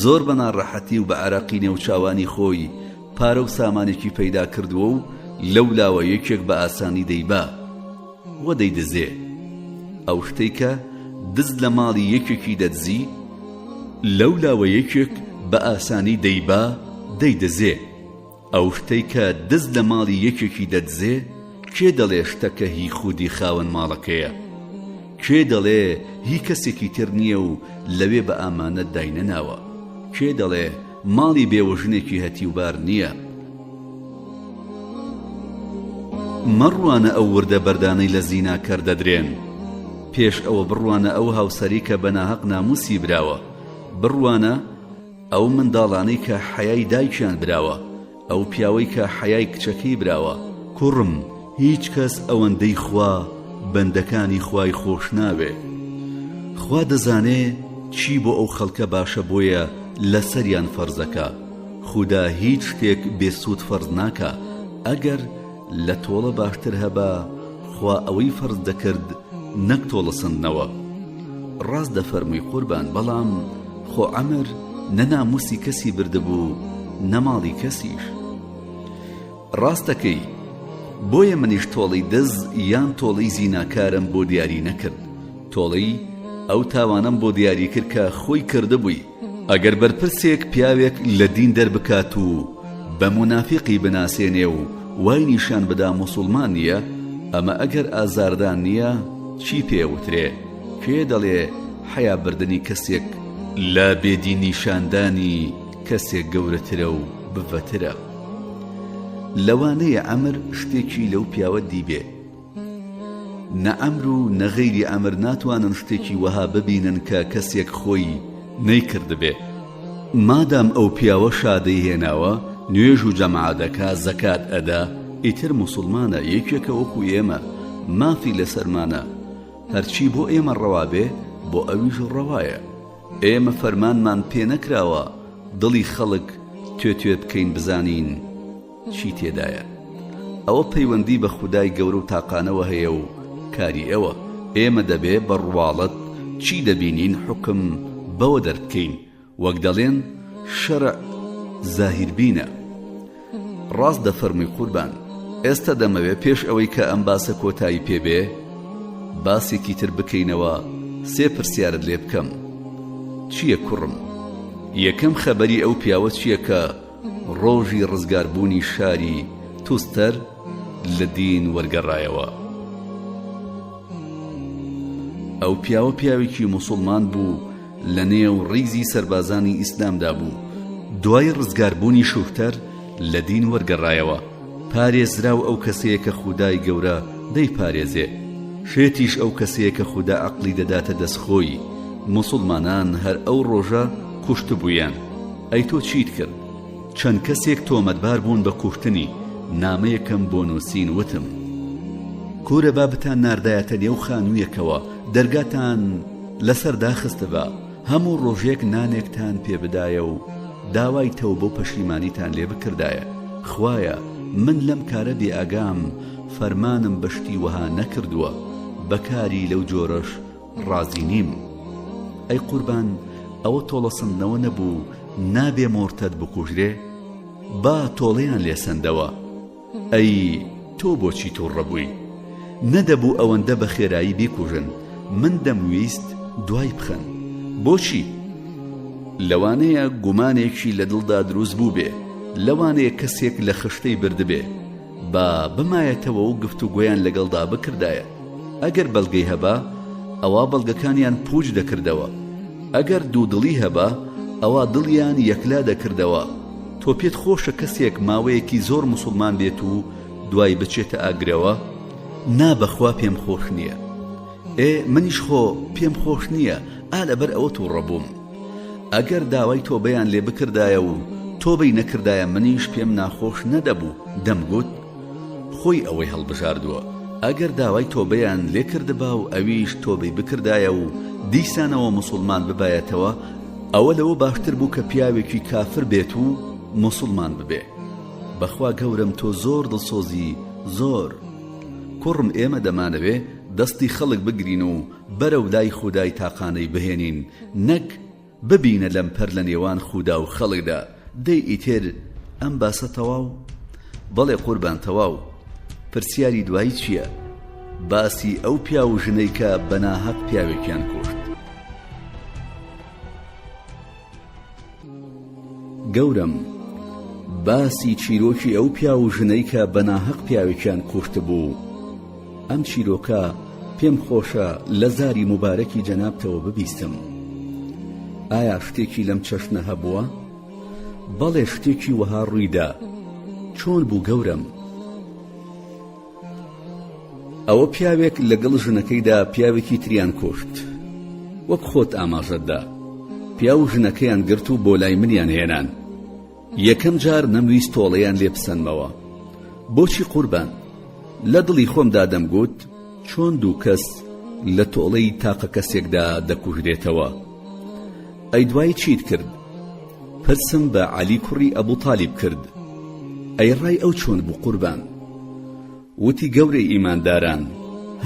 زۆر بە ناڕەحەتی و بە عەرەقی نێوچاوانی خۆی پارە و سامانێکی پەیدا کردووە و لەولاوە یەکێک بە ئاسانی دەیبا و دەیدزێ. ئەو شتەی کە دز لە ماڵی یەکێکی دەدزی، لەولاوە یەکێک بە ئاسانی دەیبا دەیدزێ. ئەو شتەی کە دز لە ماڵی یەکێکی دەدزێ، کێ دەڵێ شتەکە هی خودی خاوەن ماڵەکەیە؟ کێ دەڵێ هی کەسێکی تر نییە و لەوێ بە ئامانەت داینەناوە؟ کێ دەڵێ ماڵی بێوەژنێکی هەتیوبار نییە؟ مەڕوانە ئەو وردە بەردانەی لە زیناکەر دەدرێن. پێش ئەوە بڕوانە ئەو هاوسەری کە بە ناهەق ناموسی براوە. بڕوانە ئەو منداڵانەی کە حەیای دایکیان براوە. ئەو پیاوەی کە حەیای کچەکەی براوە. کوڕم هیچ کەس ئەوەندەی خوا بەندەکانی خوای خۆش ناوێ. خوا دەزانێ چی بۆ ئەو خەڵکە باشە بۆیە لەسەریان فەرزەکا. خودا هیچ شتێک بێ سوود فەرز ناکا ئەگەر لە تۆڵە باشتر هەبا خوا ئەوەی فەرز دەکرد نەک تۆڵە سەندنەوە. ڕاست دەفەرمووی قوربان بەڵام خۆ عەمر نە ناموسی کەسی بردبوو نە ماڵی کەسیش. ڕاست دەکەی بۆیە منیش تۆڵەی دز یان تۆڵەی زیناکارم بۆ دیاری نەکرد تۆڵەی ئەو تاوانەم بۆ دیاری کرد کە خۆی کردبووی. ئەگەر بەرپرسێک پیاوێک لە دین دەربکات و بە مونافیقی بناسێنێ و وای نیشان بدا موسوڵمان نییە، ئەمە ئەگەر ئازاردان نییە چی پێ ئەوترێ؟ کێ دەڵێ حەیا بردنی کەسێک لە بێ دین نیشاندانی کەسێک گەورەترە و بڤەترە؟ لەوانەیە عەمر شتێکی لەو پیاوە دیبێ. نە عەمر و نە غەیری عەمر ناتوانن شتێکی وەها ببینن کە کەسێک خۆی نەیکردبێ. مادام ئەو پیاوە شادەی هێناوە، نوێژ و جەماعە دەکا، زەکات ئەدا، ئیتر موسوڵمانە، یەکێکە وەکو ئێمە، مافی لەسەرمانە، هەرچی بۆ ئێمە ڕەوا بێ، بۆ ئەویش ڕەوایە. ئێمە فەرمانمان پێ نەکراوە دڵی خەڵک توێ توێ بکەین بزانین چی تێدایە. ئەوە پەیوەندی بە خودای گەورە و تاقانەوە هەیە و کاری ئەوە. ئێمە دەبێ بە ڕواڵەت چی دەبینین حوکم بەوە دەربکەین. وەک دەڵێن شەرع زاهیربینە. ڕاست دەفەرمووی قوربان. ئێستا دەمەوێ پێش ئەوەی کە ئەم باسە کۆتایی پێ بێ باسێکی تر بکەینەوە سێ پرسیارت لێ بکەم. چییە کوڕم؟ یەکەم خەبەری ئەو پیاوە چییە کە ڕۆژی ڕزگاربوونی شاری توستەر لە دین وەرگەڕایەوە. ئەو پیاوە پیاوێکی موسوڵمان بوو لە نێو ڕیزی سەربازانی ئیسلامدا بوو، دوای ڕزگاربوونی شوهتەر لە دین وەرگەڕایەوە، پارێزراو ئەو کەسەیە کە خودای گەورە دەیپارێزێ، شێتیش ئەو کەسەیە کە خودا عەقڵی دەداتە دەست خۆی، موسوڵمانان هەر ئەو ڕۆژە کوشتبوویان. ئەی تۆ چیت کرد؟ چەند کەسێک تۆمەتبار بوون بە کوشتنی، نامەیەکم بۆ نووسین وتم. کورە با بتان ناردایەتە نێو خانوویەکەوە دەرگاتان لەسەر داخستبا، هەموو ڕۆژێک نانێکتان پێ بدایە و داوای تەوبە و پەشیمانیتان لێ بکردایە، خوایە من لەم کارە بێ ئاگام، فەرمانم بە شتی وەها نەکردووە، بە کاری لەو جۆرەش ڕازی نیم. ئەی قوربان ئەوە تۆڵەسەندنەوە نەبوو نابێ مورتەد بکوژرێ؟ با تۆڵەیان لێ سەندەوە. ئەی تۆ بۆچی توڕە بووی؟ نەدەبوو ئەوەندە بە خێرایی بیکوژن، من دەمویست دوای بخەن. بۆچی؟ لەوانەیە گومانێکی لە دڵدا دروست بووبێ، لەوانەیە کەسێک لە خشتەی بردبێ. با بمایەتەوە و گفتوگۆیان لەگەڵدا بکردایە. ئەگەر بەڵگەی هەبا، ئەوا بەڵگەکانیان پووچ دەکردەوە. ئەگەر دوودڵی هەبا، ئەوا دڵیان یەکلا دەکردەوە. تۆ پێت خۆشە کەسێک ماوەیەکی زۆر موسوڵمان بێت و دوای بچێتە ئاگرەوە؟ نا بەخوا پێم خۆش نییە. ئێ منیش خۆ پێم خۆش نییە، ئا لەبەر ئەوە تووڕە بووم. ئەگەر داوای تۆبەیان لێ بکردایە و تۆبەی نەکردایە منیش پێم ناخۆش نەدەبوو، دەمگوت خۆی ئەوەی هەڵبژاردووە. ئەگەر داوای تۆبەیان لێ کردبا و ئەویش تۆبەی بکردایە و دیسانەوە موسوڵمان ببایەتەوە، ئەوە لەوە باشتر بوو کە پیاوێکی کافر بێت و موسوڵمان ببێ. بەخوا گەورەم تۆ زۆر دڵسۆزی زۆر. کوڕم ئێمە دەمانەوێ دەستی خەڵک بگرین و بەرەو لای خودای تاقانەی بهێنین نەک ببینە لەمپەر لە نێوان خودا و خەڵکدا. دەی ئیتر ئەم باسە تەواو؟ بەڵێ قوربان تەواو. پرسیاری دوایی چییە؟ باسی ئەو پیاو و ژنەی کە بە ناهەق پیاوێکیان کوشت. گەورەم. باسی چیرۆکی ئەو پیاو و ژنەی کە بە ناهەق پیاوێکیان کوشتبوو. ئەم چیرۆکە پێم خۆشە لە زاری موبارەکی جەنابتەوە ببیستم. ئایا شتێکی لەم چەشنە هەبووە؟ بەڵێ شتێکی وەها ڕوویدا. چۆن بوو گەورەم؟ ئەوە پیاوێک لەگەڵ ژنەکەیدا پیاوێکی تریان کوشت. وەک خۆت ئاماژەت دا. پیاو و ژنەکەیان گرت و بۆ لای منیان هێنان. یەکەم جار نەمویست تۆڵەیان لێ بسەنمەوە. بۆچی قوربان؟ لە دڵی خۆمدا دەمگوت چۆن دوو کەس لە تۆڵەی تاقە کەسێکدا دەکوژرێتەوە؟ ئەی دوایی چیت کرد؟ پرسم بە عەلی کوڕی ئەبو تالیب کرد. ئەی ڕای ئەو چۆن بوو قوربان؟ وتی گەورەی ئیمانداران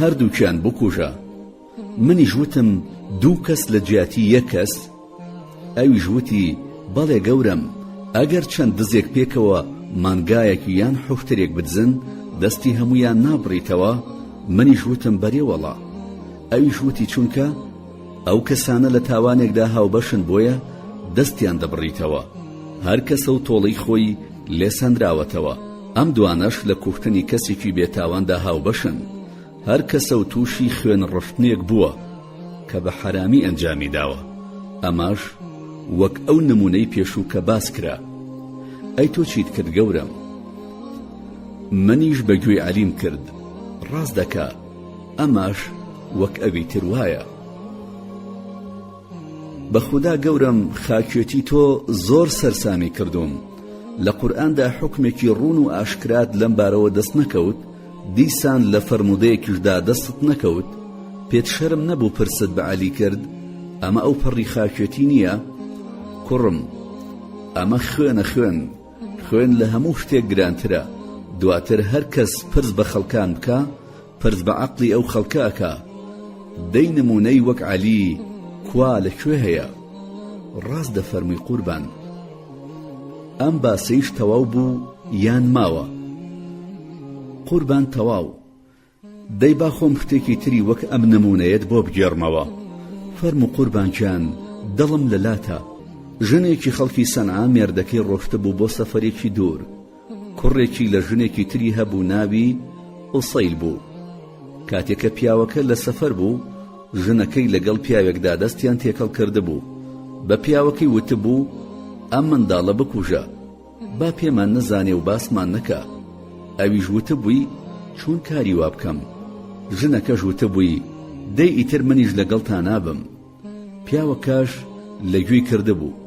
هەردووکیان بکوژە. منیش وتم دوو کەس لە جیاتی یەک کەس؟ ئەویش وتی بەڵێ گەورەم، ئەگەر چەند دزێک پێکەوە مانگایەک یان حوشترێک بدزن دەستی هەموویان نابڕیتەوە؟ منیش وتم بەرێ وەڵا. ئەویش وتی چونکە ئەو کەسانە لە تاوانێکدا هاوبەشن بۆیە دەستیان دەبڕیتەوە. هەر کەسە و تۆڵەی خۆی لێ سەندراوەتەوە، ئەم دوانەش لە کوشتنی کەسێکی بێتاواندا هاوبەشن. هەر کەسە و تووشی خوێن ڕشتنێک بووە کە بە حەرامی ئەنجامی داوە، ئەمەش وەک ئەو نموونەی پێشوو کە باس کرا. ئەی تۆ چیت کرد گەورەم؟ منیش بە گوێی عەلیم کرد، ڕاست دەکا، ئەمەش وەک ئەوی تر وایە. بە خودا گەورەم خاکێتی تۆ زۆر سەرسامی کردووم، لە قورئاندا حوکمێکی ڕوون و ئاشکرات لەم بارەوە دەست نەکەوت؟ دیسان لە فەرموودەیەکیشدا دەستت نەکەوت؟ پێت شەرم نەبوو پرست بە عەلی کرد؟ ئەمە ئەو پەڕی خاکێتی نییە؟ کوڕم ئەمە خوێنە خوێن، خوێن لە هەموو شتێک گرانترە، دواتر هەر کەس پرس بە خەڵکان بکا، پرس بە عەقڵی ئەو خەڵکە ئەکا. دەی نموونەی وەک عەلی کوا لە کوێ هەیە؟ ڕاست دەفەرمووی قوربان. ئەم باسەیش تەواو بوو یان ماوە؟ قوربان تەواو. دەی با خۆم شتێکی تری وەک ئەم نموونەیەت بۆ بگێڕمەوە. فەرموو قوربان گیان دڵم لە لاتە. ژنێکی خەڵکی سەنعا مێردەکەی ڕۆشتبوو بۆ سەفەرێکی دوور. کوڕێکی لە ژنێکی تری هەبوو ناوی، ئوسەیل، بوو. کاتێ کە پیاوەکە لە سەفەر بوو، ژنەکەی لەگەڵ پیاوێکدا دەستیان تێکەڵ کردبوو. بە پیاوەکەی وتبوو، ئەم منداڵە بکوژە، با پێمان نەزانێ و باسمان نەکا. ئەویش وتبووی، چۆن کاری وا بکەم؟ ژنەکەش وتبووی، دەی ئیتر منیش لەگەڵتا نابم. پیاوەکەش لە گوێی کردبوو.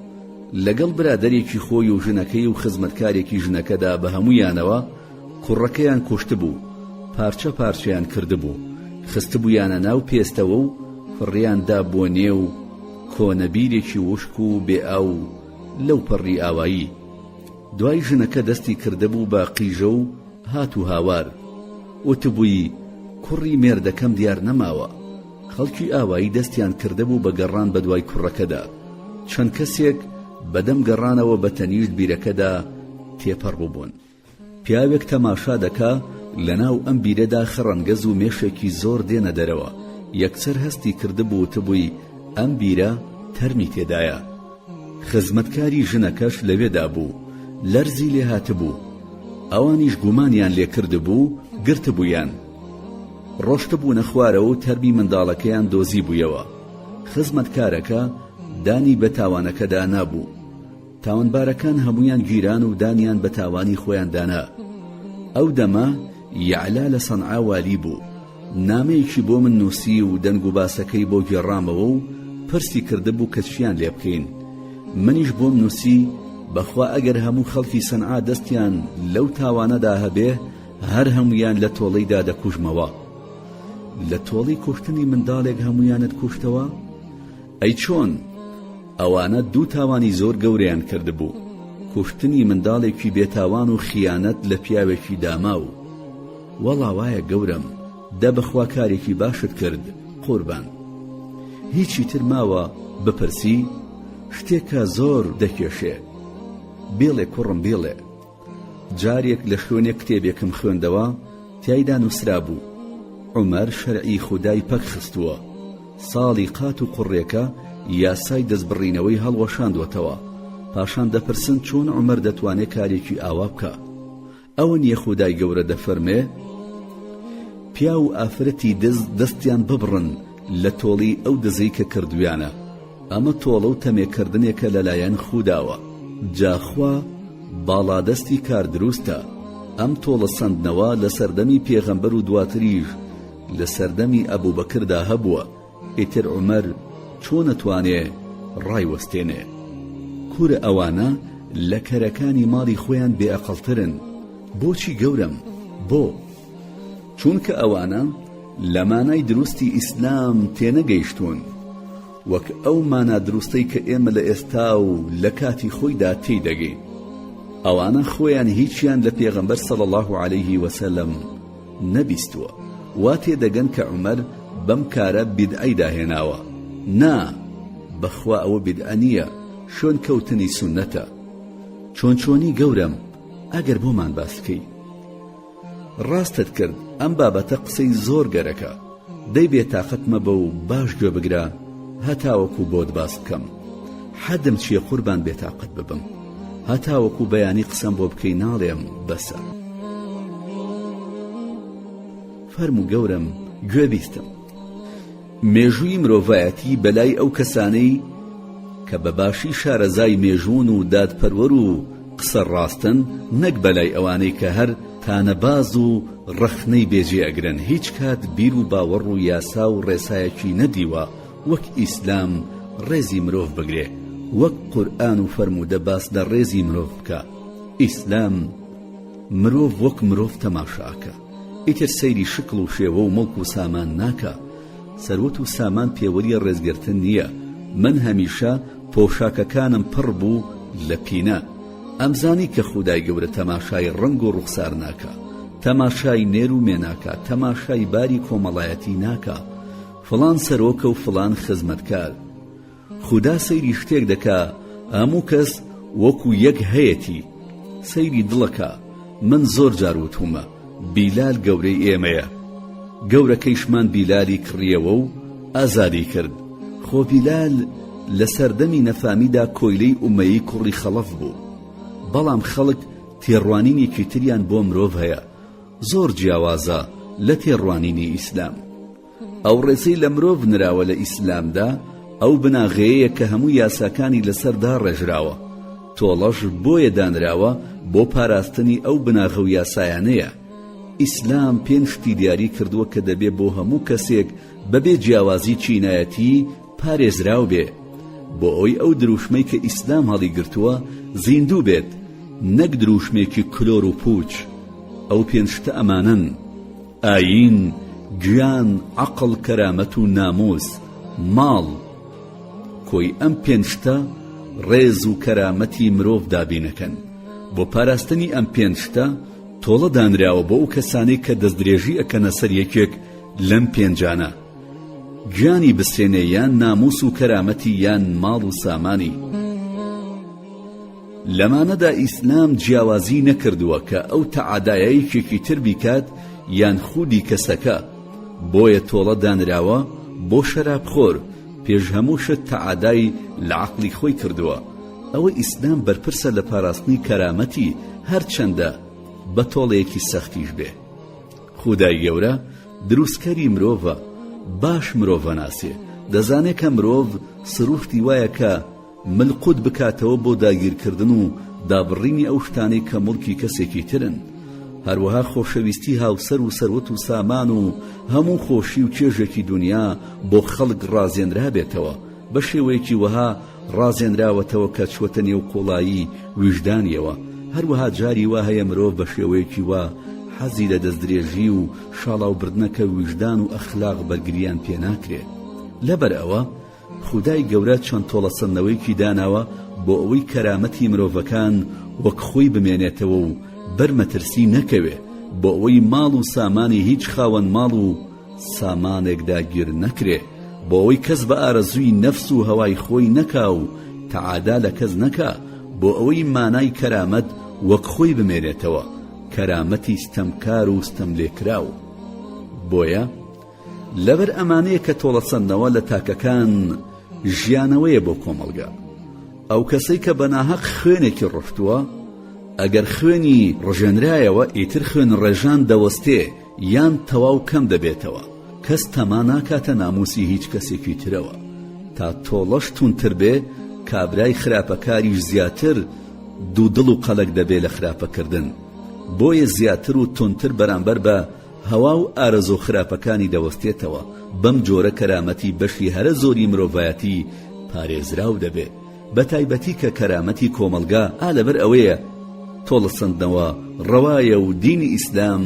لەگەڵ برادەرێکی خۆی و ژنەکەی و خزمەتکارێکی ژنەکەدا بە هەموویانەوە کوڕەکەیان کوشتبوو، پارچە پارچەیان کردبوو، خستبوویانە ناو پێستەوە و فڕێیان دابووە نێو کۆنە بیرێکی وشک و بێ ئاو لەو پەڕی ئاوایی. دوای ژنەکە دەستی کردبوو بە قیژە و هات و هاوار. وتبووی کوڕی مێردەکەم دیار نەماوە. خەڵکی ئاوایی دەستیان کردبوو بە گەڕان بەدوای کوڕەکەدا. چەند کەسێک بەدەم گەڕانەوە بە تەنیشت بیرەکەدا تێپەڕ بووبوون. پیاوێک تەماشا دەکا لەناو ئەم بیرەدا خەڕەنگەز و مێشێکی زۆر دێنە دەرەوە، یەکسەر هەستی کردبوو وتبووی ئەم بیرە تەرمی تێدایە. خزمەتکاری ژنەکەش لەوێدا بوو، لەرزی لێ هاتبوو. ئەوانیش گومانیان لێ کردبوو، گرتبوویان. ڕۆشتبوونە خوارەوە و تەرمی منداڵەکەیان دۆزیبوویەوە. خزمەتکارەکە دانی بە تاوانەکەدا نابوو. تاوانبارەکان هەموویان گیران و دانیان بە تاوانی خۆیان دانا. ئەو دەمە یەعلا لە سەنعا والی بوو. نامەیەکی بۆ من نووسی و دەنگوباسەکەی بۆ گێڕامەوە و پرسی کردبوو کە چیان لێ بکەین. منیش بۆم نووسی، بەخوا ئەگەر هەموو خەڵکی سەنعا دەستیان لەو تاوانەدا هەبێ، هەر هەموویان لە تۆڵەیدا دەکوژمەوە. لە تۆڵەی کوشتنی منداڵێک هەموویانت کوشتەوە؟ ئەی چۆن؟ ئەوانە دوو تاوانی زۆر گەورەیان کردبوو، کوشتنی منداڵێکی بێتاوان و خیانەت لە پیاوێکی داماو. وەڵا وایە گەورەم، دە بەخوا کارێکی باشت کرد قوربان. هیچی تر ماوە بپرسی؟ شتێکە زۆر دەکێشێ. بیڵێ کوڕم بیڵێ. جارێک لە شوێنێک کتێبێکم خوێندەوە تیایدا نووسرابوو، عومەر شەرعی خودای پەک خستووە، ساڵی قات و قوڕێکە یاسای دەستبڕینەوەی هەڵوەشاندووەتەوە. پاشان دەپرسن چۆن عومەر دەتوانێ کارێکی ئاوا بکا؟ ئەوە نیە خودای گەورە دەفەرمێ، پیاو و ئافرەتی دز دەستیان ببڕن لە تۆڵی ئەو دزەی کە کردویانە، ئەمە تۆڵە و تەمێ کردنێکە لەلایەن خوداوە، جا خوا باڵادەستی کار دروستە، ئەم تۆڵە سەندنەوە لە سەردەمی پێغەمبەر و دواتریش لە سەردەمی ئەبوبەکردا هەبووە، ئیتر عومەر چۆن ئەتوانێ ڕایوەستێنێ؟ کورە ئەوانە لە کەرەکانی ماڵی خۆیان بێئەقڵترن. بۆچی گەورەم؟ بۆ؟ چونکە ئەوانە لە مانای دروستی ئیسلام تێنەگەیشتوون، وەک ئەو مانا دروستەی کە ئێمە لە ئێستا و لە کاتی خۆیدا تێی دەگەین. ئەوانە خۆیان هیچیان لە پێغەمبەر صلی اللە علیه وسلم نەبیستووە، وا تێدەگەن کە عومەر بەم کارە بیدعەی داهێناوە، نا بەخوا ئەوە بیدعە نییە شوێن کەوتنی سوننەتە. چۆن چۆنی گەورەم ئەگەر بۆمان باس بکەی. ڕاستت کرد ئەم بابەتە قسەی زۆر گەرەکە، دەی بێتاقەت مەبە و باش گوێ بگرە هەتاوەکو بۆت باس بکەم. حەدم چیە قوربان بێتاقەت ببم. هەتاوەکو بەیانی قسەم بۆ بکەی ناڵێم بەسە. فەرموو گەورەم گوێ بیستم. مێژووی مرۆڤایەتی بەلای ئەو کەسانەی کە بە باشی شارەزای مێژوون و دادپەروەر و قسە ڕاستن نەک بەلای ئەوانەی کە هەر تانەباز و ڕەخنەی بێجێ ئەگرن هیچ کات بیر و باوەڕ و یاسا و ڕێسایەکی نەدیوە وەک ئیسلام ڕێزی مرۆڤ بگرێ وەک قورئان و فەرموودە باس لە ڕێزی مرۆڤ بکا ئیسلام مرۆڤ وەک مرۆڤ تەماشا ئەکا ئیتر سەیری شکڵ و شێوە و موڵک و سامان ناکا سەروەت و سامان پێوەری ڕێزگرتن نییە من هەمیشە پۆشاکەکانم پڕ بوو لە پینە ئەمزانی کە خودای گەورە تەماشای ڕەنگ و ڕوخسار ناکا تەماشای نێر و مێ ناکا تەماشای باری کۆمەڵایەتی ناکا فڵان سەرۆکە و فڵان خزمەتکار. خودا سەیری شتێک دەکا هەموو کەس وەکو یەک هەیەتی. سەیری دڵەکا. من زۆر جار وتوومە بیلال گەورەی ئێمەیە. گەورەکەیشمان بیلالی کڕیەوە و ئازادی کرد. خۆ بیلال لە سەردەمی نەفامیدا کۆیلەی ئومەیی کوڕی خەڵەف بوو. بەڵام خەڵک تێڕوانینێکی تریان بۆ مرۆڤ هەیە. زۆر جیاوازە لە تێڕوانینی ئیسلام. ئەو ڕێزەی لە مرۆڤ نراوە لە ئیسلامدا ئەو بناغەیەیە کە هەموو یاساکانی لەسەر داڕێژراوە، تۆڵەش بۆیە دانراوە بۆ پاراستنی ئەو بناغە و یاسایانەیە. ئیسلام پێنج شتی دیاری کردووە کە دەبێ بۆ هەموو کەسێک بەبێ جیاوازی چینایەتی پارێزراو بێ، بۆ ئەوەی ئەو دروشمەی کە ئیسلام هەڵیگرتووە زیندوو بێت نەک دروشمێکی کلۆر و پووچ. ئەو پێنج شتە ئەمانەن. ئایین، گیان، عەقڵ، کەرامەت و ناموس، ماڵ. کۆی ئەم پێنج شتە ڕێز و کەرامەتی مرۆڤ دابینەکەن. بۆ پاراستنی ئەم پێنج شتە تۆڵە دانراوە بۆ ئەو کەسانەی کە دەستدرێژی ئەکەنە سەر یەکێک لەم پێنجانە. گیانی بسێنێ یان ناموس و کەرامەتی یان ماڵ و سامانی. لەمانەدا ئیسلام جیاوازی نەکردووە کە ئەو تەعادایە یەکێکی تر بیکات یان خودی کەسەکە، بۆیە تۆڵە دانراوە بۆ شەرابخۆر پێش هەموو شت تەعادای لە عەقڵی خۆی کردووە، ئەوە ئیسلام بەرپرسە لە پاراستنی کەرامەتی هەرچەندە بە تۆڵەیەکی سەختیش بێ. خودای گەورە دروستکەری مرۆڤە، باش مرۆڤ ئەناسێ، دەزانێ کە مرۆڤ سروشتی وایە کە، مل قوت بکاتەوە بۆ داگیرکردن و دابڕینی ئەو شتانەی کە موڵکی کەسێکی ترن. هەروەها خۆشەویستی هاوسەر و سەروەت و سامان و هەموو خۆشی و چێژێکی دونیا بۆ خەڵک ڕازێنرابێتەوە، بە شێوەیەکی وەها ڕازێنراوەتەوە کە چووەتە نێو قوڵایی ویژدانیەوە. هەروەها جاری وا هەیە مرۆڤ بە شێوەیەکی وا حەزی لە دەستدرێژی و شاڵاوبردنە کە ویژدان و ئەخلاق بەرگریان پێ ناکرێ. لەبەر ئەوە خودای گەورە چەند تۆڵەسەندنەوەیەکی داناوە بۆ ئەوەی کەرامەتی مرۆڤەکان وەک خۆی بمێنێتەوە و بەر مەترسی نەکەوێ، بۆ ئەوەی ماڵ و سامانی هیچ خاوەن ماڵ و سامانێک داگیر نەکرێ، بۆ ئەوەی کەس بە ئارەزووی نەفس و هەوای خۆی نەکا و تەعادا لە کەس نەکا، بۆ ئەوەی مانای کەرامەت وەک خۆی بمێنێتەوە، کەرامەتی ستەمکار و ستەملێکراو. بۆیە. لەبەر ئەمانەیە کە تۆڵەسەندنەوە لە تاکەکان ژیانەوەیە بۆ کۆمەڵگا. ئەو کەسەی کە بە ناهەق خوێنێکی ڕشتووە، ئەگەر خوێنی ڕژێنرایەوە ئیتر خوێنڕێژان دەوەستێ یان تەواو کەم دەبێتەوە، کەس تەما ناکاتە ناموسی هیچ کەسێکی ترەوە، تا تۆڵەش توندتر بێ کابرای خراپەکاریش زیاتر دوودڵ و قەلەک دەبێ لە خراپەکردن، بۆیە زیاتر و توندتر بەرامبەر بە هەوا و ئارەزوو خراپەکانی دەوەستێتەوە، بەم جۆرە کەرامەتی بەشی هەرە زۆری مرۆڤایەتی پارێزراو دەبێ، بەتایبەتی کە کەرامەتی کۆمەڵگا ئا لەبەر ئەوەیە تۆڵەسەندنەوە ڕەوایە و دینی ئیسلام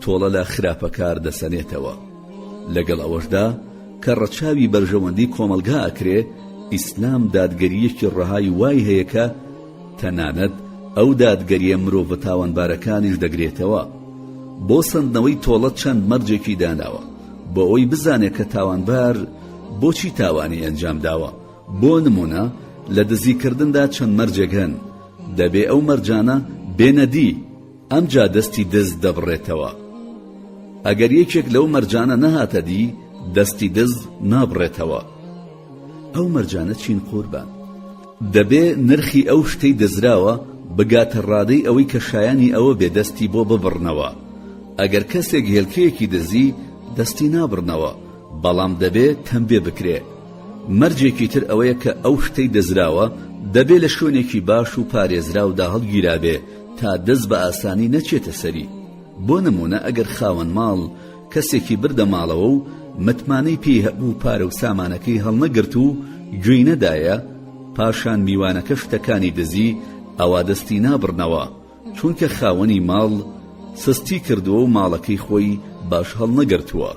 تۆڵە لە خراپەکار دەسەنێتەوە. لەگەڵ ئەوەشدا کە ڕەچاوی بەرژەوەندی کۆمەڵگا ئەکرێ، ئیسلام دادگەرییەکی ڕەهای وای هەیە کە تەنانەت ئەو دادگەرییە مرۆڤە تاوانبارەکانیش دەگرێتەوە. بۆ سەندنەوەی تۆڵە چەند مەرجێکی داناوە بۆ ئەوەی بزانێ کە تاوانبار بۆچی تاوانی ئەنجام داوە، بۆ نموونە لە دزیکردندا چەند مەرجێک هەن، دەبێ ئەو مەرجانە بێنە دی، ئەمجا دەستی دز دەبڕێتەوە. ئەگەر یەکێک لەو مەرجانە نەهاتە دی، دەستی دز نابڕێتەوە. ئەو مەرجانە چین قوربان؟ دەبێ نرخی ئەو شتەی دزراوە بگاتە ڕادەی ئەوەی کە شایانی ئەوە بێ دەستی بۆ ببڕنەوە. ئەگەر کەسێک هێلکەیەکی دزی، دەستی نابڕنەوە، بەڵام دەبێ تەمبێ بکرێ. مەرجێکی تر ئەوەیە کە ئەو شتەی دزراوە دەبێ لە شوێنێکی باش و پارێزراودا هەڵگیرابێ تا دز بە ئاسانی نەچێتە سەری. بۆ نموونە ئەگەر خاوەن ماڵ کەسێکی بردە ماڵەوە و متمانەی پێی هەبوو پارە و سامانەکەی هەڵنەگرت و گوێی نەدایە، پاشان میوانەکە شتەکانی دزی، ئەوا دەستی نابڕنەوە، چونکە خاوەنی ماڵ سستی کردووە و ماڵەکەی خۆی باش هەڵنەگرتووە.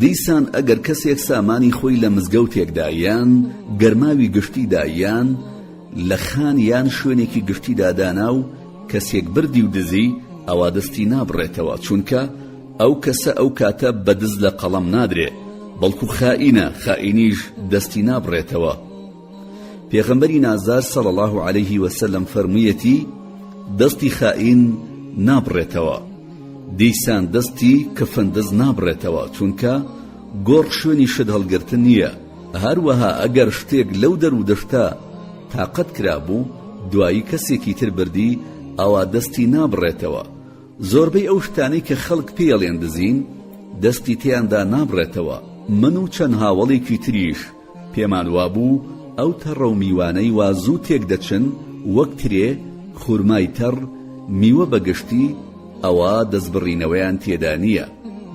دیسان ئەگەر کەسێک سامانی خۆی لە مزگەوتێکدا یان گەرماوی گشتیدا یان لە خان یان شوێنێکی گشتیدا دانا و کەسێک بردی و دزی ئەوا دەستی نابڕێتەوە چونکە ئەو کەسە ئەو کاتە بە دز لە قەڵەم نادرێ بەڵکو خائینە خائینیش دەستی نابڕێتەوە. پێغەمبەری نازدار صلی اللە علیه وسلم فەرموویەتی، دەستی خائین نابڕێتەوە، دیسان دەستی کفندز نابڕێتەوە، چونکە گۆڕ شوێنی شت هەڵگرتن نییە، هەروەها ئەگەر شتێک لەو دەر و دەشتە تاقەت کرابوو دوایی کەسێکی تر بردی ئەوا دەستی نابڕێتەوە، زۆربەی ئەو شتانەی کە خەڵک پێی ئەڵێن دزین دەستی تێیاندا نابڕێتەوە، من و چەند هاوەڵێکی تریش پێمان وابوو ئەو تەڕە و میوانەی وا زوو تێک دەچن وەک ترێ، خورمای تەڕ، میوە بە گشتی، ئەوا دەستبڕینەوەیان تێدا نییە.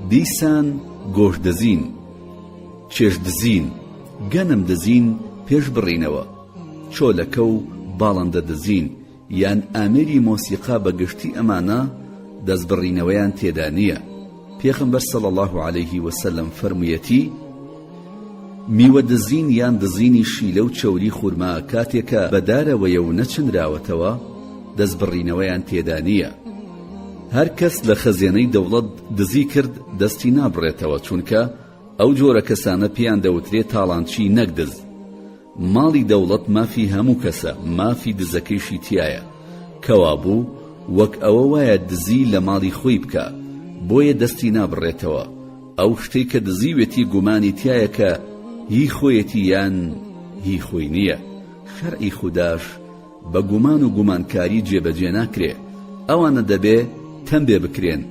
دیسان گۆشت دزین، چێشت دزین، گەنم دزین پێش بڕینەوە، چۆلەکە و باڵندە دزین، یان ئامێری مۆسیقا بە گشتی ئەمانە دەست بڕینەوەیان تێدا نییە پێغەمبەر صلی اللە علیه وسلم فەرموویەتی میوە دزین یان دزینی شیلە و چەوری خورما کاتێکە بە دارەوەیە و نەچنراوەتەوە دەست بڕینەوەیان تێدا نییە هەر کەس لە خەزێنەی دەوڵەت دزی کرد دەستی نابڕێتەوە چونکە ئەو جۆرە کەسانە پێیان دەوترێ تاڵانچی نەک دز ماڵی دەوڵەت مافی هەموو کەسە، مافی دزەکەیشی تیایە. کەوابوو وەک ئەوە وایە دزی لە ماڵی خۆی بکا، بۆیە دەستی نابڕێتەوە. ئەو شتەی کە دزیوێتی گومانی تیایە کە هی خۆیەتی یان هی خۆی نییە. شەرعی خوداش بە گومان و گومانکاری جێبەجێ ناکرێ. ئەوانە دەبێ تەمبێ بکرێن.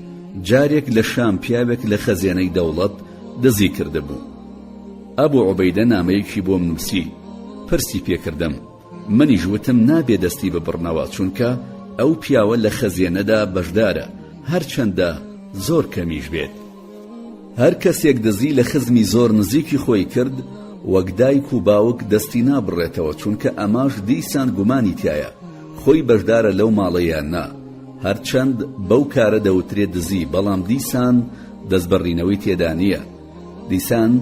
جارێک لە شام پیاوێک لە خەزێنەی دەوڵەت دزی کردبوو. ئەبو عوبەیدە نامەیەکی بۆم نووسی، پرسی پێ کردم. منیش وتم نابێ دەستی ببڕنەوە، چونکە ئەو پیاوە لە خەزێنەدا بەشدارە، هەرچەندە زۆر کەمیش بێت. هەر کەسێک دزی لە خزمی زۆر نزیکی خۆی کرد وەک دایک و باوک دەستی نابڕێتەوە چونکە ئەماش دیسان گومانی تیایە خۆی بەشدارە لەو ماڵە یان نا هەرچەند بەو کارە دەوترێ دزی بەڵام دیسان دەستبڕینەوەی تێدا نییە دیسان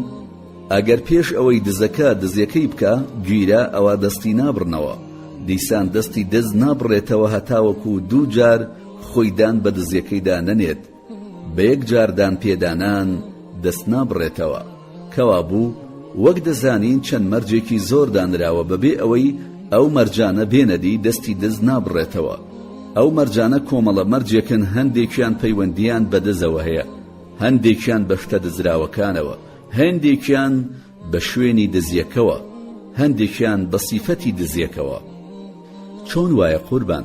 ئەگەر پێش ئەوەی دزەکە دزیەکەی بکا گیرا ئەوا دەستی نابڕنەوە دیسان دەستی دز نابڕێتەوە هەتاوەکو دووجار خۆی دان بە دزیەکەیدا نەنێت بە یەک جار دان پێدانان دەست نابڕێتەوە. کەوابوو وەک دەزانین چەند مەرجێکی زۆر دانراوە بەبێ ئەوەی ئەو مەرجانە بێنە دی دەستی دز نابڕێتەوە. ئەو مەرجانە کۆمەڵە مەرجێکن هەندێکیان پەیوەندییان بە دزەوە هەیە، هەندێکیان بە شتە دزراوەکانەوە، هەندێکیان بە شوێنی دزیەکەوە. هەندێکیان بە سیفەتی دزێکەوە. چۆن وایە قوربان؟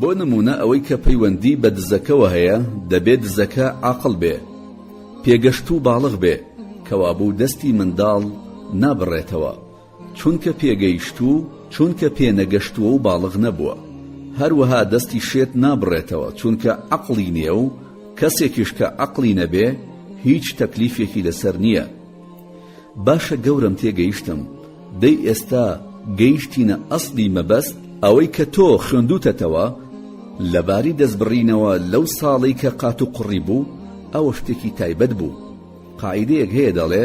بۆ نموونە ئەوەی کە پەیوەندی بە دزەکەوە هەیە دەبێ دزەکە عاقڵ بێ، پێگەشتوو باڵغ بێ، کەوابوو دەستی منداڵ نابڕێتەوە، چونکە پێگەیشتوو چونکە پێنەگەشتووە و باڵغ نەبووە، هەروەها دەستی شێت نابڕێتەوە چونکە عەقڵی نییە و کەسێکیش کە عەقڵی نەبێ هیچ تەکلیفێکی لەسەر نییە. باشە گەورەم تێگەیشتم، دەی ئێستا گەیشتینە ئەسڵی مەبەست، ئەوەی کە تۆ خوێندووتەتەوە لەباری دەستبڕینەوە لەو ساڵەی کە قاتوقڕی بوو ئەوە شتێکی تایبەت بوو، قاعیدەیەک هەیە دەڵێ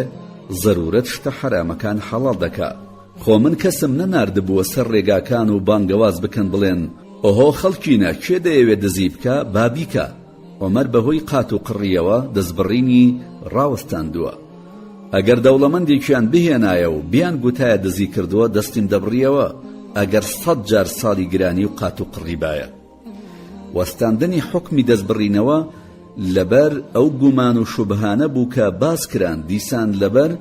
زەرورەت شتە حەرامەکان حەڵاڵ دەکا، خۆ من کەسم نەناردبووە سەر ڕێگاکان و بانگەواز بکەن بڵێن ئۆهۆ خەڵکینە کێ دەیەوێ دزی بکا با بیکا، عومەر بەهۆی قات و قڕیەوە دەستبڕینی ڕاوەستاندووە. ئەگەر دەوڵەمەندێکیان بهێنایە و بیان گوتایە دزی کردووە دەستیم دەبڕیەوە ئەگەر سەت جار ساڵی گرانی و قات و قڕی بایە. وەستاندنی حوکمی دەستبڕینەوە لەبەر ئەو گومان و شوبهانە بوو کە باس کران دیسان لەبەر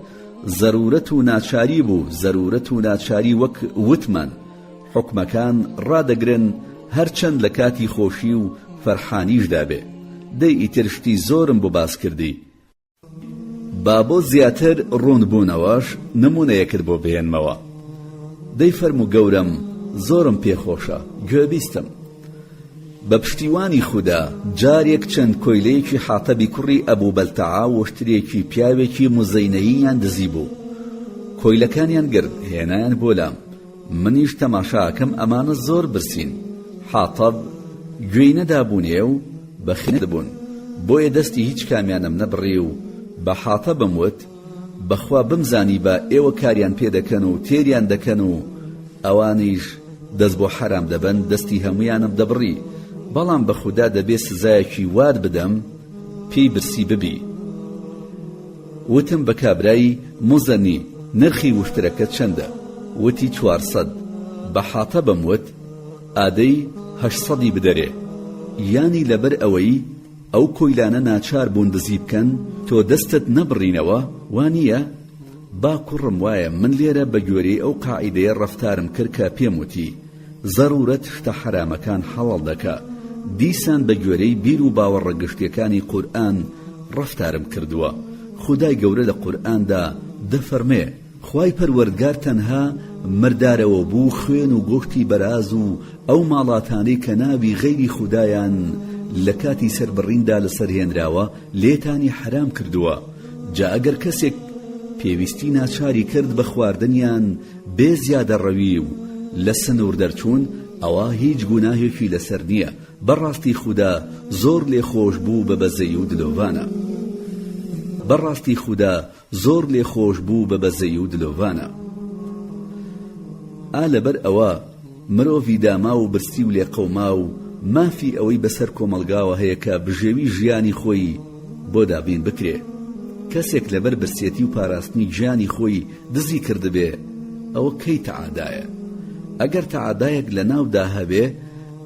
زەرورەت و ناچاری بوو زەرورەت و ناچاری وەک وتمان حوکمەکان ڕادەگرن هەرچەند لە کاتی خۆشی و فەرحانیشدا بێ. دەی ئیتر شتی زۆرم بۆ باس کردی. با بۆ زیاتر ڕوون بوونەوەش نموونەیەکت بۆ بهێنمەوە. دەی فەرموو گەورەم زۆرم پێ خۆشە گوێبیستم. بە پشتیوانی خودا جارێک چەند کۆیلەیەکی حاتەبی کوڕی ئەبوو بەلتەعە وشترێکی پیاوێکی موزەینەییان دزیبوو. کۆیلەکانیان گرت هێنایان بۆ لام. منیش تەماشا ئەکەم ئەمانە زۆر برسین، حاتەب گوێی نەدابوونێ و بەخێر بوون، بۆیە دەستی هیچ کامیانم نەبڕی و بە حاتەبم وت، بەخوا بمزانیبا ئێوە کاریان پێ دەکەن و تێریان دەکەن و ئەوانیش دەست بۆ حەرام دەبەن دەستی هەموویانم دەبڕی، بەڵام بە خودا دەبێ سزایەکی وات بدەم پێی برسی ببی. وتم بە کابرای موزەنی نرخی وشترەکە چەندە؟ وتی 400. بە حاتەبم وت ئادەی هەشتسەدی بدەرێ. یانی لەبەر ئەوەی ئەو کۆیلانە ناچار بوون دزی بکەن تۆ دەستت نەبڕینەوە وا نییە؟ با کوڕم وایە من لێرە بە گوێرەی ئەو قاعیدەیە ڕەفتارم کرد کە پێم وتی. زەرورەت شتە حەرامەکان حەڵاڵ دەکا، دیسان بە گوێرەی بیر و باوەڕە گشتیەکانی قورئان ڕەفتارم کردووە، خودای گەورە لە قورئاندا دەفەرمێ، خوای پەروەردگار تەنها مردارەوەبوو خوێن و گۆشتی بەراز و ئەو ماڵاتانەی کە ناوی غەیری خودایان لە کاتی سەربڕیندا لەسەر هێنراوە لێتانی حەرام کردووە، جا ئەگەر کەسێک پێویستی ناچاری کرد بە خواردنیان بێ زیادەڕەوی و لە سنوور دەرچوون ئەوا هیچ گوناهێکی لەسەر نییە، بەڕاستی خودا زۆر لێخۆشبوو بە بەزەیی و دلۆڤانە. بەڕاستی خودا زۆر لێخۆشبوو بە بەزەیی و دلۆڤانە. ئا لەبەر ئەوە مرۆڤی داماو و برسی و لێقەوماو مافی ئەوەی بەسەر کۆمەڵگاوە هەیە کە بژێوی ژیانی خۆی بۆ دابین بکرێ. کەسێک لەبەر برسێتی و پاراستنی گیانی خۆی دزی کردبێ ئەوە کەی تەعادایە؟ ئەگەر تەعادایەک لە ناودا هەبێ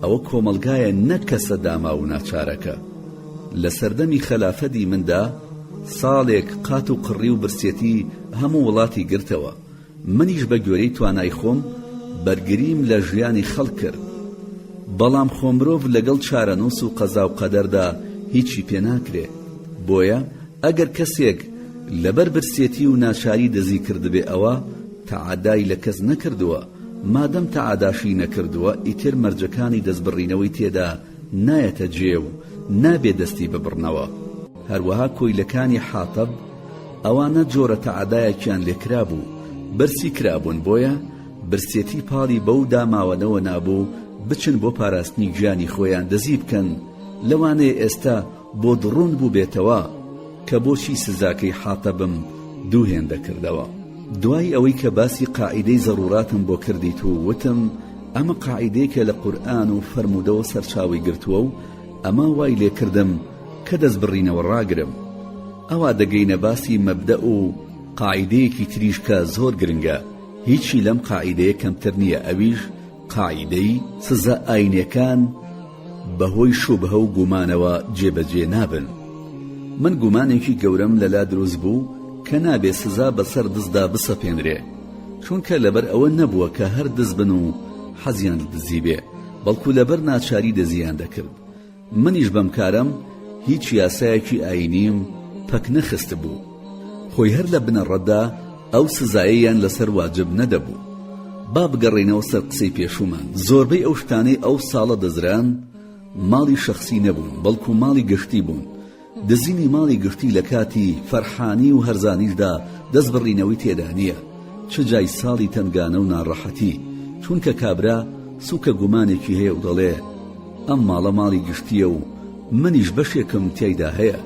ئەوە کۆمەڵگایە نەک کەسە داماو و ناچارەکە. لە سەردەمی خەلافەتی مندا ساڵێک قات و قڕی و برسێتی هەموو وڵاتی گرتەوە، منیش بە گوێرەی توانای خۆم بەرگریم لە ژیانی خەڵک کرد. بەڵام خۆ مرۆڤ لەگەڵ چارەنووس و قەزا و قەدەردا هیچی پێ ناکرێ. بۆیە ئەگەر کەسێک لەبەر برسێتی و ناچاری دزی کردبێ ئەوا تەعەدای لە کەس نەکردووە، مادەم تەعەداشی نەکردووە ئیتر مەرجەکانی دەستبڕینەوەی تێدا نایەتە جێ و نابێ دەستی ببڕنەوە. هەروەها کۆیلەکانی حاتەب ئەوانە جۆرە تەعەدایەکیان لێکرابوو، برسی کرابوون بۆیە برسێتی پاڵی بەو داماوەنەوە نابوو بچن بۆ پاراستنی گیانی خۆیان دزی بکەن، لەوانەیە ئێستا بۆت ڕوون بووبێتەوە کە بۆچی سزاکەی حاتەبم دوو هێندە کردەوە. دوای ئەوەی کە باسی قاعیدەی زەڕوراتم بۆ کردیت و وتم ئەمە قاعیدەیەکە لە قورئان و فەرموودەوە سەرچاوەی گرتووە و ئەمە وای لێکردم کە دەستبڕینەوە ڕاگرم ئەوا دەگەینە باسی مەبدەئ و قاعیدەیەکی تریش کە زۆر گرنگە هیچی لەم قاعیدەیە کەمتر نییە ئەویش قاعیدەی سزا ئاینیەکان بەهۆی شوبهە و گومانەوە جێبەجێ نابن. من گومانێکی گەورەم لەلا دروست بوو کە نابێ سزا بەسەر دزدا بسەپێنرێ. چونکە لەبەر ئەوە نەبووە کە هەر دز بن و حەزیان لە دزی بێ، بەڵکو لەبەر ناچاری دزییان دەکرد. منیش بەم کارەم هیچ یاسایەکی ئایینیم پەک نەخستبوو. خۆی هەر لە بنەڕەتدا ئەو سزایەیان لەسەر واجب نەدەبوو. با بگەڕێینەوە سەر قسەی پێشوومان، زۆربەی ئەو شتانەی ئەو ساڵە دزران ماڵی شەخسی نەبوون، بەڵکو ماڵی گشتی بوون. دزینی ماڵی گشتی لە کاتی فەرحانی و هەرزانیشدا دەست بڕینەوەی تێدا نییە، چ جای ساڵی تەنگانە و ناڕەحەتی، چونکە کابرا سوکە گومانێکی هەیە و دەڵێ ئەم ماڵە ماڵی گشتییە و منیش بەشێکم تیایدا هەیە،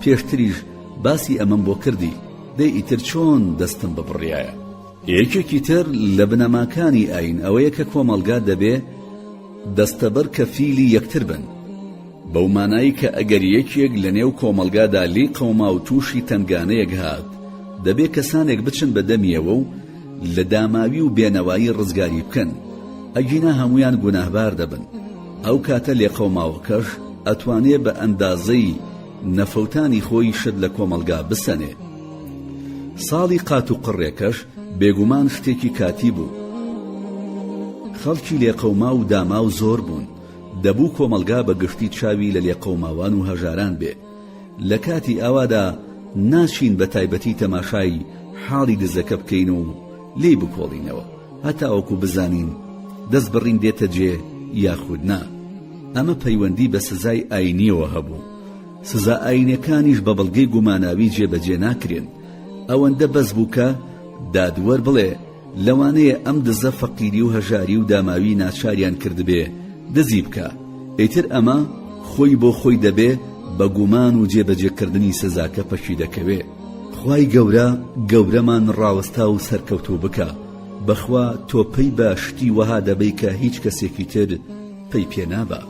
پێشتریش باسی ئەمەم بۆ کردی، دەی ئیتر چۆن دەستم ببڕیایە؟ یەکێکی تر لە بنەماکانی ئایین ئەوەیە کە کۆمەڵگا دەبێ دەستەبەر کەفیلی یەکتر بن، بەو مانای کە ئەگەر یەکێک لە نێو کۆمەڵگادا لێی قەوما و تووشی تەنگانەیەک هات، دەبێ کەسانێک بچن بە دەمیەوە و لە داماوی و بێنەوایی ڕزگاری بکەن، ئەگینا هەموویان گوناهبار دەبن. ئەو کاتە لێقەوماوەکەش ئەتوانێ بە ئەندازەی نەفەوتانی خۆی شت لە کۆمەڵگا بسەنێ. ساڵی قات و قڕێکەش بێگومان شتێکی کاتی بوو. خەڵکی لێقەوماو و داماو زۆر بوون. دەبوو کۆمەڵگا بە گشتی چاوی لە لێقەوماوان و هەژاران بێ. لە کاتی ئاوادا ناچین بە تایبەتی تەماشای حاڵی دزەکە بکەین و لێی بکۆڵینەوە هەتاوەکو بزانین دەست بڕین دێتە جێ یاخود نا. ئەمە پەیوەندی بە سزای ئاینیەوە هەبوو. سزا ئاینیەکانیش بە بەڵگەی گوماناوی جێبەجێ ناکرێن. ئەوەندە بەس بوو کە دادوەر بڵێ لەوانەیە ئەم دزە فەقیری و هەژاری و داماوی ناچاریان کردبێ دزی بکا، ئیتر ئەمە خۆی بۆ خۆی دەبێ بە گومان و جێبەجێکردنی سزاکە پەکی دەکەوێ. خوای گەورە گەورەمان ڕاوەستاو و سەرکەوتوو بکا، بەخوا تۆ پەی بە شتی وەها دەبەی کە هیچ کەسێکی تر پەی پێ نابا.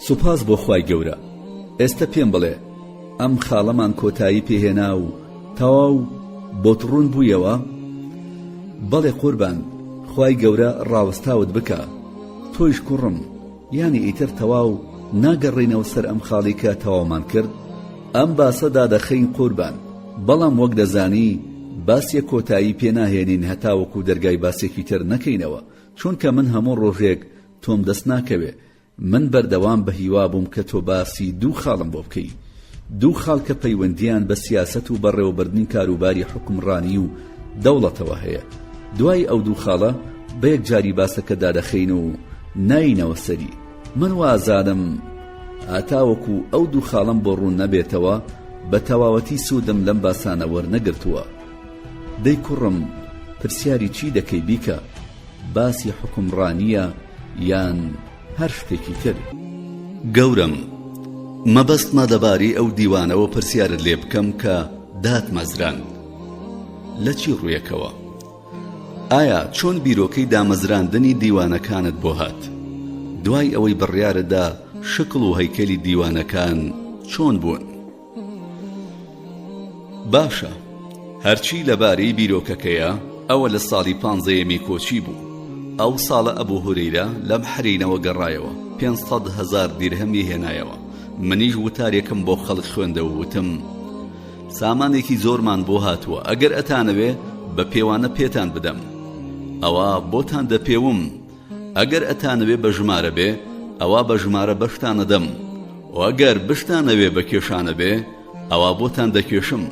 سوپاس بۆ خوای گەورە. ئێستە پێم بڵێ ئەم خاڵەمان کۆتایی پێ هێنا و تەواو بۆت ڕوون بوویەوە؟ بەڵێ قوربان خوای گەورە ڕاوەستاوت بکا. تۆیش کوڕم یانی ئیتر تەواو ناگەڕێینەوە سەر ئەم خاڵی کە تەواومان کرد؟ ئەم باسە دادەخەین قوربان بەڵام وەک دەزانی باسێک کۆتایی پێ ناهێنین هەتاوەکو دەرگای باسێکی تر نەکەینەوە چونکە من هەموو ڕۆژێک تۆم دەست ناکەوێ من بەردەوام بە هیوا بووم کە تۆ باسی دوو خاڵم بۆ بکەی. دوو خاڵ کە پەیوەندییان بە سیاسەت و بەڕێوەبردنی کاروباری حوکمڕانی و دەوڵەتەوە هەیە. دوای ئەو دوو خاڵە بە یەکجاری باسەکە دادەخەین و نایینەوە سەری. من وازانم هەتاوەکو ئەو دوو خاڵەم بۆ ڕوون نەبێتەوە بە تەواوەتی سوودم لەم باسانە وەرنەگرتووە. دەی کوڕم پرسیاری چی دەکەی بیکە. باسی حوکمڕانییە یان هەر شتێکی تر. گەورەم، مەبەستمە لەبارەی ئەو دیوانەوە پرسیارت لێ بکەم کە داتمەزراند. لە چی ڕوویەکەوە؟ ئایا چۆن بیرۆکەی دامەزراندنی دیوانەکانت بۆ هات؟ دوای ئەوەی بڕیارت دا شکڵ و هەیکەلی دیوانەکان چۆن بوون؟ باشە هەرچی لەبارەی بیرۆکەکەیە ئەوە لە ساڵی پانزەیەمی کۆچی بوو ئەو ساڵە ئەبو هورەیرە لە بەحرەینەوە گەڕایەوە 500 هەزار دیرهەمی هێنایەوە منیش وتارێکم بۆ خەڵک خوێندەوە وتم سامانێکی زۆرمان بۆ هاتووە ئەگەر ئەتانەوێ بە پێوانە پێتان بدەم ئەوە بۆتان دەپێوم ئەگەر ئەتانەوێ بە ژمارە بێ ئەوا بە ژمارە بەشتان ئەدەم و ئەگەر بشتانەوێ بە کێشانە بێ ئەوا بۆتان دەکێشم.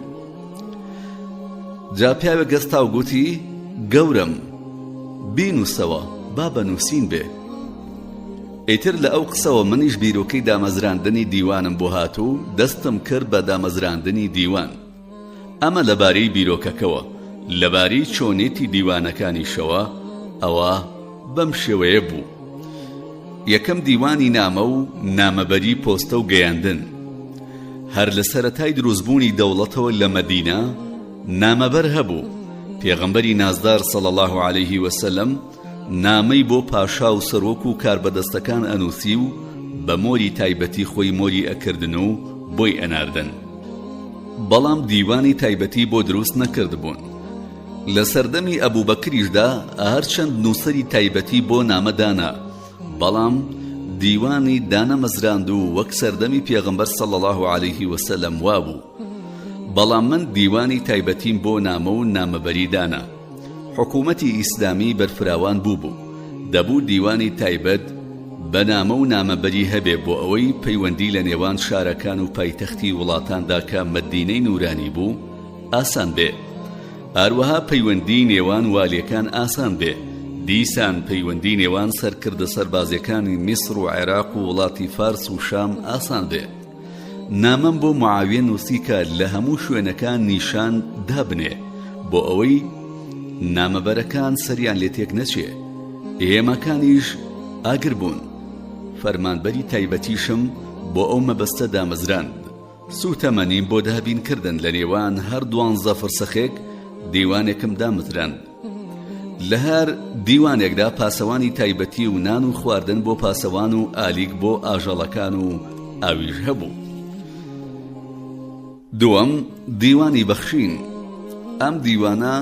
جا پیاوێک هەستا و گوتی، گەورەم، بینووسەوە، با بە نووسین بێ. ئیتر لە ئەو قسەوە منیش بیرۆکەی دامەزراندنی دیوانم بۆ هات و دەستم کرد بە دامەزراندنی دیوان. ئەمە لەبارەی بیرۆکەکەوە، لەبارەی چۆنێتی دیوانەکانیشەوە ئەوا بەم شێوەیە بوو، یەکەم دیوانی نامە و نامەبەری پۆستە و گەیاندن، هەر لە سەرەتای دروستبوونی دەوڵەتەوە لە مەدینە نامەبەر هەبوو، پێغەمبەری نازدار صلی اللە علیه وسلم نامەی بۆ پاشا و سەرۆک و کاربەدەستەکان ئەنووسی و بە مۆری تایبەتی خۆی مۆری ئەکردن و بۆی ئەناردن. بەڵام دیوانی تایبەتی بۆ دروست نەکردبوون. لە سەردەمی ئەبوبەکریشدا هەرچەند نووسەری تایبەتی بۆ نامە دانا، بەڵام دیوانی دانەمەزراند و وەک سەردەمی پێغەمبەر صلی اللە علیه وسلم وابوو. بەڵام من دیوانی تایبەتیم بۆ نامە و نامەبەری دانا. حکوومەتی ئیسلامی بەرفراوان بووبوو، دەبوو دیوانی تایبەت بە نامە و نامەبەری هەبێ بۆ ئەوەی پەیوەندی لە نێوان شارەکان و پایتەختی وڵاتاندا کە مەدینەی نوورانی بوو ئاسان بێ. هەروەها پەیوەندی نێوان والیەکان ئاسان بێ. دیسان پەیوەندی نێوان سەرکردە سەربازیەکانی میسر و عێراق و وڵاتی فارس و شام ئاسان بێ. نامەم بۆ معاویە نووسی کە لە هەموو شوێنەکان نیشان دابنێ بۆ ئەوەی نامەبەرەکان سەریان لێ تێک نەچێ. هێماکانیش ئاگر بوون. فەرمانبەری تایبەتیشم بۆ ئەو مەبەستە دامەزراند. سووتەمەنیم بۆ دابین کردن لە نێوان هەر دوانزە فرسەخێک دیوانێکم دامەزراند. لە هەر دیوانێکدا پاسەوانی تایبەتی و نان و خواردن بۆ پاسەوان و ئالیک بۆ ئاژەڵەکان و ئاویش هەبوو. دووەم، دیوانی بەخشین، ئەم دیوانە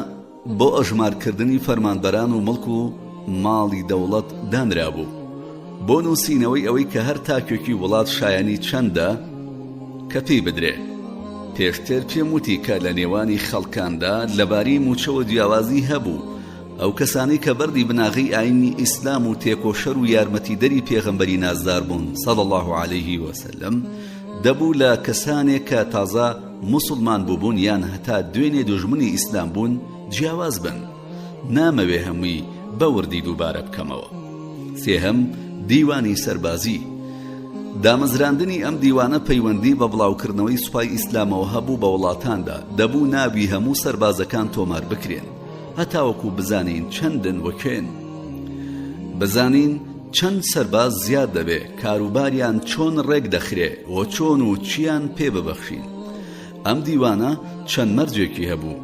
بۆ ئەژمارکردنی فەرمانبەران و مڵک و ماڵی دەوڵەت دانرابوو، بۆ نووسینەوەی ئەوەی کە هەر تاکێکی وڵات شایەنی چەندە کە پێی بدرێ. پێشتر پێم وتی کە لە نێوانی خەڵکاندا لەبارەی مووچەوە جیاوازی هەبوو، ئەو کەسانەی کە بەردی بناغەی ئایینی ئیسلام و تێکۆشەر و یارمەتیدەری پێغەمبەری نازدار بوون صلی اللە علیه وسلم دەبوو لە کەسانێک کە تازە موسڵمان بووبوون یان هەتا دوێنێ دوژمنی ئیسلام بوون جیاواز بن. نامەوێ هەمووی بە وردی دووبارە بکەمەوە. سێهەم، دیوانی سەربازی. دامەزراندنی ئەم دیوانە پەیوەندی بە بڵاوکردنەوەی سوپای ئیسلامەوە هەبوو بە وڵاتاندا، دەبوو ناوی هەموو سەربازەکان تۆمار بکرێن هەتاوەکو بزانین چەندن و کێن. بزانین چەند سەرباز زیاد دەبێ، کاروباریان چۆن ڕێک دەخرێ و چۆن و چیان پێ ببەخشین. ئەم دیوانە چەند مەرجێکی هەبوو،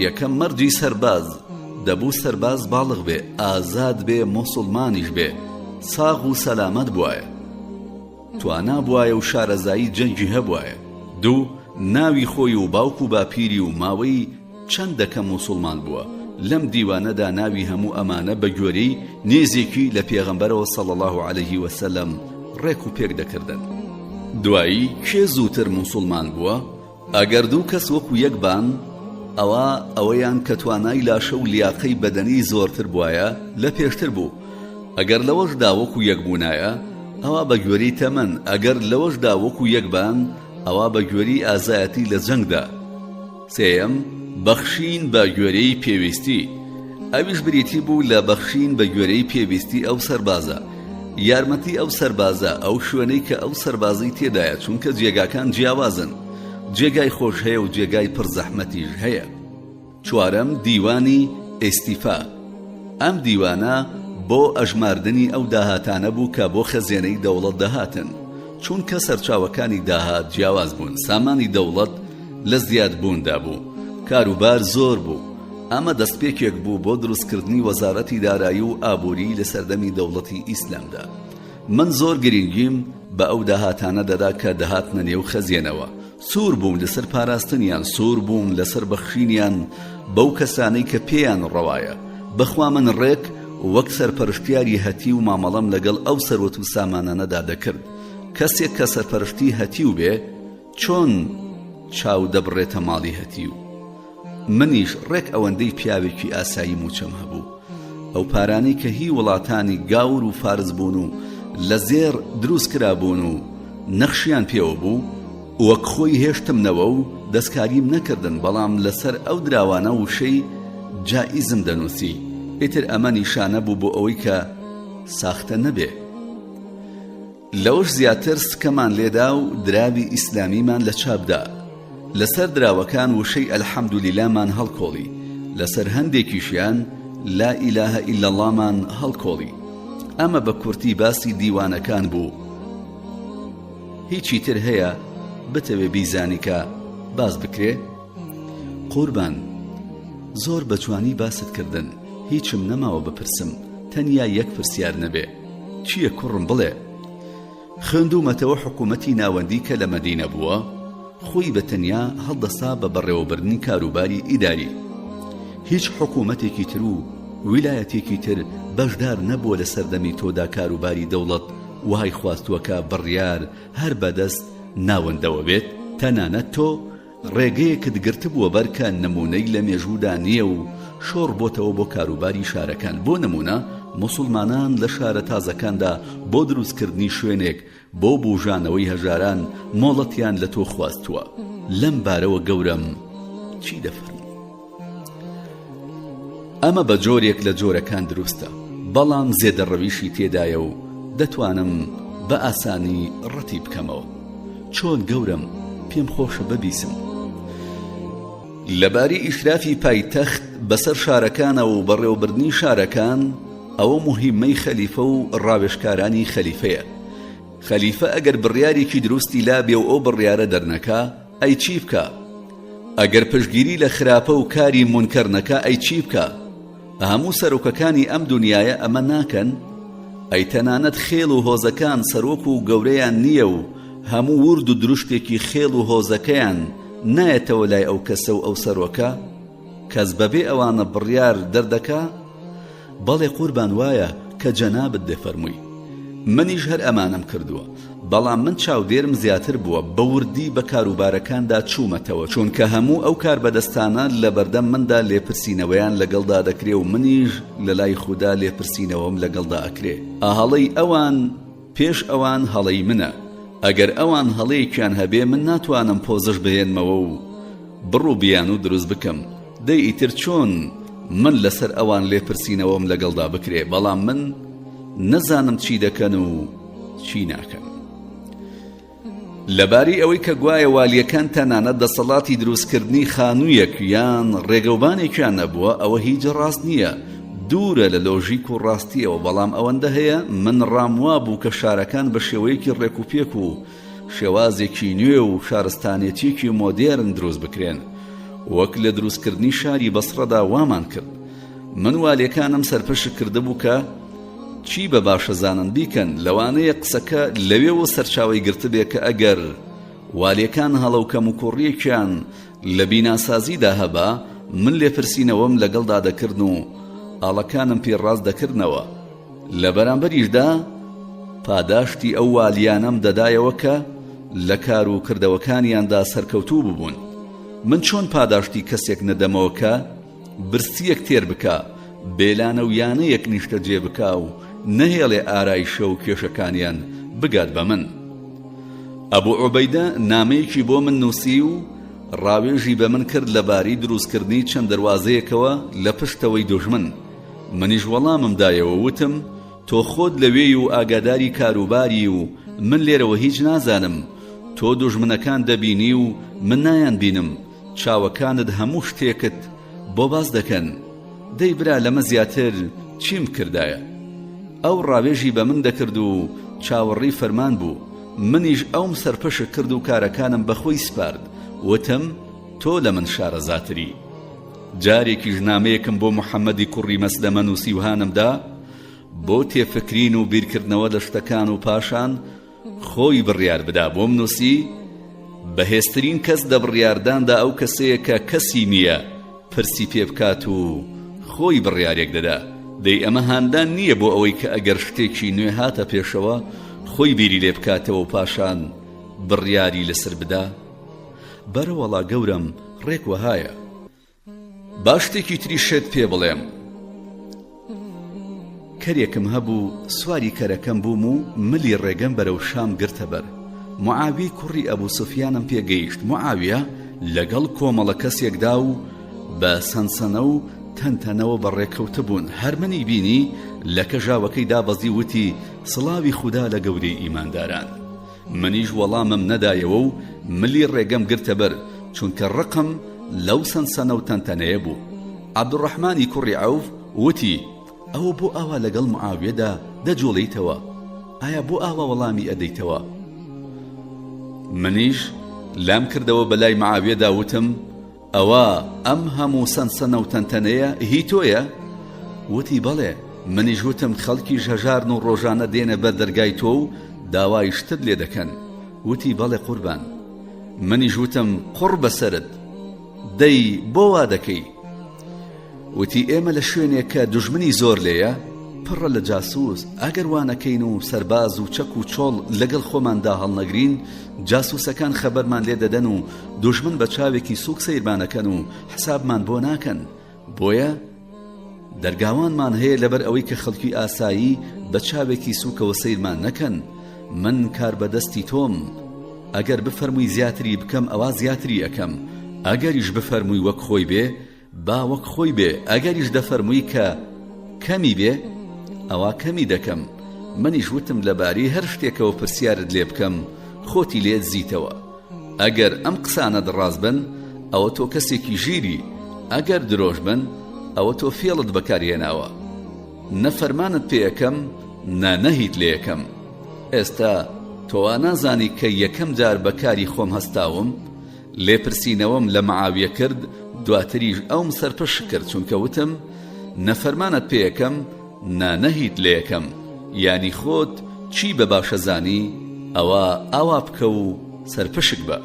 یەکەم مەرجی سەرباز، دەبوو سەرباز باڵغ بێ، ئازاد بێ، موسوڵمانیش بێ، ساغ و سەلامەت بوایە، توانا بوایە و شارەزایی جەنگی هەبوایە. دوو، ناوی خۆی و باوک و باپیری و ماوەی چەندە کە موسوڵمان بووە، لەم دیوانەدا ناوی هەموو ئەمانە بە گوێرەی نێزێکی لە پێغەمبەرەوە صلی اللە علیه وسلم ڕێک و پێک دەکردن. دوایی کێ زووتر موسوڵمان بووە؟ ئەگەر دوو کەس وەکو یەک بان ئەوا ئەوەیان کە توانای لاشە و لیاقەی بەدەنی زۆرتر بوایە لە پێشتر بوو، ئەگەر لەوەشدا وەکو یەک بوونایە ئەوا بە گوێرەی تەمەن، ئەگەر لەوەشدا وەکو یەک بان ئەوا بە گوێرەی ئازایەتی لە جەنگدا. سێیەم، بەخشین بە گوێرەی پێویستی، ئەویش بریتی بوو لە بەخشین بە گوێرەی پێویستی ئەو سەربازە، یارمەتی ئەو سەربازە، ئەو شوێنەی کە ئەو سەربازەی تێدایە، چونکە جێگاکان جیاوازن، جێگای خۆش هەیە و جێگای پڕ زەحمەتیش هەیە. چوارەم، دیوانی، ئیستیفا، ئەم دیوانە بۆ ئەژماردنی ئەو داهاتانە بوو کە بۆ خەزێنەی دەوڵەت دەهاتن، چونکە سەرچاوەکانی داهات جیاواز بوون، سامانی دەوڵەت لە زیادبووندا بوو، کاروبار زۆر بوو، ئەمە دەستپێکێک بوو بۆ دروستکردنی وەزارەتی دارایی و ئابووری لە سەردەمی دەوڵەتی ئیسلامدا. من زۆر گرینگیم بە ئەو داهاتانە دەدا کە دەهاتنە نێو خەزێنەوە، سوور بووم لەسەر پاراستنیان، سوور بووم لەسەر بەخشینیان بەو کەسانەی کە پێیان ڕەوایە. بەخوا من ڕێک وەک سەرپەرشتیاری هەتیو مامەڵەم لەگەڵ ئەو سەروەت و سامانانەدا دەکرد. کەسێک کە سەرپەرشتی هەتیو بێ، چۆن چاو دەبڕێتە ماڵی هەتیو؟ منیش ڕێک ئەوەندەی پیاوێکی ئاسایی مووچەم هەبوو. ئەو پارانەی کە هی وڵاتانی گاور و فارس بوون و لە زێڕ دروست کرابوون و نەخشیان پێوە بوو، وەک خۆی هێشتمنەوە و دەستکاریم نەکردن، بەڵام لەسەر ئەو دراوانە وشەی جائیزم دەنووسی، ئیتر ئەمە نیشانە بوو بۆ ئەوەی کە ساختە نەبێ. لەوەش زیاتر سکەمان لێدا و دراوی ئیسلامیمان لە چاپ دا. لەسەر دراوەکان وشەی الحمدللە مان هەڵکۆڵی، لەسەر هەندێکیشیان لا الە الا اللە مان هەڵکۆڵی. ئەمە بە کورتی باسی دیوانەکان بوو. هیچی تر هەیە بتەوێ بیزانی کە باس بکرێ؟ قوربان زۆر بە جوانی باست کردن، هیچم نەماوە بپرسم، تەنیا یەک پرسیار نەبێ. چییە کوڕم بڵێ؟ خوێندوومەتەوە حکوومەتی ناوەندی کە لە مەدینە بووە، خۆی بە تەنیا هەڵدەسا بە بەڕێوەبردنی کاروباری ئیداری. هیچ حکوومەتێکی تر و ویلایەتێکی تر بەشدار نەبووە لە سەردەمی تۆدا کاروباری دەوڵەت وای خواستووە کە بڕیار هەر بە دەست ناوەندەوە بێت، تەنانەت تۆ. ڕێگەیەکت گرتبووە بەر کە نموونەی لە مێژوودا نییە و شۆڕ بۆتەوە بۆ کاروباری شارەکان، بۆ نموونە موسوڵمانان لە شارە تازەکاندا بۆ دروستکردنی شوێنێک بۆ بوژانەوەی هەژاران مۆڵەتیان لە تۆ خواستووە، لەم بارەوە گەورەم چی دەفەرمووی؟ ئەمە بە جۆرێک لە جۆرەکان دروستە، بەڵام زێدەڕەویشی تێدایە و دەتوانم بە ئاسانی ڕەتی بکەمەوە. چۆن گەورەم، پێم خۆشە ببیسم. لەبارەی ئیشرافی پایتەخت بەسەر شارەکانەوە و بەڕێوەبردنی شارەکان، ئەوە موهیمەی خەلیفە و ڕاوێژکارانی خەلیفەیە. خەلیفە ئەگەر بڕیارێکی دروستی لابێ و ئەو بڕیارە دەرنەکا، ئەی چی بکا؟ ئەگەر پشتگیری لە خراپە و کاری مونکەر نەکا ئەی چی بکا؟ هەموو سەرۆکەکانی ئەم دونیایە ئەمە ناکەن؟ ئەی تەنانەت خێڵ و هۆزەکان سەرۆک و گەورەیان نییە و هەموو ورد و درشتێکی خێڵ و هۆزەکەیان نایەتەوە لای ئەو کەسە و ئەو سەرۆکە؟ کەس بەبێ ئەوانە بڕیار دەردەکا؟ بەڵێ قوربان وایە کە جەنابت دەفەرمووی. منیش هەر ئەمانەم کردووە. بەڵام من چاودێرم زیاتر بووە، بە وردی بە کاروبارەکاندا چوومەتەوە، چونکە هەموو ئەو کاربەدەستانە لەبەردەم مندا لێپرسینەوەیان لەگەڵدا دەکرێ و منیش لەلای خودا لێپرسینەوەم لەگەڵدا ئەکرێ. هەڵەی ئەوان پێش ئەوان هەڵەی منە. ئەگەر ئەوان هەڵەیەکیان هەبێ من ناتوانم پۆزش بهێنمەوە و بڕ و بیانوو دروست بکەم. دەی ئیتر چۆن من لەسەر ئەوان لێپرسینەوەم لەگەڵدا بکرێ بەڵام من نەزانم چی دەکەن و چی ناکەن. لەبارەی ئەوەی کە گوایە والیەکان تەنانەت دەسەڵاتی دروستکردنی خانوویەک یان ڕێگەوبانێکیان نەبووە ئەوە هیچ ڕاست نییە دوورە لە لۆژیک و ڕاستیەوە بەڵام ئەوەندە هەیە من ڕام وابوو کە شارەکان بە شێوەیەکی ڕێک و پێک و شێوازێکی نوێ و شارستانێتیەکی مۆدێرن دروست بکرێن وەک لە دروستکردنی شاری بەسڕەدا وامان کرد من والێکانم سەرپشک کردبوو کە چی بە باشە زانن بیکەن لەوانەیە قسەکە لەوێوە سەرچاوەی گرتبێ کە ئەگەر والێکان هەڵە و کەموکوڕیەکیان لە بیناسازیدا هەبا من لێپرسینەوەم لەگەڵدا دەکردن و ئاڵەکانم پێ ڕاست دەکردنەوە لە بەرامبەریشدا پاداشتی ئەو والیانەم دەدایەوە کە لە کار و کردەوەکانیاندا سەرکەوتوو ببوون. من چۆن پاداشتی کەسێک نەدەمەوە کە برسییەک تێر بکا، بێلانە و یانەیەک نیشتەجێ بکا و نەهێڵێ ئارایشە و کێشەکانیان بگات بە من؟ ئەبو عوبەیدە نامەیەکی بۆ من نووسی و ڕاوێژی بە من کرد لەبارەی دروستکردنی چەند دەروازەیەکەوە لە پشتەوەی دوژمن. منیش وەڵامم دایەوە وتم، تۆ خۆت لەوێی و ئاگاداری کاروباری و من لێرەوە هیچ نازانم، تۆ دوژمنەکان دەبینی و من نایانبینم، چاوەکانت هەموو شتێکت بۆ باس دەکەن، دەی برا لەمە زیاتر چیم بکردایە؟ ئەو ڕاوێژی بە من دەکرد و چاوەڕێی فەرمان بوو، منیش ئەوم سەرپشک کرد و کارەکانم بە خۆی سپارد، وتم، تۆ لە من شارەزاتری. جارێکیش نامەیەکم بۆ محەمەدی کوڕی مەسلەمە نووسی و هانم دا بۆ تێفکرین و بیرکردنەوە لە شتەکان و پاشان خۆی بڕیار بدا بۆم نووسی بەهێزترین کەس لە بڕیارداندا ئەو کەسەیە کە کەسی نییە پرسی پێ بکات و خۆی بڕیارێک دەدا دەی ئەمە هاندان نییە بۆ ئەوەی کە ئەگەر شتێکی نوێ هاتە پێشەوە خۆی بیری لێ بکاتەوە و پاشان بڕیاری لەسەر بدا؟ بەرەوەڵا گەورەم ڕێک وەهایە. با شتێکی تریشت پێ بڵێم. کەرێکم هەبوو سواری کەرەکەم بووم و ملی ڕێگەم بەرەو شام گرتە بەر. معاویەی کوڕی ئەبوو سوفیانم پێ گەیشت. معاویە لەگەڵ کۆمەڵە کەسێکدا و بە سەنسەنە و تەنتەنەوە بەڕێ کەوتبوون. هەر منی بینی لە کەژاوەکەی دابەزی وتی، سڵاوی خودا لە گەورەی ئیمانداران. منیش وەڵامم نەدایەوە و ملی ڕێگەم گرتە بەر، چونکە ڕقم لەو سەنسەنە و تەنتەنەیە بوو. عەبدولڕەحمانی کوڕی عەوف وتی، ئەوە بۆ ئاوا لەگەڵ معاویەدا دەجوڵێیتەوە؟ ئایا بۆ ئاوا وەڵامی ئەدەیتەوە؟ منیش لام کردەوە بەلای معاویەدا وتم، ئەوە ئەم هەموو سەنسەنە و تەنتەنەیە هی تۆیە؟ وتی بەڵێ، منیش وتم خەڵکیش هەژارن و ڕۆژانە دێنە بەر دەرگای تۆ و داوای شتت لێ دەکەن، وتی بەڵێ قوربان. منیش وتم قوڕ بەسەرت، دەی بۆ وا دەکەی؟ وتی ئێمە لە شوێنێک کە دوژمنی زۆر لێیە. پڕە لە جاسووس، ئەگەر وا نەکەین و سەرباز و چەک و چۆڵ لەگەڵ خۆماندا هەڵنەگرین، جاسووسەکان خەبەرمان لێ دەدەن و دوژمن بە چاوێکی سووک سەیرمان ئەکەن و حسابمان بۆ ناکەن. بۆیە دەرگاوانمان هەیە لەبەر ئەوەی کە خەڵکی ئاسایی بە چاوێکی سووکەوە سەیرمان نەکەن. من کاربەدەستی تۆم، ئەگەر بفەرمووی زیاتری بکەم ئەوا زیاتری ئەکەم، ئەگەریش بفەرمووی وەک خۆی بێ، با وەک خۆی بێ، ئەگەریش دەفەرمووی کە کەمی بێ، ئەوا کەمی دەکەم. منیش وتم لەبارەی هەر شتێکەوە پرسیارت لێ بکەم، خۆتی لێ دزیتەوە. ئەگەر ئەم قسانەت ڕاست بن، ئەوە تۆ کەسێکی ژیری، ئەگەر درۆش بن، ئەوە تۆ فێڵت بەکار هێناوە. نە فەرمانت پێ ئەکەم، نە نەهیت لێ ئەکەم. ئێستا تۆ وا نازانی کە یەکەم جار بە کاری خۆم هەستاوم؟ لێپرسینەوەم لە معاویە کرد دواتریش ئەوم سەرپشک کرد چونکە وتم نە فەرمانت پێ ئەکەم نە نەهیت لێ ئەکەم یانی خۆت چی بە باشە زانی ئەوە ئاوا بکە و سەرپشک بە.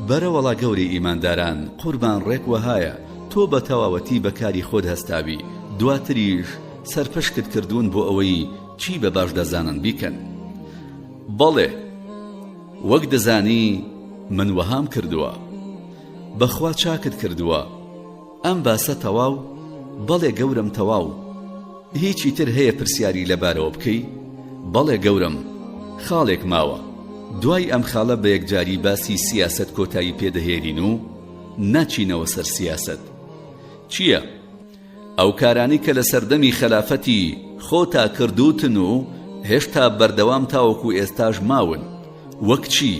بەرەوەڵا گەورەی ئیمانداران قوربان ڕێک وەهایە تۆ بە تەواوەتی بە کاری خۆت هەستاوی دواتریش سەرپشکت کردوون بۆ ئەوەی چی بە باش دەزانن بیکەن بەڵێ وەک دەزانی من وەهام کردووە. بەخوا چاکت کردووە. ئەم باسە تەواو؟ بەڵێ گەورەم تەواو. هیچی تر هەیە پرسیاری لەبارەوە بکەی؟ بەڵێ گەورەم. خاڵێک ماوە. دوای ئەم خاڵە بەیەکجاری باسی سیاسەت کۆتایی پێ دەهێنین و ناچینەوە سەر سیاسەت. چییە؟ ئەو کارانەی کە لە سەردەمی خەلافەتی خۆتا کردووتن و هێشتا بەردەوام تاوەکو ئێستاش ماون، وەک چی؟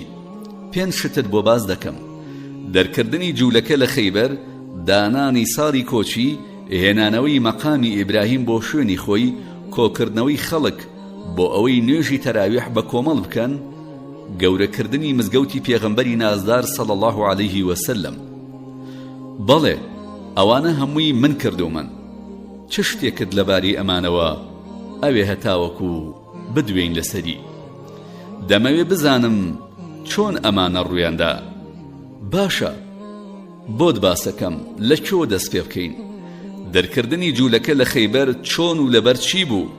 پێنج شتت بۆ باس دەکەم، دەرکردنی جوولەکە لە خەیبەر، دانانی ساڵی کۆچی، هێنانەوەی مەقامی ئیبراهیم بۆ شوێنی خۆی، کۆکردنەوەی خەڵک بۆ ئەوەی نوێژی تەراویح بە کۆمەڵ بکەن، گەورەکردنی مزگەوتی پێغەمبەری نازدار صلی اللە علیه وسلم. بەڵێ ئەوانە هەمووی من کردوومن، چ شتێکت لەبارەی ئەمانەوە ئەوێ هەتاوەکو بدوێین لەسەری؟ دەمەوێ بزانم چۆن ئەمانە ڕوویاندا؟ باشە بۆت باسەکەم لە کوێوە دەست پێ بکەین؟ دەرکردنی جوولەکە لە خەیبەر چۆن و لەبەر چی بوو؟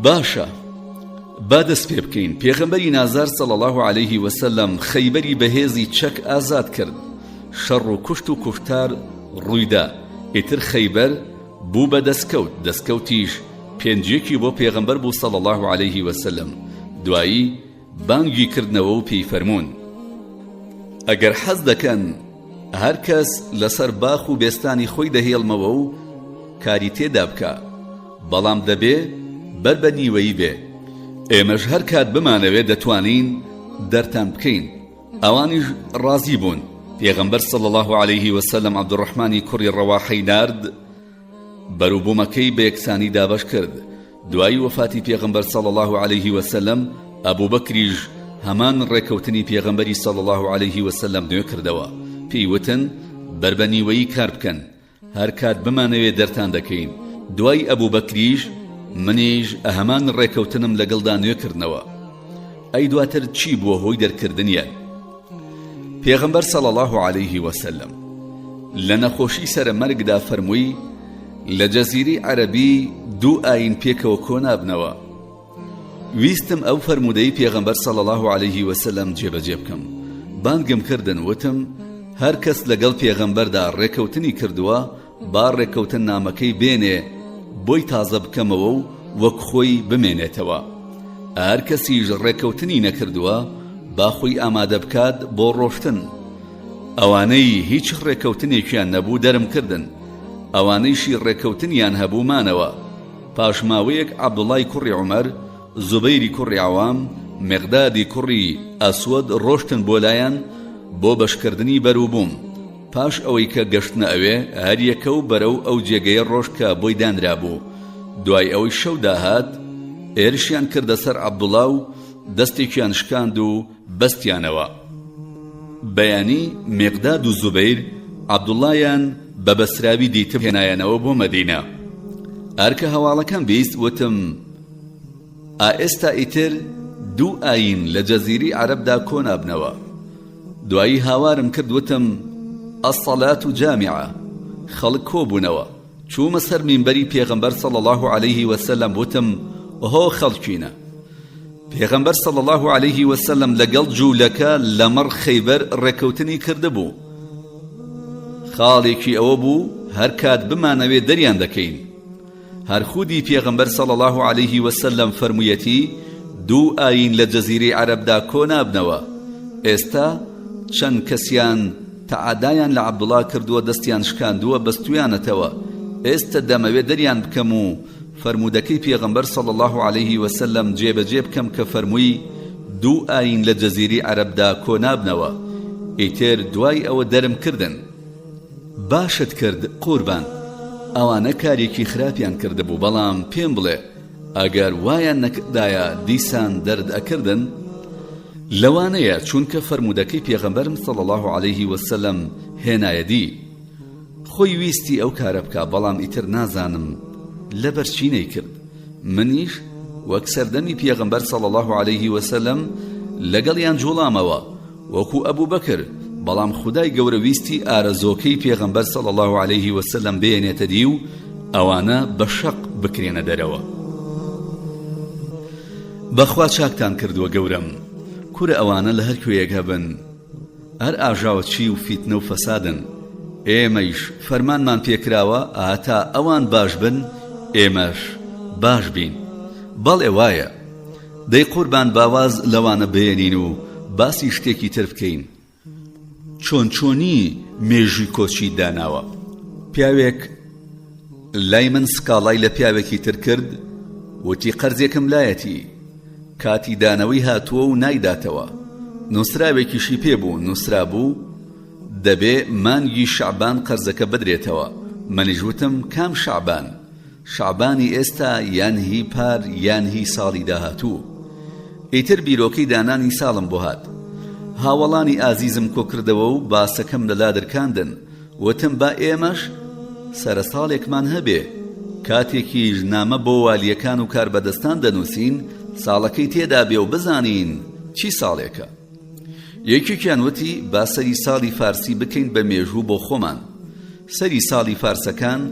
باشە با دەست پێ بکەین پێغەمبەری نازار صلی الله علیه وسلم خەیبەری بەهێزی چەک ئازاد کرد شەڕ و کوشت و کوشتار ڕوویدا ئیتر خەیبەر بوو بە دەستکەوت دەستکەوتیش پێنجیەکی بۆ پێغەمبەر بوو صلی الله علیه وسلم دوایی بانگی کردنەوە و پێی فەرموون، ئەگەر حەز دەکەن هەر کەس لەسەر باخ و بێستانی خۆی دەهێڵمەوە و کاری تێدا بکا، بەڵام دەبێ بەر بە نیوەیی بێ، ئێمەش هەر کات بمانەوێ دەتوانین دەرتان بکەین. ئەوانیش ڕازی بوون. پێغەمبەر صلی اللە علیه وسلم عەبدولڕەحمانی کوڕی ڕەواحەی نارد، بەروبوومەکەی بە یەکسانی دابەش کرد، دوای وەفاتی پێغەمبەر صلی اللە علیه وسلم ئەبوبەکریش هەمان ڕێکەوتنی پێغەمبەری صلی اللە علیه وسلم نوێ کردەوە پێی وتن بەر بە نیوەیی کار بکەن هەر کات بمانەوێ دەرتان دەکەین دوای ئەبوبەکریش منیش هەمان ڕێکەوتنم لەگەڵدا نوێ کردنەوە ئەی دواتر چی بووە هۆی دەرکردنیان پێغەمبەر صلی اللە علیه وسلم لە نەخۆشی سەرە مەرگدا فەرمووی لە جەزیرەی عەرەبی دوو ئاین پێکەوە کۆ نابنەوە ویستم ئەو فەرموودەی پێغەمبەر صلی اللە علیه وسلم جێبەجێ بکەم بانگم کردن وتم هەر کەس لەگەڵ پێغەمبەردا ڕێکەوتنی کردووە با ڕێککەوتننامەکەی بێنێ بۆی تازە بکەمەوە و وەک خۆی بمێنێتەوە. هەر کەسیش ڕێککەوتنی نەکردووە با خۆی ئامادە بکات بۆ ڕۆشتن. ئەوانەی هیچ ڕێککەوتنێکیان نەبوو دەرم کردن، ئەوانەیشی ڕێککەوتنیان هەبوو مانەوە. پاش ماوەیەک عەبدوڵای کوڕی عومەر، زوبەیری کوڕی عەوام، میقدادی کوڕی ئەسوەد ڕۆشتن بۆ لایان بۆ بەشکردنی بەروبووم. پاش ئەوەی کە گەشتنە ئەوێ، هەر یەکە و بەرەو ئەو جێگەیە ڕۆشت کە بۆی دانرابوو. دوای ئەوەی شەو داهات، هێرشیان کردە سەر عەبدوڵا و دەستێکیان شکاند و بەستیانەوە. بەیانی میقداد و زوبەیر عەبدوڵایان بە بەستراوی دیتب هێنایانەوە بۆ مەدینە. هەر کە هەواڵەکەم 20 وتم، ئا ئێستا ئیتر دوو ئایین لە جەزیرەی عەرەبدا کۆنابنەوە. دوایی هاوارم کرد وتم، الصلاة جامعە، خەڵک کۆبوونەوە. چوومە سەر مینبەری پێغەمبەر صلی اللە علیه وسلم وتم هۆ خەڵکینە پێغەمبەر صلی اللە علیه وسلم لەگەڵ جوولەکە لەمەڕ خەیبەر ڕێکەوتنی کردبوو خاڵێکی ئەوە بوو هەر کات بمانەوێ دەریان دەکەین هەر خودی پێغەمبەر صلی اللە علیه وسلم فەرموویەتی دوو ئایین لە جەزیرەی عەرەبدا کۆ نابنەوە ئێستا چەند کەسیان تەعادایان لە عەبدوڵا کردووە دەستیان شکاندووە بەستویانەتەوە ئێستە دەمەوێ دەریان بکەم و فەرموودەکەی پێغەمبەر صلی اللە علیه وسلم جێبەجێ بکەم کە فەرمووی دوو ئایین لە جەزیرەی عەرەبدا کۆ نابنەوە ئیتر دوای ئەوە دەرم کردن. باشت کرد قوربان ئەوانە کارێکی خراپیان کردبوو بەڵام پێم بڵێ ئەگەر وایان نەکردایە دیسان دەرت ئەکردن؟ لەوانەیە چونکە فەرموودەکەی پێغەمبەرم صلی اللە علیه وسلم هێنایە دی خۆی ویستی ئەو کارە بکا بەڵام ئیتر نازانم لەبەر چی نەیکرد منیش وەک سەردەمی پێغەمبەر صلی اللە علیه وسلم لەگەڵیان جوڵامەوە وەکو ئەبوبەکر، بەڵام خودای گەورە ویستی ئارەزۆکەی پێغەمبەر صلی اللە علیه وسلم بێنێتە دی و ئەوانە بە شەق بکرێنە دەرەوە. بەخوا چاکتان کردووە گەورەم، کورە ئەوانە لە هەر کوێیەک هەبن هەر ئاژاوەچی و فیتنە و فەسادن، ئێمەیش فەرمانمان پێکراوە هەتا ئەوان باش بن ئێمەش باش بین. بەڵێ وایە. دەی قوربان با واز لەوانە بهێنین و باسی شتێکی تر بکەین. چۆن چۆنی مێژووی کۆچیت داناوە؟ پیاوێک لای من سکاڵای لە پیاوێکی تر کرد وتی قەرزێکم لایەتی کاتی دانەوەی هاتووە و نایداتەوە نووسراوێکیشی پێ بوو نووسرابوو دەبێ مانگی شەعبان قەرزەکە بدرێتەوە منیش وتم کام شەعبان؟ شەعبانی ئێستا یان هی پار یان هی ساڵی داهاتوو. ئیتر بیرۆکەی دانانی ساڵم بۆ هات. هاوەڵانی ئازیزم کۆکردەوە و باسەکەم لەلا درکاندن. وتم با ئێمەش سەرە ساڵێکمان هەبێ. کاتێکیش نامە بۆ والییەکان و کاربەدەستان دەنووسین ساڵەکەی تێدا بێ و بزانین چی ساڵێکە. یەکێکیان وتی با سەری ساڵی فارسی بکەین بە مێژوو بۆ خۆمان. سەری ساڵی فارسەکان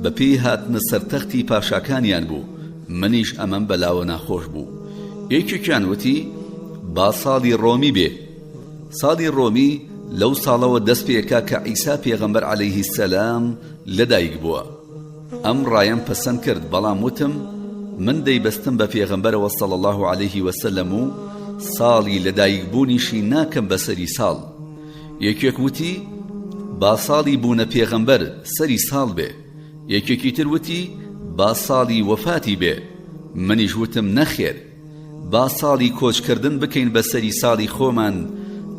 بە پێی هاتنە سەر تەختی پاشاکانیان بوو، منیش ئەمەم بە لاوە ناخۆش بوو. یەکێکیان وتی با ساڵی ڕۆمی بێ. ساڵی ڕۆمی لەو ساڵەوە دەست پێ ئەکا کە عیسا پێغەمبەر عەلەیه السلام لە دایک بووە. ئەم ڕایەم پەسەند کرد، بەڵام وتم من دەیبەستم بە پێغەمبەرەوە صلی اللە علیه وسلم و ساڵی لە دایک بوونیشی ناکەم بە سەری ساڵ. یەکێک وتی با ساڵی بوونە پێغەمبەر سەری ساڵ بێ، یەکێکی تر وتی با ساڵی وەفاتی بێ، منیش وتم نەخێر با ساڵی کۆچکردن بکەین بە سەری ساڵی خۆمان،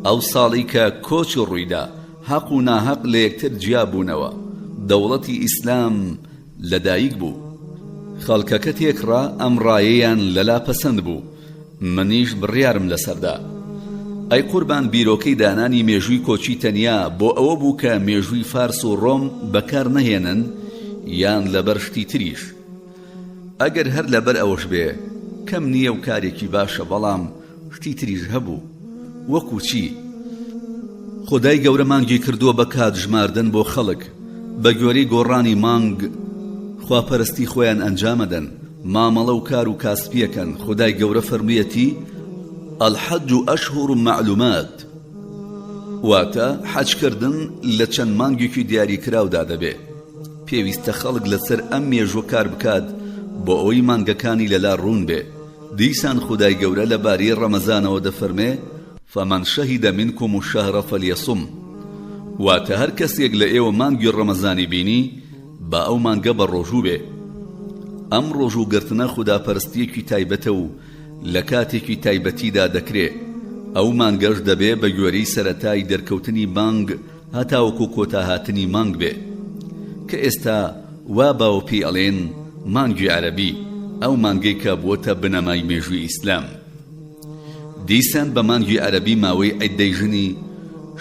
ئەو ساڵەی کە کۆچ ڕوویدا هەق و ناهەق لە یەکتر جیا بوونەوە، دەوڵەتی ئیسلام لەدایک بوو. خەڵکەکە تێکڕا ئەم ڕایەیان لەلا پەسەند بوو، منیش بڕیارم لەسەر دا. ئەی قوربان بیرۆکەی دانانی مێژووی کۆچی تەنیا بۆ ئەوە بوو کە مێژووی فارس و ڕۆم بەکار نەهێنن یان لەبەر شتی تریش؟ ئەگەر هەر لەبەر ئەوەش بێ کەم نییە و کارێکی باشە بەڵام شتی تریش هەبوو. وەکو چی؟ خودای گەورە مانگی کردووە بە کات ژماردن بۆ خەڵک، بە گوێرەی گۆڕانی مانگ خواپەرستی خۆیان ئەنجامەدەن، مامەڵە و کار و کاسپیەکەن، خودای گەورە فەرموویەتی، الحج اشهر معلومات، واتە حەج کردن لە چەند مانگێکی دیاریکراودا دەبێ، پێویستە خەڵک لەسەر ئەم مێژووە کار بکات بۆ ئەوەی مانگەکانی لەلا ڕوون بێ. دیسان خودای گەورە لە بارەی ڕەمەزانەوە دەفەرمێ، فمن شهد منکم الشهر فلیصم، واتە هەر کەسێک لە ئێوە مانگی ڕەمەزانی بینی با ئەو مانگە بە ڕۆژوو بێ. ئەم ڕۆژوو گرتنە خوداپەرستییەکی تایبەتە و لە کاتێکی تایبەتیدا دەکرێ، ئەو مانگەش دەبێ بە گوێرەی سەرەتای دەرکەوتنی مانگ هەتاوەکو کۆتا هاتنی مانگ بێ کە ئێستا وا باوە پێی ئەڵێن مانگی عەرەبی ئەو مانگەی کە بووەتە بنەمای مێژووی ئیسلام دیسان بە مانگی عەرەبی ماوەی عیددەی ژنی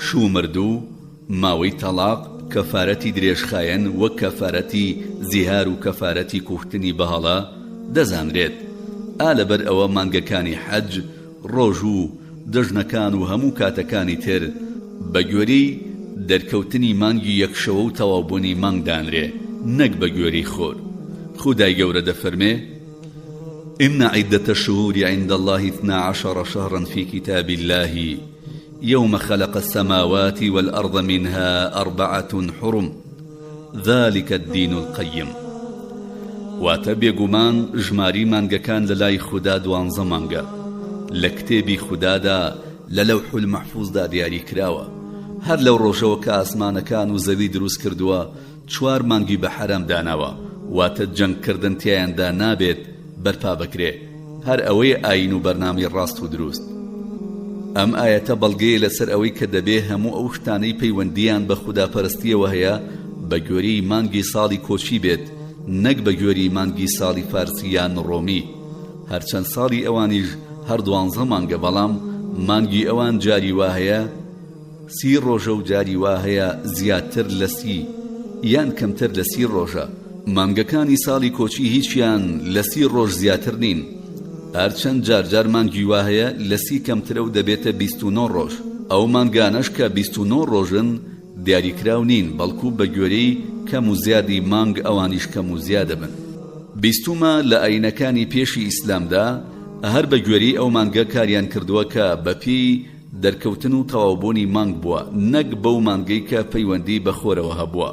شوو مردوو ماوەی تەڵاق کەفارەتی درێژخایەن وەک کەفارەتی زیهار و کەفارەتی کوشتنی بەهەڵە دەزانرێت ئا لەبەر ئەوە مانگەکانی حەج ڕۆژ و جەژنەکان و هەموو کاتەکانی تر بە گوێرەی دەرکەوتنی مانگی یەک شەوە و تەواوبوونی مانگ دانرێ. نەک بە گوێرەی خۆر. خودای گەورە دەفەرمێ، ان عدة الشهور عند الله اثنا عشر شهرا في كتاب الله يوم خلق السماوات والأرض منها أربعة حرم ذلک الدین القیم واتە، بێگومان ژماری مانگەکان لەلای خودا دوانزە مانگە، لە کتێبی خودادا لە لەوح المحفوظدا دیاری کراوە، هەر لەو ڕۆژەوە کە ئاسمانەکان و زەوی دروست کردووە چوار مانگی بە حەرام داناوە، واتە جەنگ کردن تیایاندا نابێت بەرپا بکرێ، هەر ئەوەیە ئایین و بەرنامەی ڕاست و دروست. ئەم ئایەتە بەڵگەیە لەسەر ئەوەی کە دەبێ هەموو ئەو شتانەی پەیوەندییان بە خوداپەرستییەوە هەیە بە گوێرەی مانگی ساڵی کۆچی بێت نەک بە گوێری مانگی ساڵی فارسی یان ڕۆمی هەرچەند ساڵی ئەوانیش هەر دوانزە مانگە بەڵام مانگی ئەوان جاری وا هەیە سی ڕۆژە و جاری وا هەیە زیاتر لە سی یان کەمتر لە سی ڕۆژە. مانگەکانی ساڵی کۆچی هیچیان لە سی ڕۆژ زیاتر نین، هەرچەند جار جار مانگی وا هەیە لە سی کەمترە و دەبێتە 29 ڕۆژ. ئەو مانگانەش کە 29 ڕۆژن دیاریکراو نین، بەڵکو بە گوێرەی کەم و زیادی مانگ ئەوانیش کەم و زیا دەبن. بیستومە لە ئایینەکانی پێشی ئیسلامدا هەر بە گوێرەی ئەو مانگە کاریان کردووە کە بە پێی دەرکەوتن و تەواوبوونی مانگ بووە نەک بەو مانگەی کە پەیوەندی بە خۆرەوە هەبووە.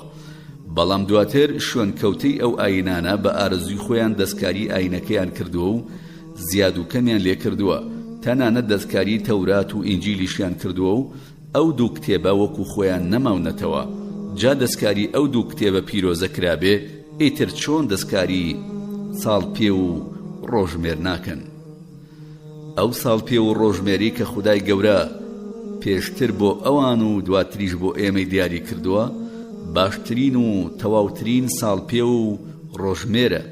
بەڵام دواتر شوێنکەوتەی ئەو ئایینانە بە ئارەزووی خۆیان دەستکاری ئایینەکەیان کردووە و زیاد و کەمیان لێکردووە، تەنانەت دەستکاری تەورات و ئینجیلیشیان کردووە و ئەو دوو کتێبە وەکو خۆیان نەماونەتەوە، جا دەستکاری ئەو دوو کتێبە پیرۆزە کرابێ ئیتر چۆن دەستکاری ساڵ پێو و ڕۆژمێر ناکەن؟ ئەو ساڵپێو و ڕۆژمێرەی کە خودای گەورە پێشتر بۆ ئەوان و دواتریش بۆ ئێمەی دیاری کردووە، باشترین و تەواوترین ساڵپێو و ڕۆژمێرە.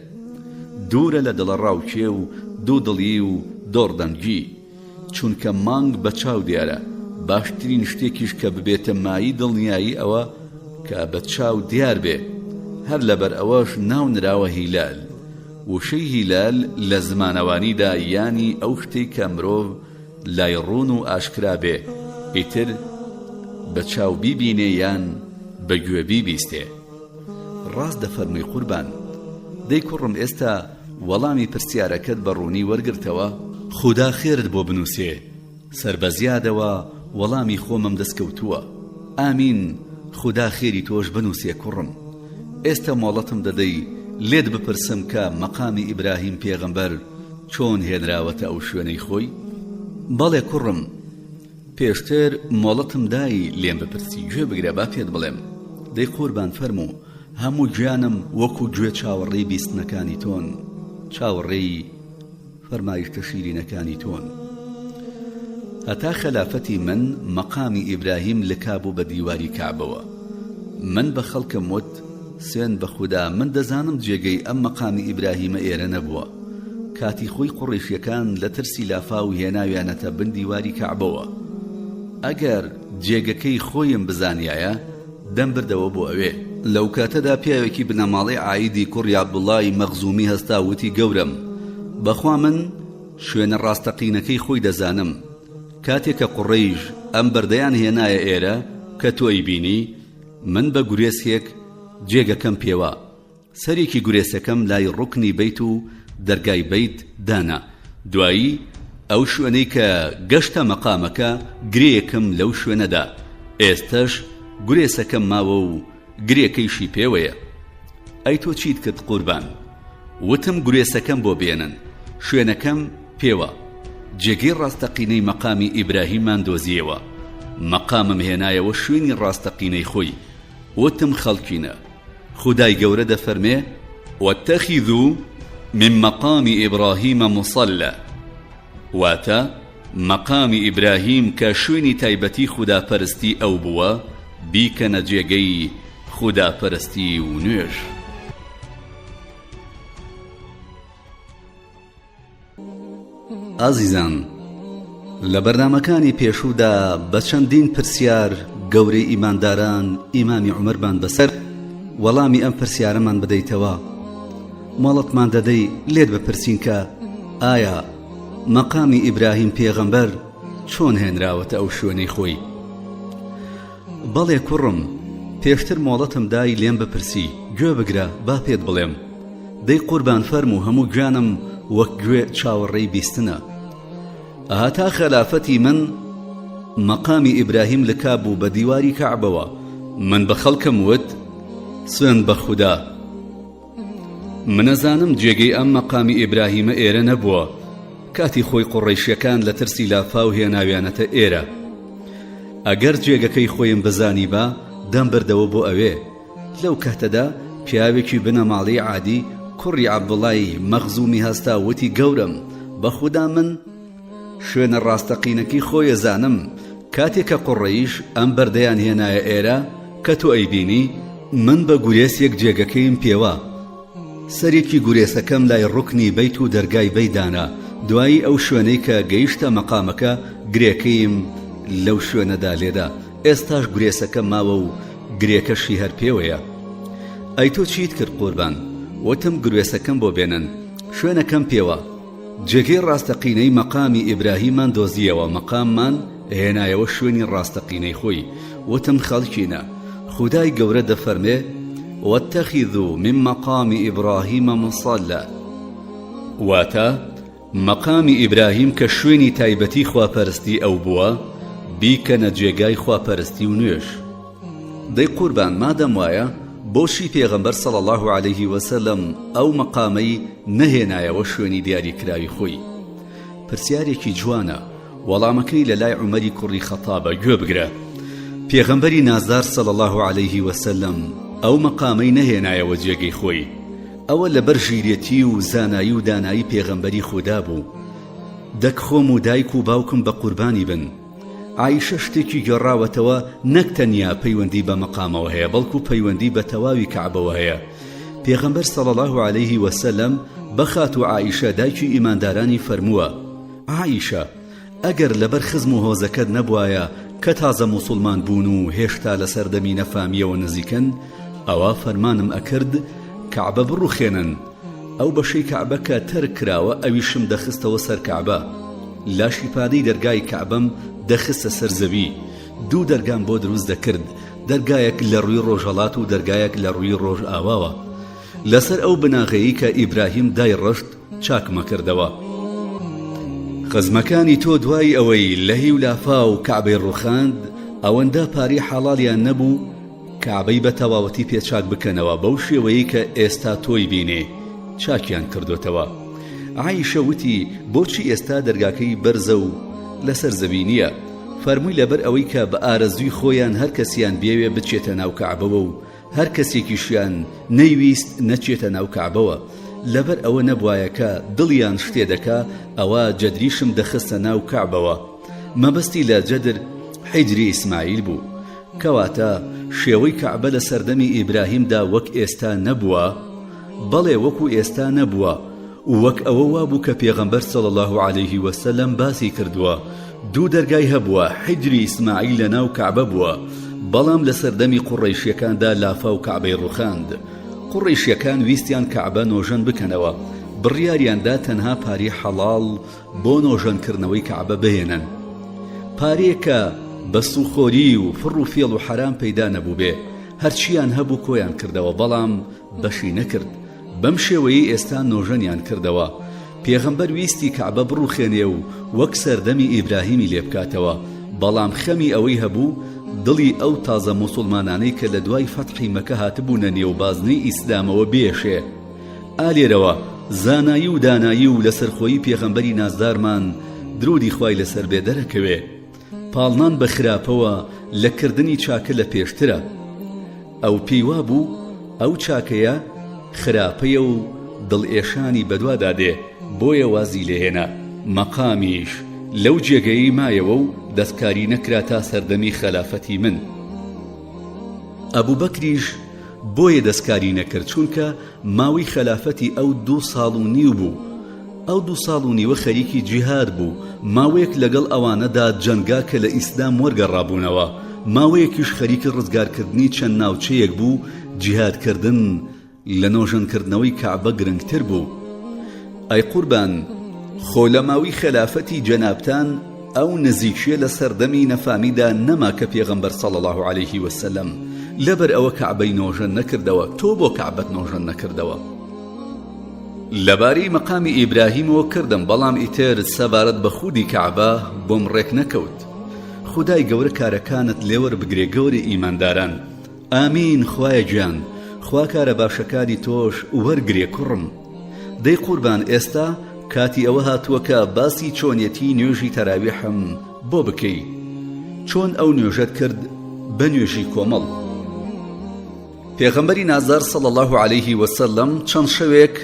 دوورە لە دڵەڕاوکێ و دوودڵی و دۆڕدەنگی. چونکە مانگ بە چاو دیارە، باشترین شتێکیش کە ببێتە مایەی دڵنیایی ئەوە کە بە چاو دیار بێ. هەر لەبەر ئەوەش ناو نراوە هیلال. وشەی هیلال لە زمانەوانیدا یانی ئەو شتەی کە مرۆڤ لای ڕوون و ئاشکرا بێ، ئیتر بە چاو بیبینێ یان بە گوێ بیبیستێ. ڕاست دەفەرمووی قوربان. دەی کوڕم ئێستا وەڵامی پرسیارەکەت بە ڕوونی وەرگرتەوە؟ خودا خێرت بۆ بنووسێ. سەربەزیادەوە وەڵامی خۆمم دەست کەوتووە. ئامین خودا خێری تۆش بنوسێ کوڕم. ئێستە مۆڵەتم دەدەی لێت بپرسم کە مەقامی ئیبراهیم پێغەمبەر چۆن هێنراوەتە ئەو شوێنەی خۆی؟ بەڵێ کوڕم پێشتر مۆڵەتم دای لێم بپرسی گوێ بگرە با پێت بڵێم. دەی قوربان فەرموو هەموو گیانم وەکو گوێ چاوەڕێی بیستنەکانی تۆن چاوەڕێی فەرمایشتە شیرینەکانی تۆن. هەتا خەلافەتی من مەقامی ئیبراهیم لکابوو بە دیواری کەعبەوە. من بە خەڵکم وت، سوێند بە خودا من دەزانم جێگەی ئەم مەقامی ئیبراهیمە ئێرە نەبووە. کاتی خۆی قوڕەیشیەکان لە ترسی لافاو هێناویانەتە بن دیواری کەعبەوە. ئەگەر جێگەکەی خۆیم بزانیایە، دەمبردەوە بۆ ئەوێ. لەو کاتەدا پیاوێکی بنەماڵەی عایدی کوڕی عەبدوڵڵای مەخزومی هەستا وتی گەورەم بەخوا من شوێنە ڕاستەقینەکەی خۆی دەزانم کاتێ کە قوڕەیش ئەم بەردەیان هێنایە ئێرە کە تۆ ئەیبینی من بە گورێسێک جێگەکەم پێوا سەرێکی گورێسەکەم لای ڕوکنی بەیت و دەرگای بەیت دانا، دوایی ئەو شوێنەی کە گەشتە مەقامەکە گرێیەکم لەو شوێنە دا، ئێستەش گورێسەکەم ماوە و گرێکەیشی پێوەیە. ئەی تۆ چیت کرد قوربان؟ وتم گورێسەکەم بۆ بێنن، شوێنەکەم پێوە. جێگەی ڕاستەقینەی مەقامی ئیبراهیممان دۆزییەوە. مەقامم هێنایەوە شوێنی ڕاستەقینەی خۆی. وتم خەڵکینە! خودای گەورە دەفەرمێ، واتخذوا من مقام ابراهیم مصلی، واتە، مەقامی ئیبراهیم کە شوێنی تایبەتی خوداپەرستی ئەو بووە بیکەنە جێگەی خوداپەرستی و نوێژ. ئازیزان لە بەرنامەکانی پێشوودا بە چەندین پرسیار گەورەی ئیمانداران ئیمامی عومەرمان بەسەر وەڵامی ئەم پرسیارەمان بدەیتەوە مۆڵەتمان دەدەی لێت بپرسین کە ئایا مەقامی ئیبراهیم پێغەمبەر چۆن هێنراوەتە ئەو شوێنەی خۆی؟ بەڵێ کوڕم، پێشتر مۆڵەتم دای لێم بپرسی. گوێ بگرە با پێت بڵێم. دەی قوربان فەرموو هەموو گیانم وەک گوێ چاوەڕێی بیستنە. هەتا خەلافەتی من مەقامی ئیبراهیم لکابوو بە دیواری کەعبەوە، من بە خەڵکم وت، سوێند بە خودا، من ئەزانم جێگەی ئەم مەقامی ئیبراهیمە ئێرە نەبووە، کاتی خۆی قوڕەیشیەکان لە ترسی لافاو هێناویانەتە ئێرە. ئەگەر جێگەکەی خۆیم بزانیبا دەمبردەوە بۆ ئەوێ. لەو کاتەدا پیاوێکی بنەماڵەی عادی کوڕی عەبدوڵای مەخزومی هەستا وتی گەورەم بە خودا من شوێنە ڕاستەقینەکەی خۆی ئەزانم کاتێ کە قوڕەیش ئەم بەردەیان هێنایە ئێرە کە تۆ ئەیبینی من بە گورێسێک جێگەکەیم پێوا سەرێکی گورێسەکەم لای ڕوکنی بەیت و دەرگای بەیت دانا، دوایی ئەو شوێنەی کە گەیشتە مەقامەکە گرێکەیم لەو شوێنەدا لێدا، ئێستاش گورێسەکە ماوە و گرێکەشی هەر پێوەیە. ئەی تۆ چیت کرد قوربان؟ وتم گروێسەکەم بۆ بێنن. شوێنەکەم پێوا. جێگەی ڕاستەقینەی مەقامی ئیبراهیممان دۆزییەوە، مەقاممان هێنایەوە شوێنی ڕاستەقینەی خۆی، وتم خەڵکینە، خودای گەورە دەفەرمێ، واتخذوا من مقام ابراهیم مصلی، واتە، مەقامی ئیبراهیم کە شوێنی تایبەتی خواپەرستی ئەو بووە، بیکەنە جێگای خواپەرستی و نوێژ. دەی قوربان مادەم وایە بۆچی پێغەمبەر صلی اللە علیه وسلم ئەو مەقامەی نەهێنایەوە شوێنی دیاری کراوی خۆی؟ پرسیارێکی جوانە وەڵامەکەی لە لای عومەری کوڕی خەتابە گوێ بگرە پێغەمبەری نازدار صلی اللە علیه وسلم ئەو مەقامەی نەهێنایەوە جێگەی خۆی ئەوە لەبەر ژیرێتی و زانایی و دانایی پێغەمبەری خودا بوو دەک خۆم و دایک و باوکم بە قوربانی بن عائیشە شتێکی گێڕاوەتەوە نەک تەنیا پەیوەندی بە مەقامەوە هەیە بەڵکو پەیوەندی بە تەواوی کەعبەوە هەیە پێغەمبەر صلی اللە علیه وسلم بە خاتوو عائیشە دایکی ئیماندارانی فەرمووە عائیشە ئەگەر لەبەر خزم و هۆزەکەت نەبوایە کە تازە موسوڵمان بوون و هێشتا لە سەردەمی نەفامیەوە نزیکن ئەوا فەرمانم ئەکرد کەعبە بڕوخێنن ئەو بەشەی کەعبە کە تەرک کراوە ئەویشم دەخستەوە سەر کەعبە لاشی پانەی دەرگای کەعبەم دەخستە سەر زەوی دوو دەرگام بۆ دروست دەکرد دەرگایەک لە ڕووی ڕۆژهەڵات و دەرگایەک لە ڕووی ڕۆژئاواوە لەسەر ئەو بناغەیی کە ئیبراهیم دایڕشت چاکمەکردەوە. خزمەکانی تۆ دوای ئەوەی لەهی و لافاو کەعبەی ڕوخاند ئەوەندە پارەی حەڵاڵیان نەبوو کەعبەی بە تەواوەتی پێ چاک بکەنەوە بەو شێوەیەی کە ئێستا تۆی بینێ چاکیان کردۆتەوە. عائیشە وتی، بۆچی ئێستا دەرگاکەی بەرزە و لەسەر زەوی نییە؟ فەرمووی لەبەر ئەوەی کە بە ئارەزووی خۆیان هەر کەسیان بیەوێ بچێتە ناو کەعبەوە و هەر کەسێکیشیان نەیویست نەچێتە ناو کەعبەوە، لەبەر ئەوە نەبوایە کە دڵیان شتێ دەکا ئەوا جەدریشم دەخستە ناو کەعبەوە، مەبەستی لە جەدر حیجری ئیسماعیل بوو. کەواتە شێوەی کەعبە لە سەردەمی ئیبراهیمدا وەک ئێستا نەبووە؟ بەڵێ وەکو ئێستا نەبووە و وەک ئەوە وابوو کە پێغەمبەر صلی اللە علیه وسلم باسی کردووە دوو دەرگای هەبووە حیجری ئیسماعیل لە ناو کەعبە بووە بەڵام لە سەردەمی قوڕەیشیەکاندا لافاو کەعبەی ڕوخاند قوڕەیشیەکان ویستیان کەعبە نۆژەن بکەنەوە بڕیاریان دا تەنها پارەی حەڵاڵ بۆ نۆژەنکردنەوەی کەعبە بهێنن پارەیەک کە بە سوخۆری و فڕ و فێڵ و حەرام پەیدا نەبووبێ هەرچیان هەبوو کۆیان کردەوە بەڵام بەشی نەکرد بەم شێوەیەی ئێستا نۆژەنیان کردەوە پێغەمبەر ویستی کەعبە بڕوخێنێ و وەک سەردەمی ئیبراهیمی لێ بکاتەوە بەڵام خەمی ئەوەی هەبوو دڵی ئەو تازە موسوڵمانانەی کە لە دوای فەتحی مەکە هاتبوونە نێو بازنەی ئیسلامەوە بێشێ ئا لێرەوە زانایی و دانایی و لەسەرخۆیی پێغەمبەری نازدارمان درودی خوای لەسەر بێ دەرەکەوێ پاڵنان بە خراپەوە لە کردنی چاکە لە پێشترە ئەو پێی وابوو ئەو چاکەیە خراپەیە و دڵ ئێشانی بەدوادا دێ بۆیە وازی لێهێنا مەقامیش لەو جێگەیەی مایەوە و دەستکاری نەکرا تا سەردەمی خەلافەتی من ئەبوبەکریش بۆیە دەستکاری نەکرد چونکە ماوەی خەلافەتی ئەو دوو ساڵ و نیو بوو ئەو دوو ساڵ و نیوە خەریکی جیهاد بوو ماوەیەک لەگەڵ ئەوانەدا جەنگا کە لە ئیسلام وەرگەڕابوونەوە ماوەیەکیش خەریکی ڕزگارکردنی چەند ناوچەیەک بوو جیهادکردن لە نۆژەنکردنەوەی کەعبە گرنگتر بوو ئەی قوربان خۆ لە ماوەی خەلافەتی جەنابتان ئەو نزیکیە لە سەردەمی نەفامیدا نەما کە پێغەمبەر صلی اللە علیه وسلم. لەبەر ئەوە کەعبەی نۆژەن نەکردەوە، تۆ بۆ کەعبەت نۆژەن نەکردەوە؟ لەبارەی مەقامی ئیبراهیمەوە کردم، بەڵام ئیتر سەبارەت بە خودی کەعبە بۆم ڕێک نەکەوت. خودای گەورە کارەکانت لێوەربگرێ گەورەی ئیمانداران. ئامین خوایە گیان خوا کارە باشەکانی تۆش وەرگرێ کوڕم. دەی قوربان ئێستا کاتی ئەوە هاتووە کە باسی چۆنیەتی نوێژی تەراویحم بۆ بکەی. چۆن ئەو نوێژەت کرد بە نوێژی کۆمەڵ؟ پێغەمبەری نازدار صلی اللە علیه وسلم چەند شەوێک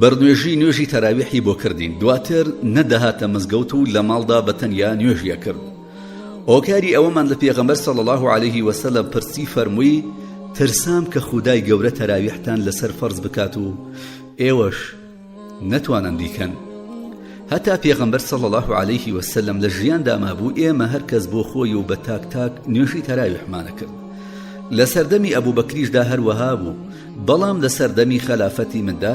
بەرنوێژی نوێژی تەراویحی بۆ کردین دواتر نەدەهاتە مزگەوت و لە ماڵدا بە تەنیا نوێژی ئەکرد هۆکاری ئەوەمان لە پێغەمبەر صلی اللە علیه وسلم پرسی فەرمووی ترسام کە خودای گەورە تەراویحتان لەسەر فەرز بکات و ئێوەش نەتوانن بیکەن. هەتا پێغەمبەر صلی اللە علیه وسلم لە ژیاندا مابوو ئێمە هەر کەس بۆ خۆی و بە تاک تاک نوێژی تەراویحمان ئەکرد. لە سەردەمی ئەبوبەکریشدا هەر وەها بوو، بەڵام لە سەردەمی خەلافەتی مندا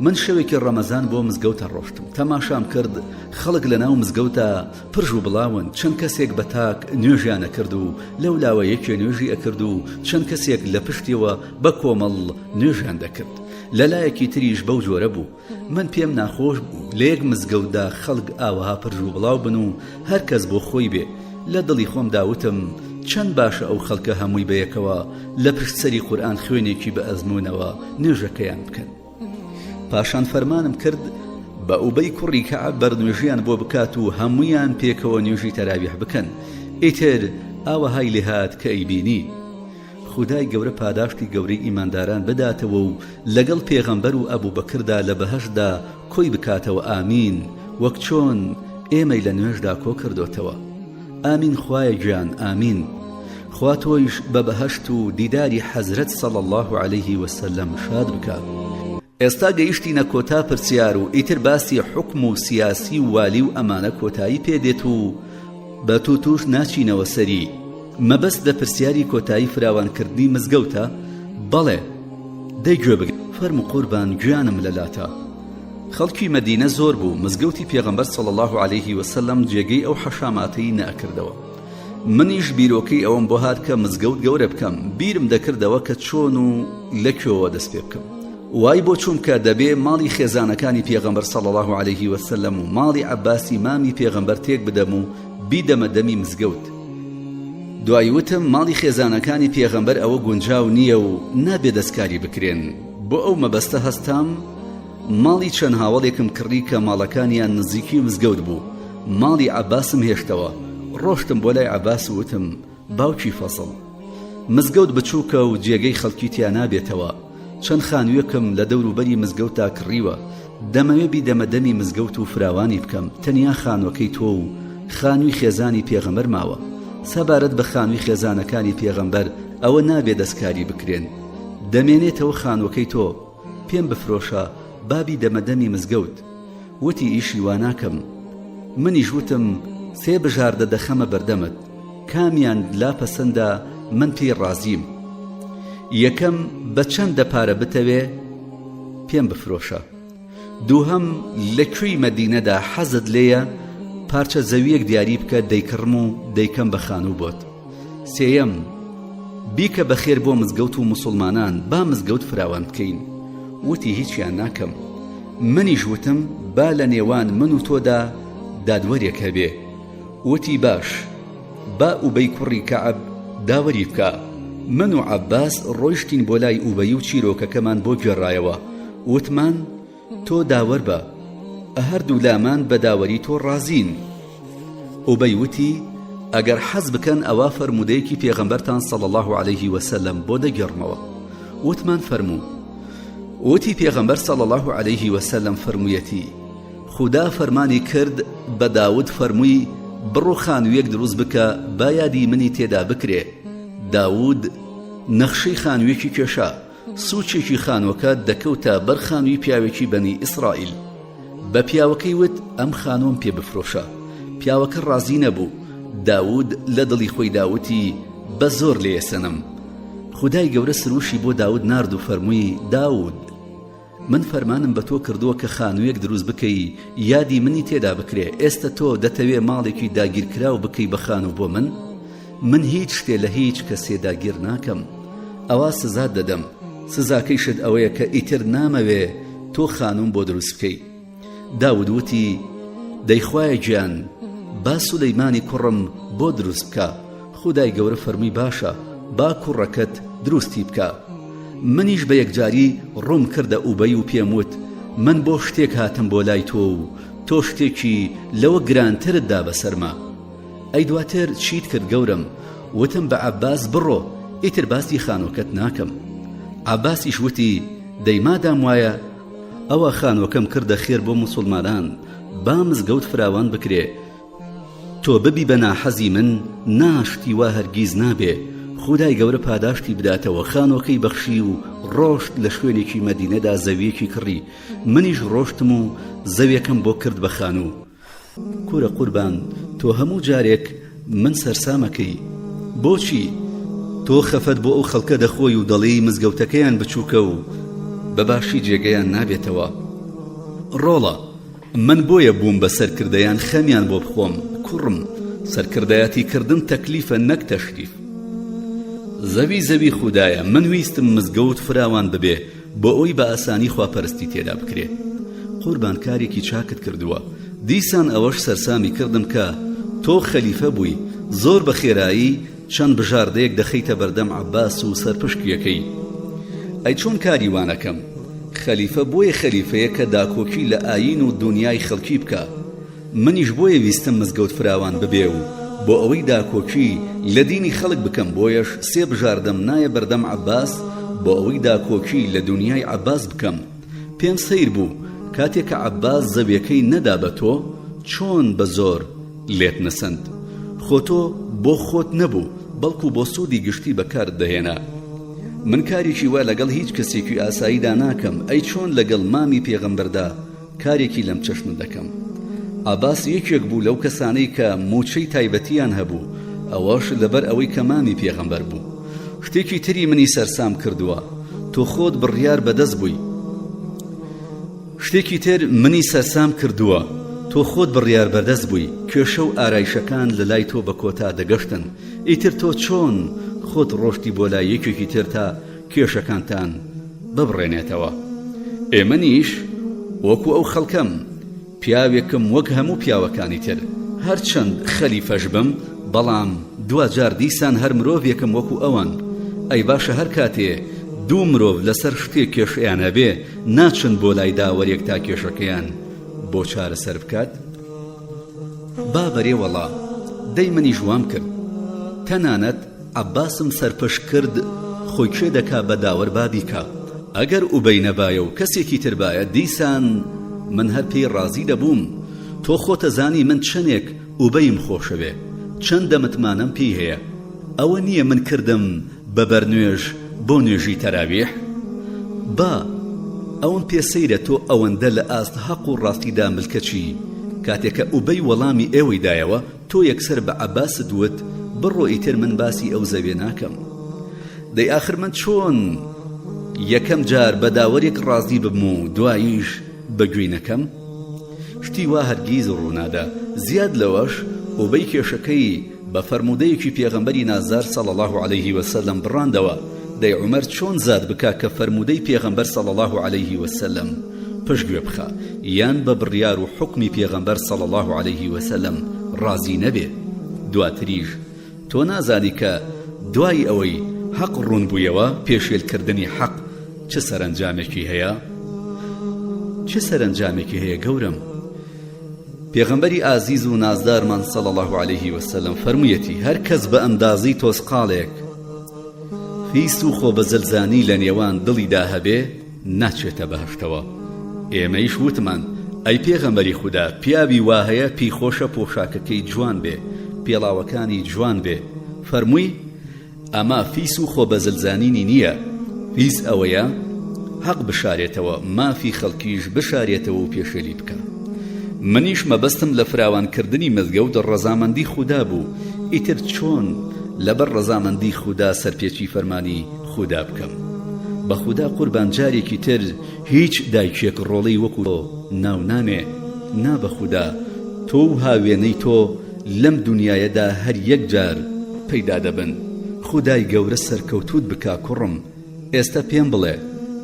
من شەوێکی ڕەمەزان بۆ مزگەوتە ڕۆشتم تەماشام کرد خەڵک لە ناو مزگەوتە پرژ و بڵاون چەند کەسێک بە تاک نوێژیان ئەکرد و لەولاوە یەکێ نوێژی ئەکرد و چەند کەسێک لە پشتیەوە بە کۆمەڵ نوێژیان دەکرد. لە لایەکی تریش بەو جۆرە بوو. من پێم ناخۆش بوو لە یەک مزگەوتدا خەڵک ئاوەها پرژ و بڵاو بن و هەر کەس بۆ خۆی بێ. لە دڵی خۆمدا وتم چەند باشە ئەو خەڵکە هەمووی بە یەکەوە لە پشت سەری قورئان خوێنێکی بە ئەزموونەوە نوێژەکەیان بکەن. پاشان فەرمانم کرد بە ئوبەی کوڕی کەعب بەرنوێژیان بۆ بکات و هەموویان پێکەوە نوێژی تەراویح بکەن. ئیتر ئاوەهای لێهات کە ئەیبینی. خودای گەورە پاداشتی گەورەی ئیمانداران بداتەوە و لەگەڵ پێغەمبەر و ئەبوبەکردا لە بەهەشتدا کۆی بکاتەوە ئامین وەک چۆن ئێمەی لە نوێژدا کۆکردۆتەوە ئامین خوایە گیان ئامین خوا تۆیش بە بەهەشت و دیداری حەزرەت صلی اللە علیه وسلم شاد بکات. ئێستا گەیشتینە کۆتا پرسیار و ئیتر باسی حوکم و سیاسی و والی و ئەمانە کۆتایی پێ دێت و بە توتوش ناچینەوە سەری. مەبەست لە پرسیاری کۆتایی فراوانکردنی مزگەوتە؟ بەڵێ. دەی گوێ بگرە. فەرموو قوربان گیانم لە لاتە. خەڵکی مەدینە زۆر بوو، مزگەوتی پێغەمبەر صلی اللە علیه وسلم جێگەی ئەو حەشاماتەی نەئەکردەوە. منیش بیرۆکەی ئەوەم بۆ هات کە مزگەوت گەورە بکەم، بیرم دەکردەوە کە چۆن و لە کوێوە دەست پێ بکەم. وای بۆ چووم کە دەبێ ماڵی خێزانەکانی پێغەمبەر صلی اللە علیه وسلم و ماڵی عەباسی مامی پێغەمبەر تێک بدەم و بیدەمە دەمی مزگەوت. دوایی وتم ماڵی خێزانەکانی پێغەمبەر ئەوە گونجاو نییە و نابێ دەستکاری بکرێن. بۆ ئەو مەبەستە هەستام ماڵی چەند هاوەڵێکم کڕی کە ماڵەکانیان نزیکی مزگەوت بوو، ماڵی عەباسم هێشتەوە، ڕۆشتم بۆ لای عەباس و وتم، باوکی فەزڵ! مزگەوت بچووکە و جێگەی خەڵکی تیا نابێتەوە، چەند خانوویەکم لە دەوروبەری مزگەوتدا کڕیوە، دەمەوێ بیدەمە دەمی مزگەوت و فراوانی بکەم، تەنیا خانووەکەی تۆ و خانووی خێزانی پێغەمبەر ماوە. سەبارەت بە خانووی خێزانەکانی پێغەمبەر، ئەوە نابێ دەستکاری بکرێن. دەمێنێتەوە خانووەکەی تۆ. پێم بفرۆشە با بیدەمە دەمی مزگەوت. وتی ئیشی وا ناکەم. منیش وتم سێ بژاردە دەخەمە بەردەمت، کامیان لا پەسەندە من پێی ڕازیم. یەکەم بە چەندە پارە بتەوێ پێم بفرۆشە. دووهەم لە کوێی مەدینەدا حەزت لێیە پارچە زەوییەک دیاری بکە دەیکڕم و دەیکەم بە خانوو بۆت. سێیەم، بیکە بە خێر بۆ مزگەوت و موسوڵمانان با مزگەوت فراوان بکەین. وتی هیچیان ناکەم. منیش وتم با لە نێوان من و تۆدا دادوەرێک هەبێ. وتی باش با ئوبەی کوڕی کەعب داوەری بکا. من و عەباس ڕۆیشتین بۆ لای ئوبەی و چیرۆکەکەمان بۆ گێڕایەوە. وتمان تۆ داوەر بە، هەردوو لامان بە داوەری تۆ ڕازین. ئوبەی وتی، ئەگەر حەز بکەن ئەوا فەرموودەیەکی پێغەمبەرتان صلی اللە علیه وسلم بۆ دەگێڕمەوە. وتمان فەرموو. وتی پێغەمبەر صلی اللە علیه وسلم فەرموویەتی، خودا فەرمانی کرد بە داود فەرمووی بڕۆ خانوویەک دروست بکە با یادی منی تێدا بکرێ. داود نەخشەی خانوویەکی کێشا. سوچێکی خانوەکە دەکەوتە بەر خانوی پیاوێکی بەنی ئیسرائیل. بە پیاوەکەی وت، ئەم خانوەم پێ بفرۆشە. پیاوەکە ڕازی نەبوو. داود لە دڵی خۆیدا وتی، بە زۆر لێیەسەنم. خودای گەورە سروشی بۆ داود نارد و فەرمووی، داود! من فەرمانم بە تۆ کردووە کە خانوویەک دروست بکەی یادی منی تێدا بکرێ، ئێستە تۆ دەتەوێ ماڵێکی داگیرکراو بکەی بە خانوو بۆ من؟ من هیچ شتێ لە هیچ کەسێ داگیر ناکەم. ئەوا سزات دەدەم، سزاکەیشت ئەوەیە کە ئیتر نامەوێ تۆ خانووم بۆ دروست بکەی. داود وتی، دەی خوایە گیان با سولەیمانی کوڕم بۆ دروست بکا. خودای گەورە فەرمووی باشە با کوڕەکەت دروستی بکا. منیش بە یەکجاری ڕووم کردە ئوبەی و پێم وت، من بۆ شتێک هاتم بۆ لای تۆ و تۆ شتێکی لەوە گرانترت دا بەسەرما. ئەی دواتر چیت کرد گەورەم؟ وتم بە عەباس بڕۆ ئیتر باسی خانووەکەت ناکەم. عەباسیش وتی، دەی مادام وایە ئەوا خانووەکەم کردە خێر بۆ موسوڵمانان، با مزگەوت فراوان بکرێ، تۆ ببی بە ناحەزی من، نا شتی وا هەرگیز نابێ، خودای گەورە پاداشتی بداتەوە، خانووەکەی بەخشی و ڕۆشت لە شوێنێکی مەدینەدا زەوییەکی کڕی، منیش ڕۆشتم و زەویەکەم بۆ کرد بە خانوو. کورە قوربان تۆ هەموو جارێک من سەرسامەکەی بۆچی؟ تۆ خەفەت بۆ ئەو خەڵکە دەخۆی و دەڵێی مزگەوتەکەیان بچووکە و بە باشی جێگەیان نابێتەوە. ڕۆڵە من بۆیە بووم بە سەرکردەیان خەمیان بۆ بخۆم کوڕم سەرکردایەتی کردن تەکلیفە نەک تەشریف. زەوی زەوی خودایە من ویستم مزگەوت فراوان ببێ بۆ ئەوەی بە ئاسانی خواپەرستی تێدا بکرێ. قوربان کارێکی چاکت کردووە. دیسان ئەوەش سەرسامی کردم کە تۆ خەلیفە بووی زۆر بە خێرایی چەند بژاردەیەک دەخەیتە بەردەم عەباس و سەرپشکیەکەی. ئەی چۆن کاری وا نەکەم؟ خەلیفە بۆیە خەلیفەیە کە داکۆکی لە ئایین و دونیای خەڵکی بکا. منیش بۆیە ویستم مزگەوت فراوان ببێ و بۆ ئەوەی داکۆکی لە دینی خەڵک بکەم بۆیەش سێ بژاردەم نایە بەردەم عەباس بۆ ئەوەی داکۆکی لە دونیای عەباس بکەم پێم سەیر بوو کاتێ کە عەباس زەویەکەی نەدا بە تۆ چۆن بە زۆر لێت نەسەند خۆ تۆ بۆ خۆت نەبوو بەڵکو بۆ سوودی گشتی بەکارت دەهێنا من کارێکی وا لەگەڵ هیچ کەسێکی ئاساییدا ناکەم ئەی چۆن لەگەڵ مامی پێغەمبەردا کارێکی لەم چەشنە دەکەم. عەباس یەکێک بوو لەو کەسانەی کە مووچەی تایبەتیان هەبوو، ئەوەش لەبەر ئەوەی کە مامی پێغەمبەر بوو. شتێکی تری منی سەرسام کردووە، تۆ خۆت بڕیار بەدەست بووی. شتێکی تر منی سەرسام کردووە، تۆ خۆت بڕیار بەردەست بووی، کێشە و ئارایشەکان لە لای تۆ بە کۆتا دەگەشتن، ئیتر تۆ چۆن خۆت ڕۆشتی بۆ لای یەکێکی تر تا کێشەکانتان ببڕێنێتەوە. ئێ منیش وەکو ئەو خەڵکەم، پیاوێکم وەک هەموو پیاوەکانی تر، هەرچەند خەلیفەش بم، بەڵام دواجار دیسان هەر مرۆڤێکم وەکو ئەوان. ئەی باشە هەر کاتێ دوو مرۆڤ لەسەر شتێک کێشەیان هەبێ، ناچن بۆ لای داوەرێک تا کێشەکەیان بۆ چارەسەر بکات؟ با بەرێ وەڵا، دەی منیش وام کرد. تەنانەت عەباسم سەرپشک کرد خۆی کێ دەکا بە داوەر با بیکا. ئەگەر ئوبەی نەبایە و کەسێکی تر بایە دیسان من هەر پێی ڕازی دەبووم. تۆ خۆتەزانی من چەنێک ئوبەیم خۆشەوێ، چەندە متمانەم پێی هەیە. ئەوە نییە من کردم بە بەرنوێژ بۆ نوێژی تەراویح؟ با، ئەوەم پێ سەیرە تۆ ئەوەندە لە ئاست هەق و ڕاستیدا ملکەچی، کاتێ کە ئوبەی وەڵامی ئێوەی دایەوە تۆ یەکسەر بە عەباست وت بڕۆ ئیتر من باسی ئەو زەویە ناکەم. دەی ئاخر من چۆن یەکەم جار بە داوەرێک ڕازی ببم و دواییش بە گوێی نەکەم؟ شتی وا هەرگیز ڕوونادا. زیاد لەوەش ئوبەی کێشەکەی بە فەرموودەیەکی پێغەمبەری نازدار صلی اللە علیه وسلم بڕاندەوە، دەی عومەر چۆن زات بکا کە فەرموودەی پێغەمبەر صلی اللە علیه وسلم پشتگوێ بخا یان بە بڕیار و حوکمی پێغەمبەر صلی اللە علیه وسلم ڕازی نەبێ؟ دواتریش تۆ نازانی کە دوای ئەوەی حەق ڕوون بوویەوە پێشێل کردنی حەق چ سەرەنجامێکی هەیە؟ چ سەرەنجامێکی هەیە گەورەم؟ پێغەمبەری ئازیز و نازدارمان صلی اللە علیه وسلم فەرموویەتی هەر کەس بە ئەندازەی تۆزقاڵێک فیس و خۆبەزلزانی لە نێوان دڵیدا هەبێ ناچێتە بەهەشتەوە ئێمەیش وتمان ئەی پێغەمبەری خودا پیاوی وا هەیە پێی خۆشە پۆشاکەکەی جوان بێ پێڵاوەکانی جوان بێ فەرمووی ئەمە فیس و خۆبەزلزانینی نییە، فیس ئەوەیە حەق بشارێتەوە، مافی خەڵکیش بشارێتەوە و پێشێلی بکا. منیش مەبەستم لە فراوانکردنی مزگەوت ڕەزامەندی خودا بوو، ئیتر چۆن لەبەر ڕەزامەندی خودا سەرپێچی فەرمانی خودا بکەم؟ بە خودا قوربان جارێکی تر هیچ دایکێک ڕۆڵەی وەکو تۆ ناو نانێ، نا بە خودا تۆ و هاوێنەی تۆ لەم دونیایەدا هەر یەک جار پەیدا دەبن. خودای گەورە سەرکەوتووت بکا کوڕم، ئێستە پێم بڵێ،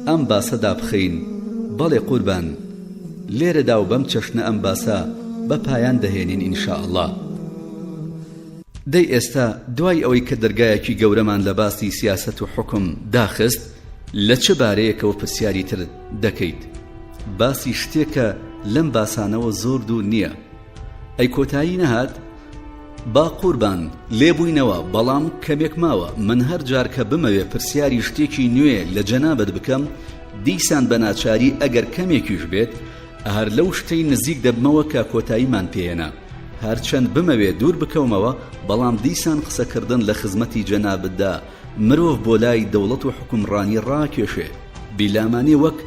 ئەم باسە دابخەین؟ بەڵێ قوربان. لێرەدا و بەم چەشنە ئەم باسە بە پایان دەهێنین ان شاء اللە. دەی ئێستا دوای ئەوەی کە دەرگایەکی گەورەمان لە باسی سیاسەت و حوکم داخست، لە چ بارەیەکەوە پرسیاری تر دەکەیت؟ باسی شتێک کە لەم باسانەوە زۆر دوور نییە. ئەی کۆتایی نەهات؟ با قوربان، لێبووینەوە، بەڵام کەمێک ماوە، من هەر جار کە بمەوێ پرسیاری شتێکی نوێ لە جەنابت بکەم، دیسان بە ناچاری ئەگەر کەمێکیش بێت، هەر لەو شتەی نزیک دەبمەوە کە کۆتاییمان پێهێنا. هەرچەند بمەوێ دوور بکەومەوە، بەڵام دیسان قسەکردن لە خزمەتی جەنابتدا مرۆڤ بۆ لای دەوڵەت و حوکمڕانی ڕاکێشێ. بیلامانێ وەک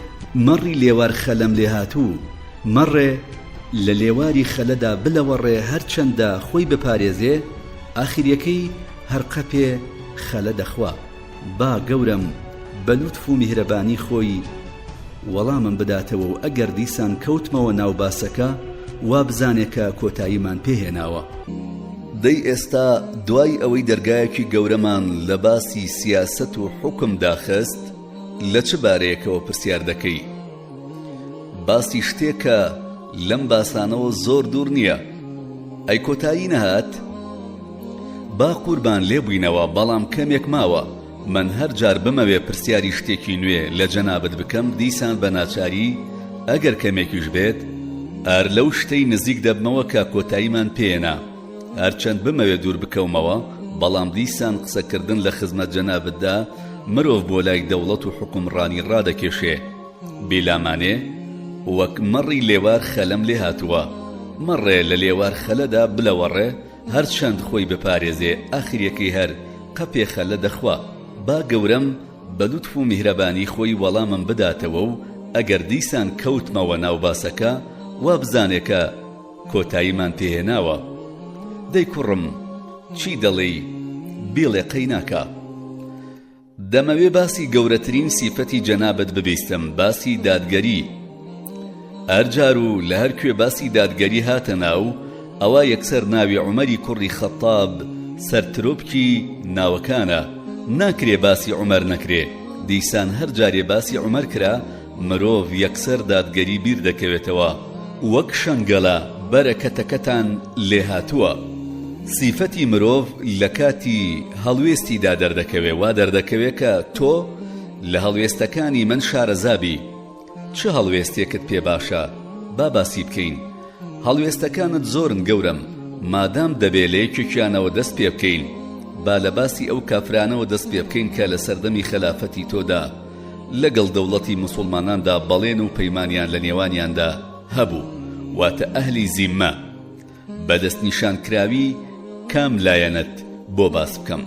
مەڕی لێوار خەلەم لێهاتوو، مەڕێ لە لێواری خەلەدا بلەوەڕێ هەرچەندە خۆی بپارێزێ، ئاخریەکەی هەر قەپێ خەلە دەخوا. با گەورەم بە لوتف و میهرەبانی خۆی وەڵامم بداتەوە و ئەگەر دیسان کەوتمەوە ناو باسەکە وا بزانێ کە کۆتاییمان پێ هێناوە. دەی ئێستا دوای ئەوەی دەرگایەکی گەورەمان لە باسی سیاسەت و حوکم داخست لە چ بارەیەکەوە پرسیار دەکەی؟ باسی شتێک کە لەم باسانەوە زۆر دوور نییە. ئەی کۆتایی نەهات؟ با قوربان لێبووینەوە بەڵام کەمێک ماوە. من هەر جار بمەوێ پرسیاری شتێکی نوێ لە جەنابت بکەم دیسان بە ناچاری ئەگەر کەمێکیش بێت ئار لەو شتەی نزیک دەبمەوە کە کۆتاییمان پێیەنا. هەرچەند بمەوێ دوور بکەومەوە بەڵام دیسان قسەکردن لە خزمەت جەنابتدا مرۆڤ بۆ لای دەوڵەت و حوکمڕانی ڕادەکێشێ. بیلامانێ وەک مەڕی لێوار خەلەم لێ هاتووە. مەڕێ لە لێوار خەلەدا بلەوەڕێ هەرچەند خۆی بپارێزێ ئاخریەکەی هەر قەپێ خەلە دەخوا. با گەورەم بە لوتف و میهرەبانی خۆی وەڵامم بداتەوە و ئەگەر دیسان کەوتمەوە ناو باسەکە وا بزانێ کە کۆتاییمان پێهێناوە. دەی کوڕم چی دەڵێی بیڵێ قەیناکا. دەمەوێ باسی گەورەترین سیفەتی جەنابت ببیستم، باسی دادگەری. هەر جار و لە هەر کوێ باسی دادگەری هاتە ناو، ئەوا یەکسەر ناوی عومەری کوڕی خەتاب سەرترۆپکی ناوەکانە. ناکرێ باسی عومەر نەکرێ. دیسان هەر جارێ باسی عومەر کرا، مرۆڤ یەکسەر دادگەری بیر دەکەوێتەوە. وەک شەنگەلە بەرەکەتەکەتان لێهاتووە. سیفەتی مرۆڤ لە کاتی هەڵوێستیدا دەردەکەوێ، وا دەردەکەوێ کە تۆ لە هەڵوێستەکانی من شارەزا بی. چ هەڵوێستێکت پێ باشە با باسی بکەین. هەڵوێستەکانت زۆرن گەورەم، مادام دەبێ لە یەکێکیانەوە دەست پێ بکەین، با لە باسی ئەو کافرانەوە دەست پێ بکەین کە لە سەردەمی خەلافەتی تۆدا لەگەڵ دەوڵەتی موسوڵماناندا بەڵێن و پەیمانیان لە نێوانیاندا هەبوو، واتە ئەهلی زیممە. بە دەستنیشانکراوی کام لایەنەت بۆ باس بکەم؟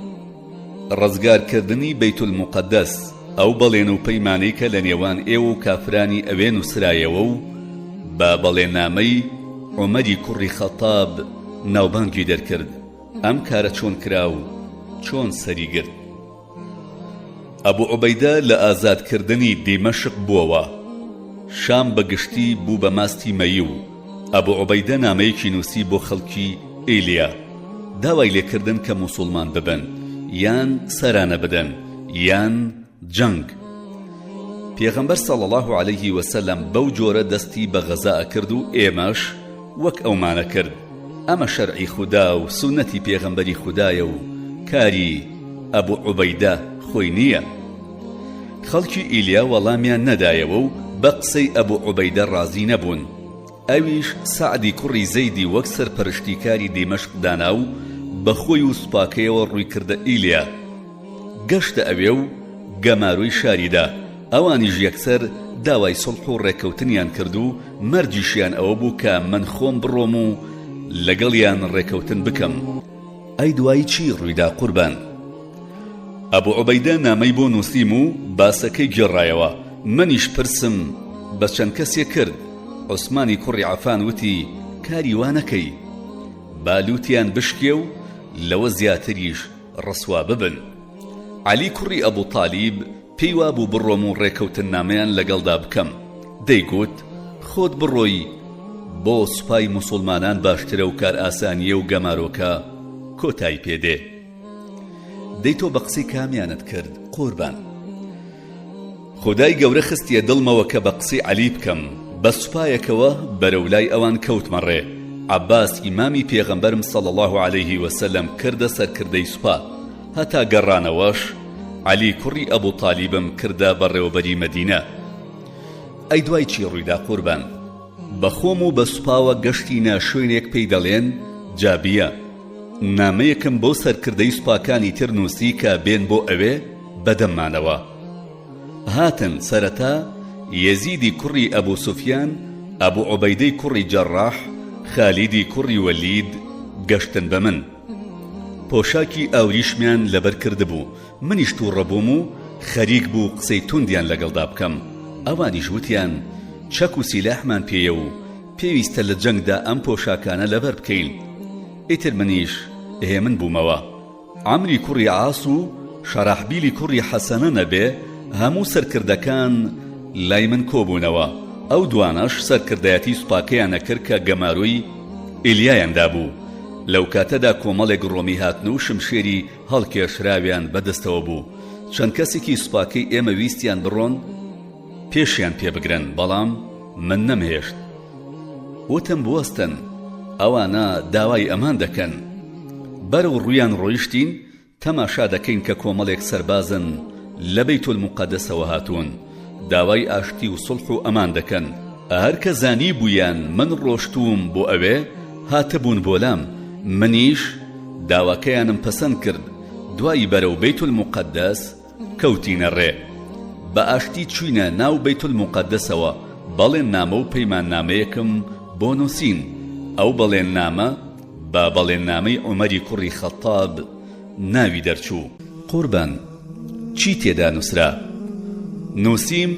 ڕزگارکردنی بەیتولموقەدەس، ئەو بەڵێن و پەیمانەی کە لە نێوان ئێوە و کافرانی ئەوێ نووسرایەوە و بە بەڵێننامەی عومەری کوڕی خەتاب ناوبانگی دەرکرد، ئەم کارە چۆن کرا و چۆن سەری گرت؟ ئەبو عوبەیدە لە ئازادکردنی دیمەشق بووەوە، شام بە گشتی بوو بە ماستی مەییو، ئەبو عوبەیدە نامەیەکی نووسی بۆ خەڵکی ئیلیا، داوای لێکردن کە موسوڵمان ببن، یان سەرانە بدەن، یان جەنگ. پێغەمبەر صلی اللە علیه وسلم بەو جۆرە دەستی بە غەزا ئەکرد و ئێمەش وەک ئەومانە کرد. ئەمە شەرعی خودا و سوننەتی پێغەمبەری خودایە و کاری ئەبو عوبەیدە خۆی نییە. خەڵکی ئیلیا وەڵامیان نەدایەوە و بە قسەی ئەبو عوبەیدە ڕازی نەبوون. ئەویش سەعدی کوڕی زەیدی وەک سەرپەرشتیکاری دیمەشق دانا و بە خۆی و سوپاکەیەوە ڕووی کردە ئیلیا. گەشتە ئەوێ و گەمارۆی شاری دا، ئەوانیش یەکسەر داوای سوڵح و ڕێککەوتنیان کرد و مەرجیشیان ئەوە بوو کە من خۆم بڕۆم و لەگەڵیان ڕێککەوتن بکەم. ئەی دوایی چی ڕوویدا قوربان؟ ئەبو عوبەیدە نامەی بۆ نووسیم و باسەکەی گێڕایەوە، منیش پرسم بە چەند کەسێک کرد، عوسمانی کوڕی عەفان وتی کاری وا نەکەی با لووتیان بشکێ و لەوە زیاتریش ڕسوا ببن. عەلی کوڕی ئەبو تالیب پێی وابوو بڕۆم و ڕێکەوتننامەیان لەگەڵدا بکەم، دەیگوت، خۆت بڕۆی بۆ سوپای موسوڵمانان باشترە و کارئاسانییە و گەمارۆکە کۆتای پێ دێ. دەی تۆ بە قسەی کامیانت کرد قوربان؟ خودای گەورە خستیە دڵمەوە کە بە قسەی عەلی بکەم، بە سوپایەکەوە بەرەو لای ئەوان کەوتمە ڕێ، عەباس ی مامی پێغەمبەرم صلی اللە علیه وسلم کردە سەرکردەی سوپا، هەتا گەڕانەوەش عەلی کوڕی ئەبو تالیبم کردە بەڕێوەبەری مەدینە. ئەی دوای چی ڕوویدا قوربان؟ بە خۆم و بە سوپاوە گەشتینە شوێنێک پێی دەڵێن جابیە، نامەیەکم بۆ سەرکردەی سوپاکانی تر نووسی کە بێن بۆ ئەوێ بە دەممانەوە. هاتن، سەرەتا یەزیدی کوڕی ئەبو سوفیان، ئەبو عوبەیدەی کوڕی جەڕاح، خالیدی کوڕی وەلید گەشتن بە من. پۆشاکی ئاوریشمیان لەبەر کردبوو، منیش تووڕە بووم و خەریک بوو قسەی توندیان لەگەڵدا بکەم، ئەوانیش وتیان چەک و سیلاحمان پێیە و پێویستە لە جەنگدا ئەم پۆشاکانە لەبەر بکەین. ئیتر منیش هێمن بوومەوە. عەمری کوڕی عاس و شەراحبیلی کوڕی حەسەنە نەبێ هەموو سەرکردەکان لای من کۆبوونەوە، ئەو دوانەش سەرکردایەتی سوپاکەیان ئەکرد کە گەمارۆی ئیلیایان دابوو. لەو کاتەدا کۆمەڵێک ڕۆمی هاتن و شمشێری هەڵکێشراویان بە دەستەوە بوو. چەند کەسێکی سوپاکەی ئێمە ویستیان بڕۆن پێشیان پێ بگرن، بەڵام من نەمهێشت. وتم بوەستن، ئەوانە داوای ئەمان دەکەن. بەرەو ڕوویان ڕۆیشتین، تەماشا دەکەین کە کۆمەڵێک سەربازن لە بەیتولموقەدەسەوە هاتوون، داوای ئاشتی و سوڵح و ئەمان دەکەن. هەر کە زانیبوویان من ڕۆشتووم بۆ ئەوێ، هاتبوون بۆ لام، منیش داواکەیانم پەسەند کرد، دوایی بەرەو بەیتولموقەدەس کەوتینە ڕێ. بە ئاشتی چووینە ناو بەیتولموقەدەسەوە، بەڵێننامە و پەیماننامەیەکم بۆ نووسین، ئەو بەڵێننامە بە بەڵێننامەی عومەری کوڕی خەتتاب ناوی دەرچوو. قوربان چی تێدا نووسرا؟ نووسیم.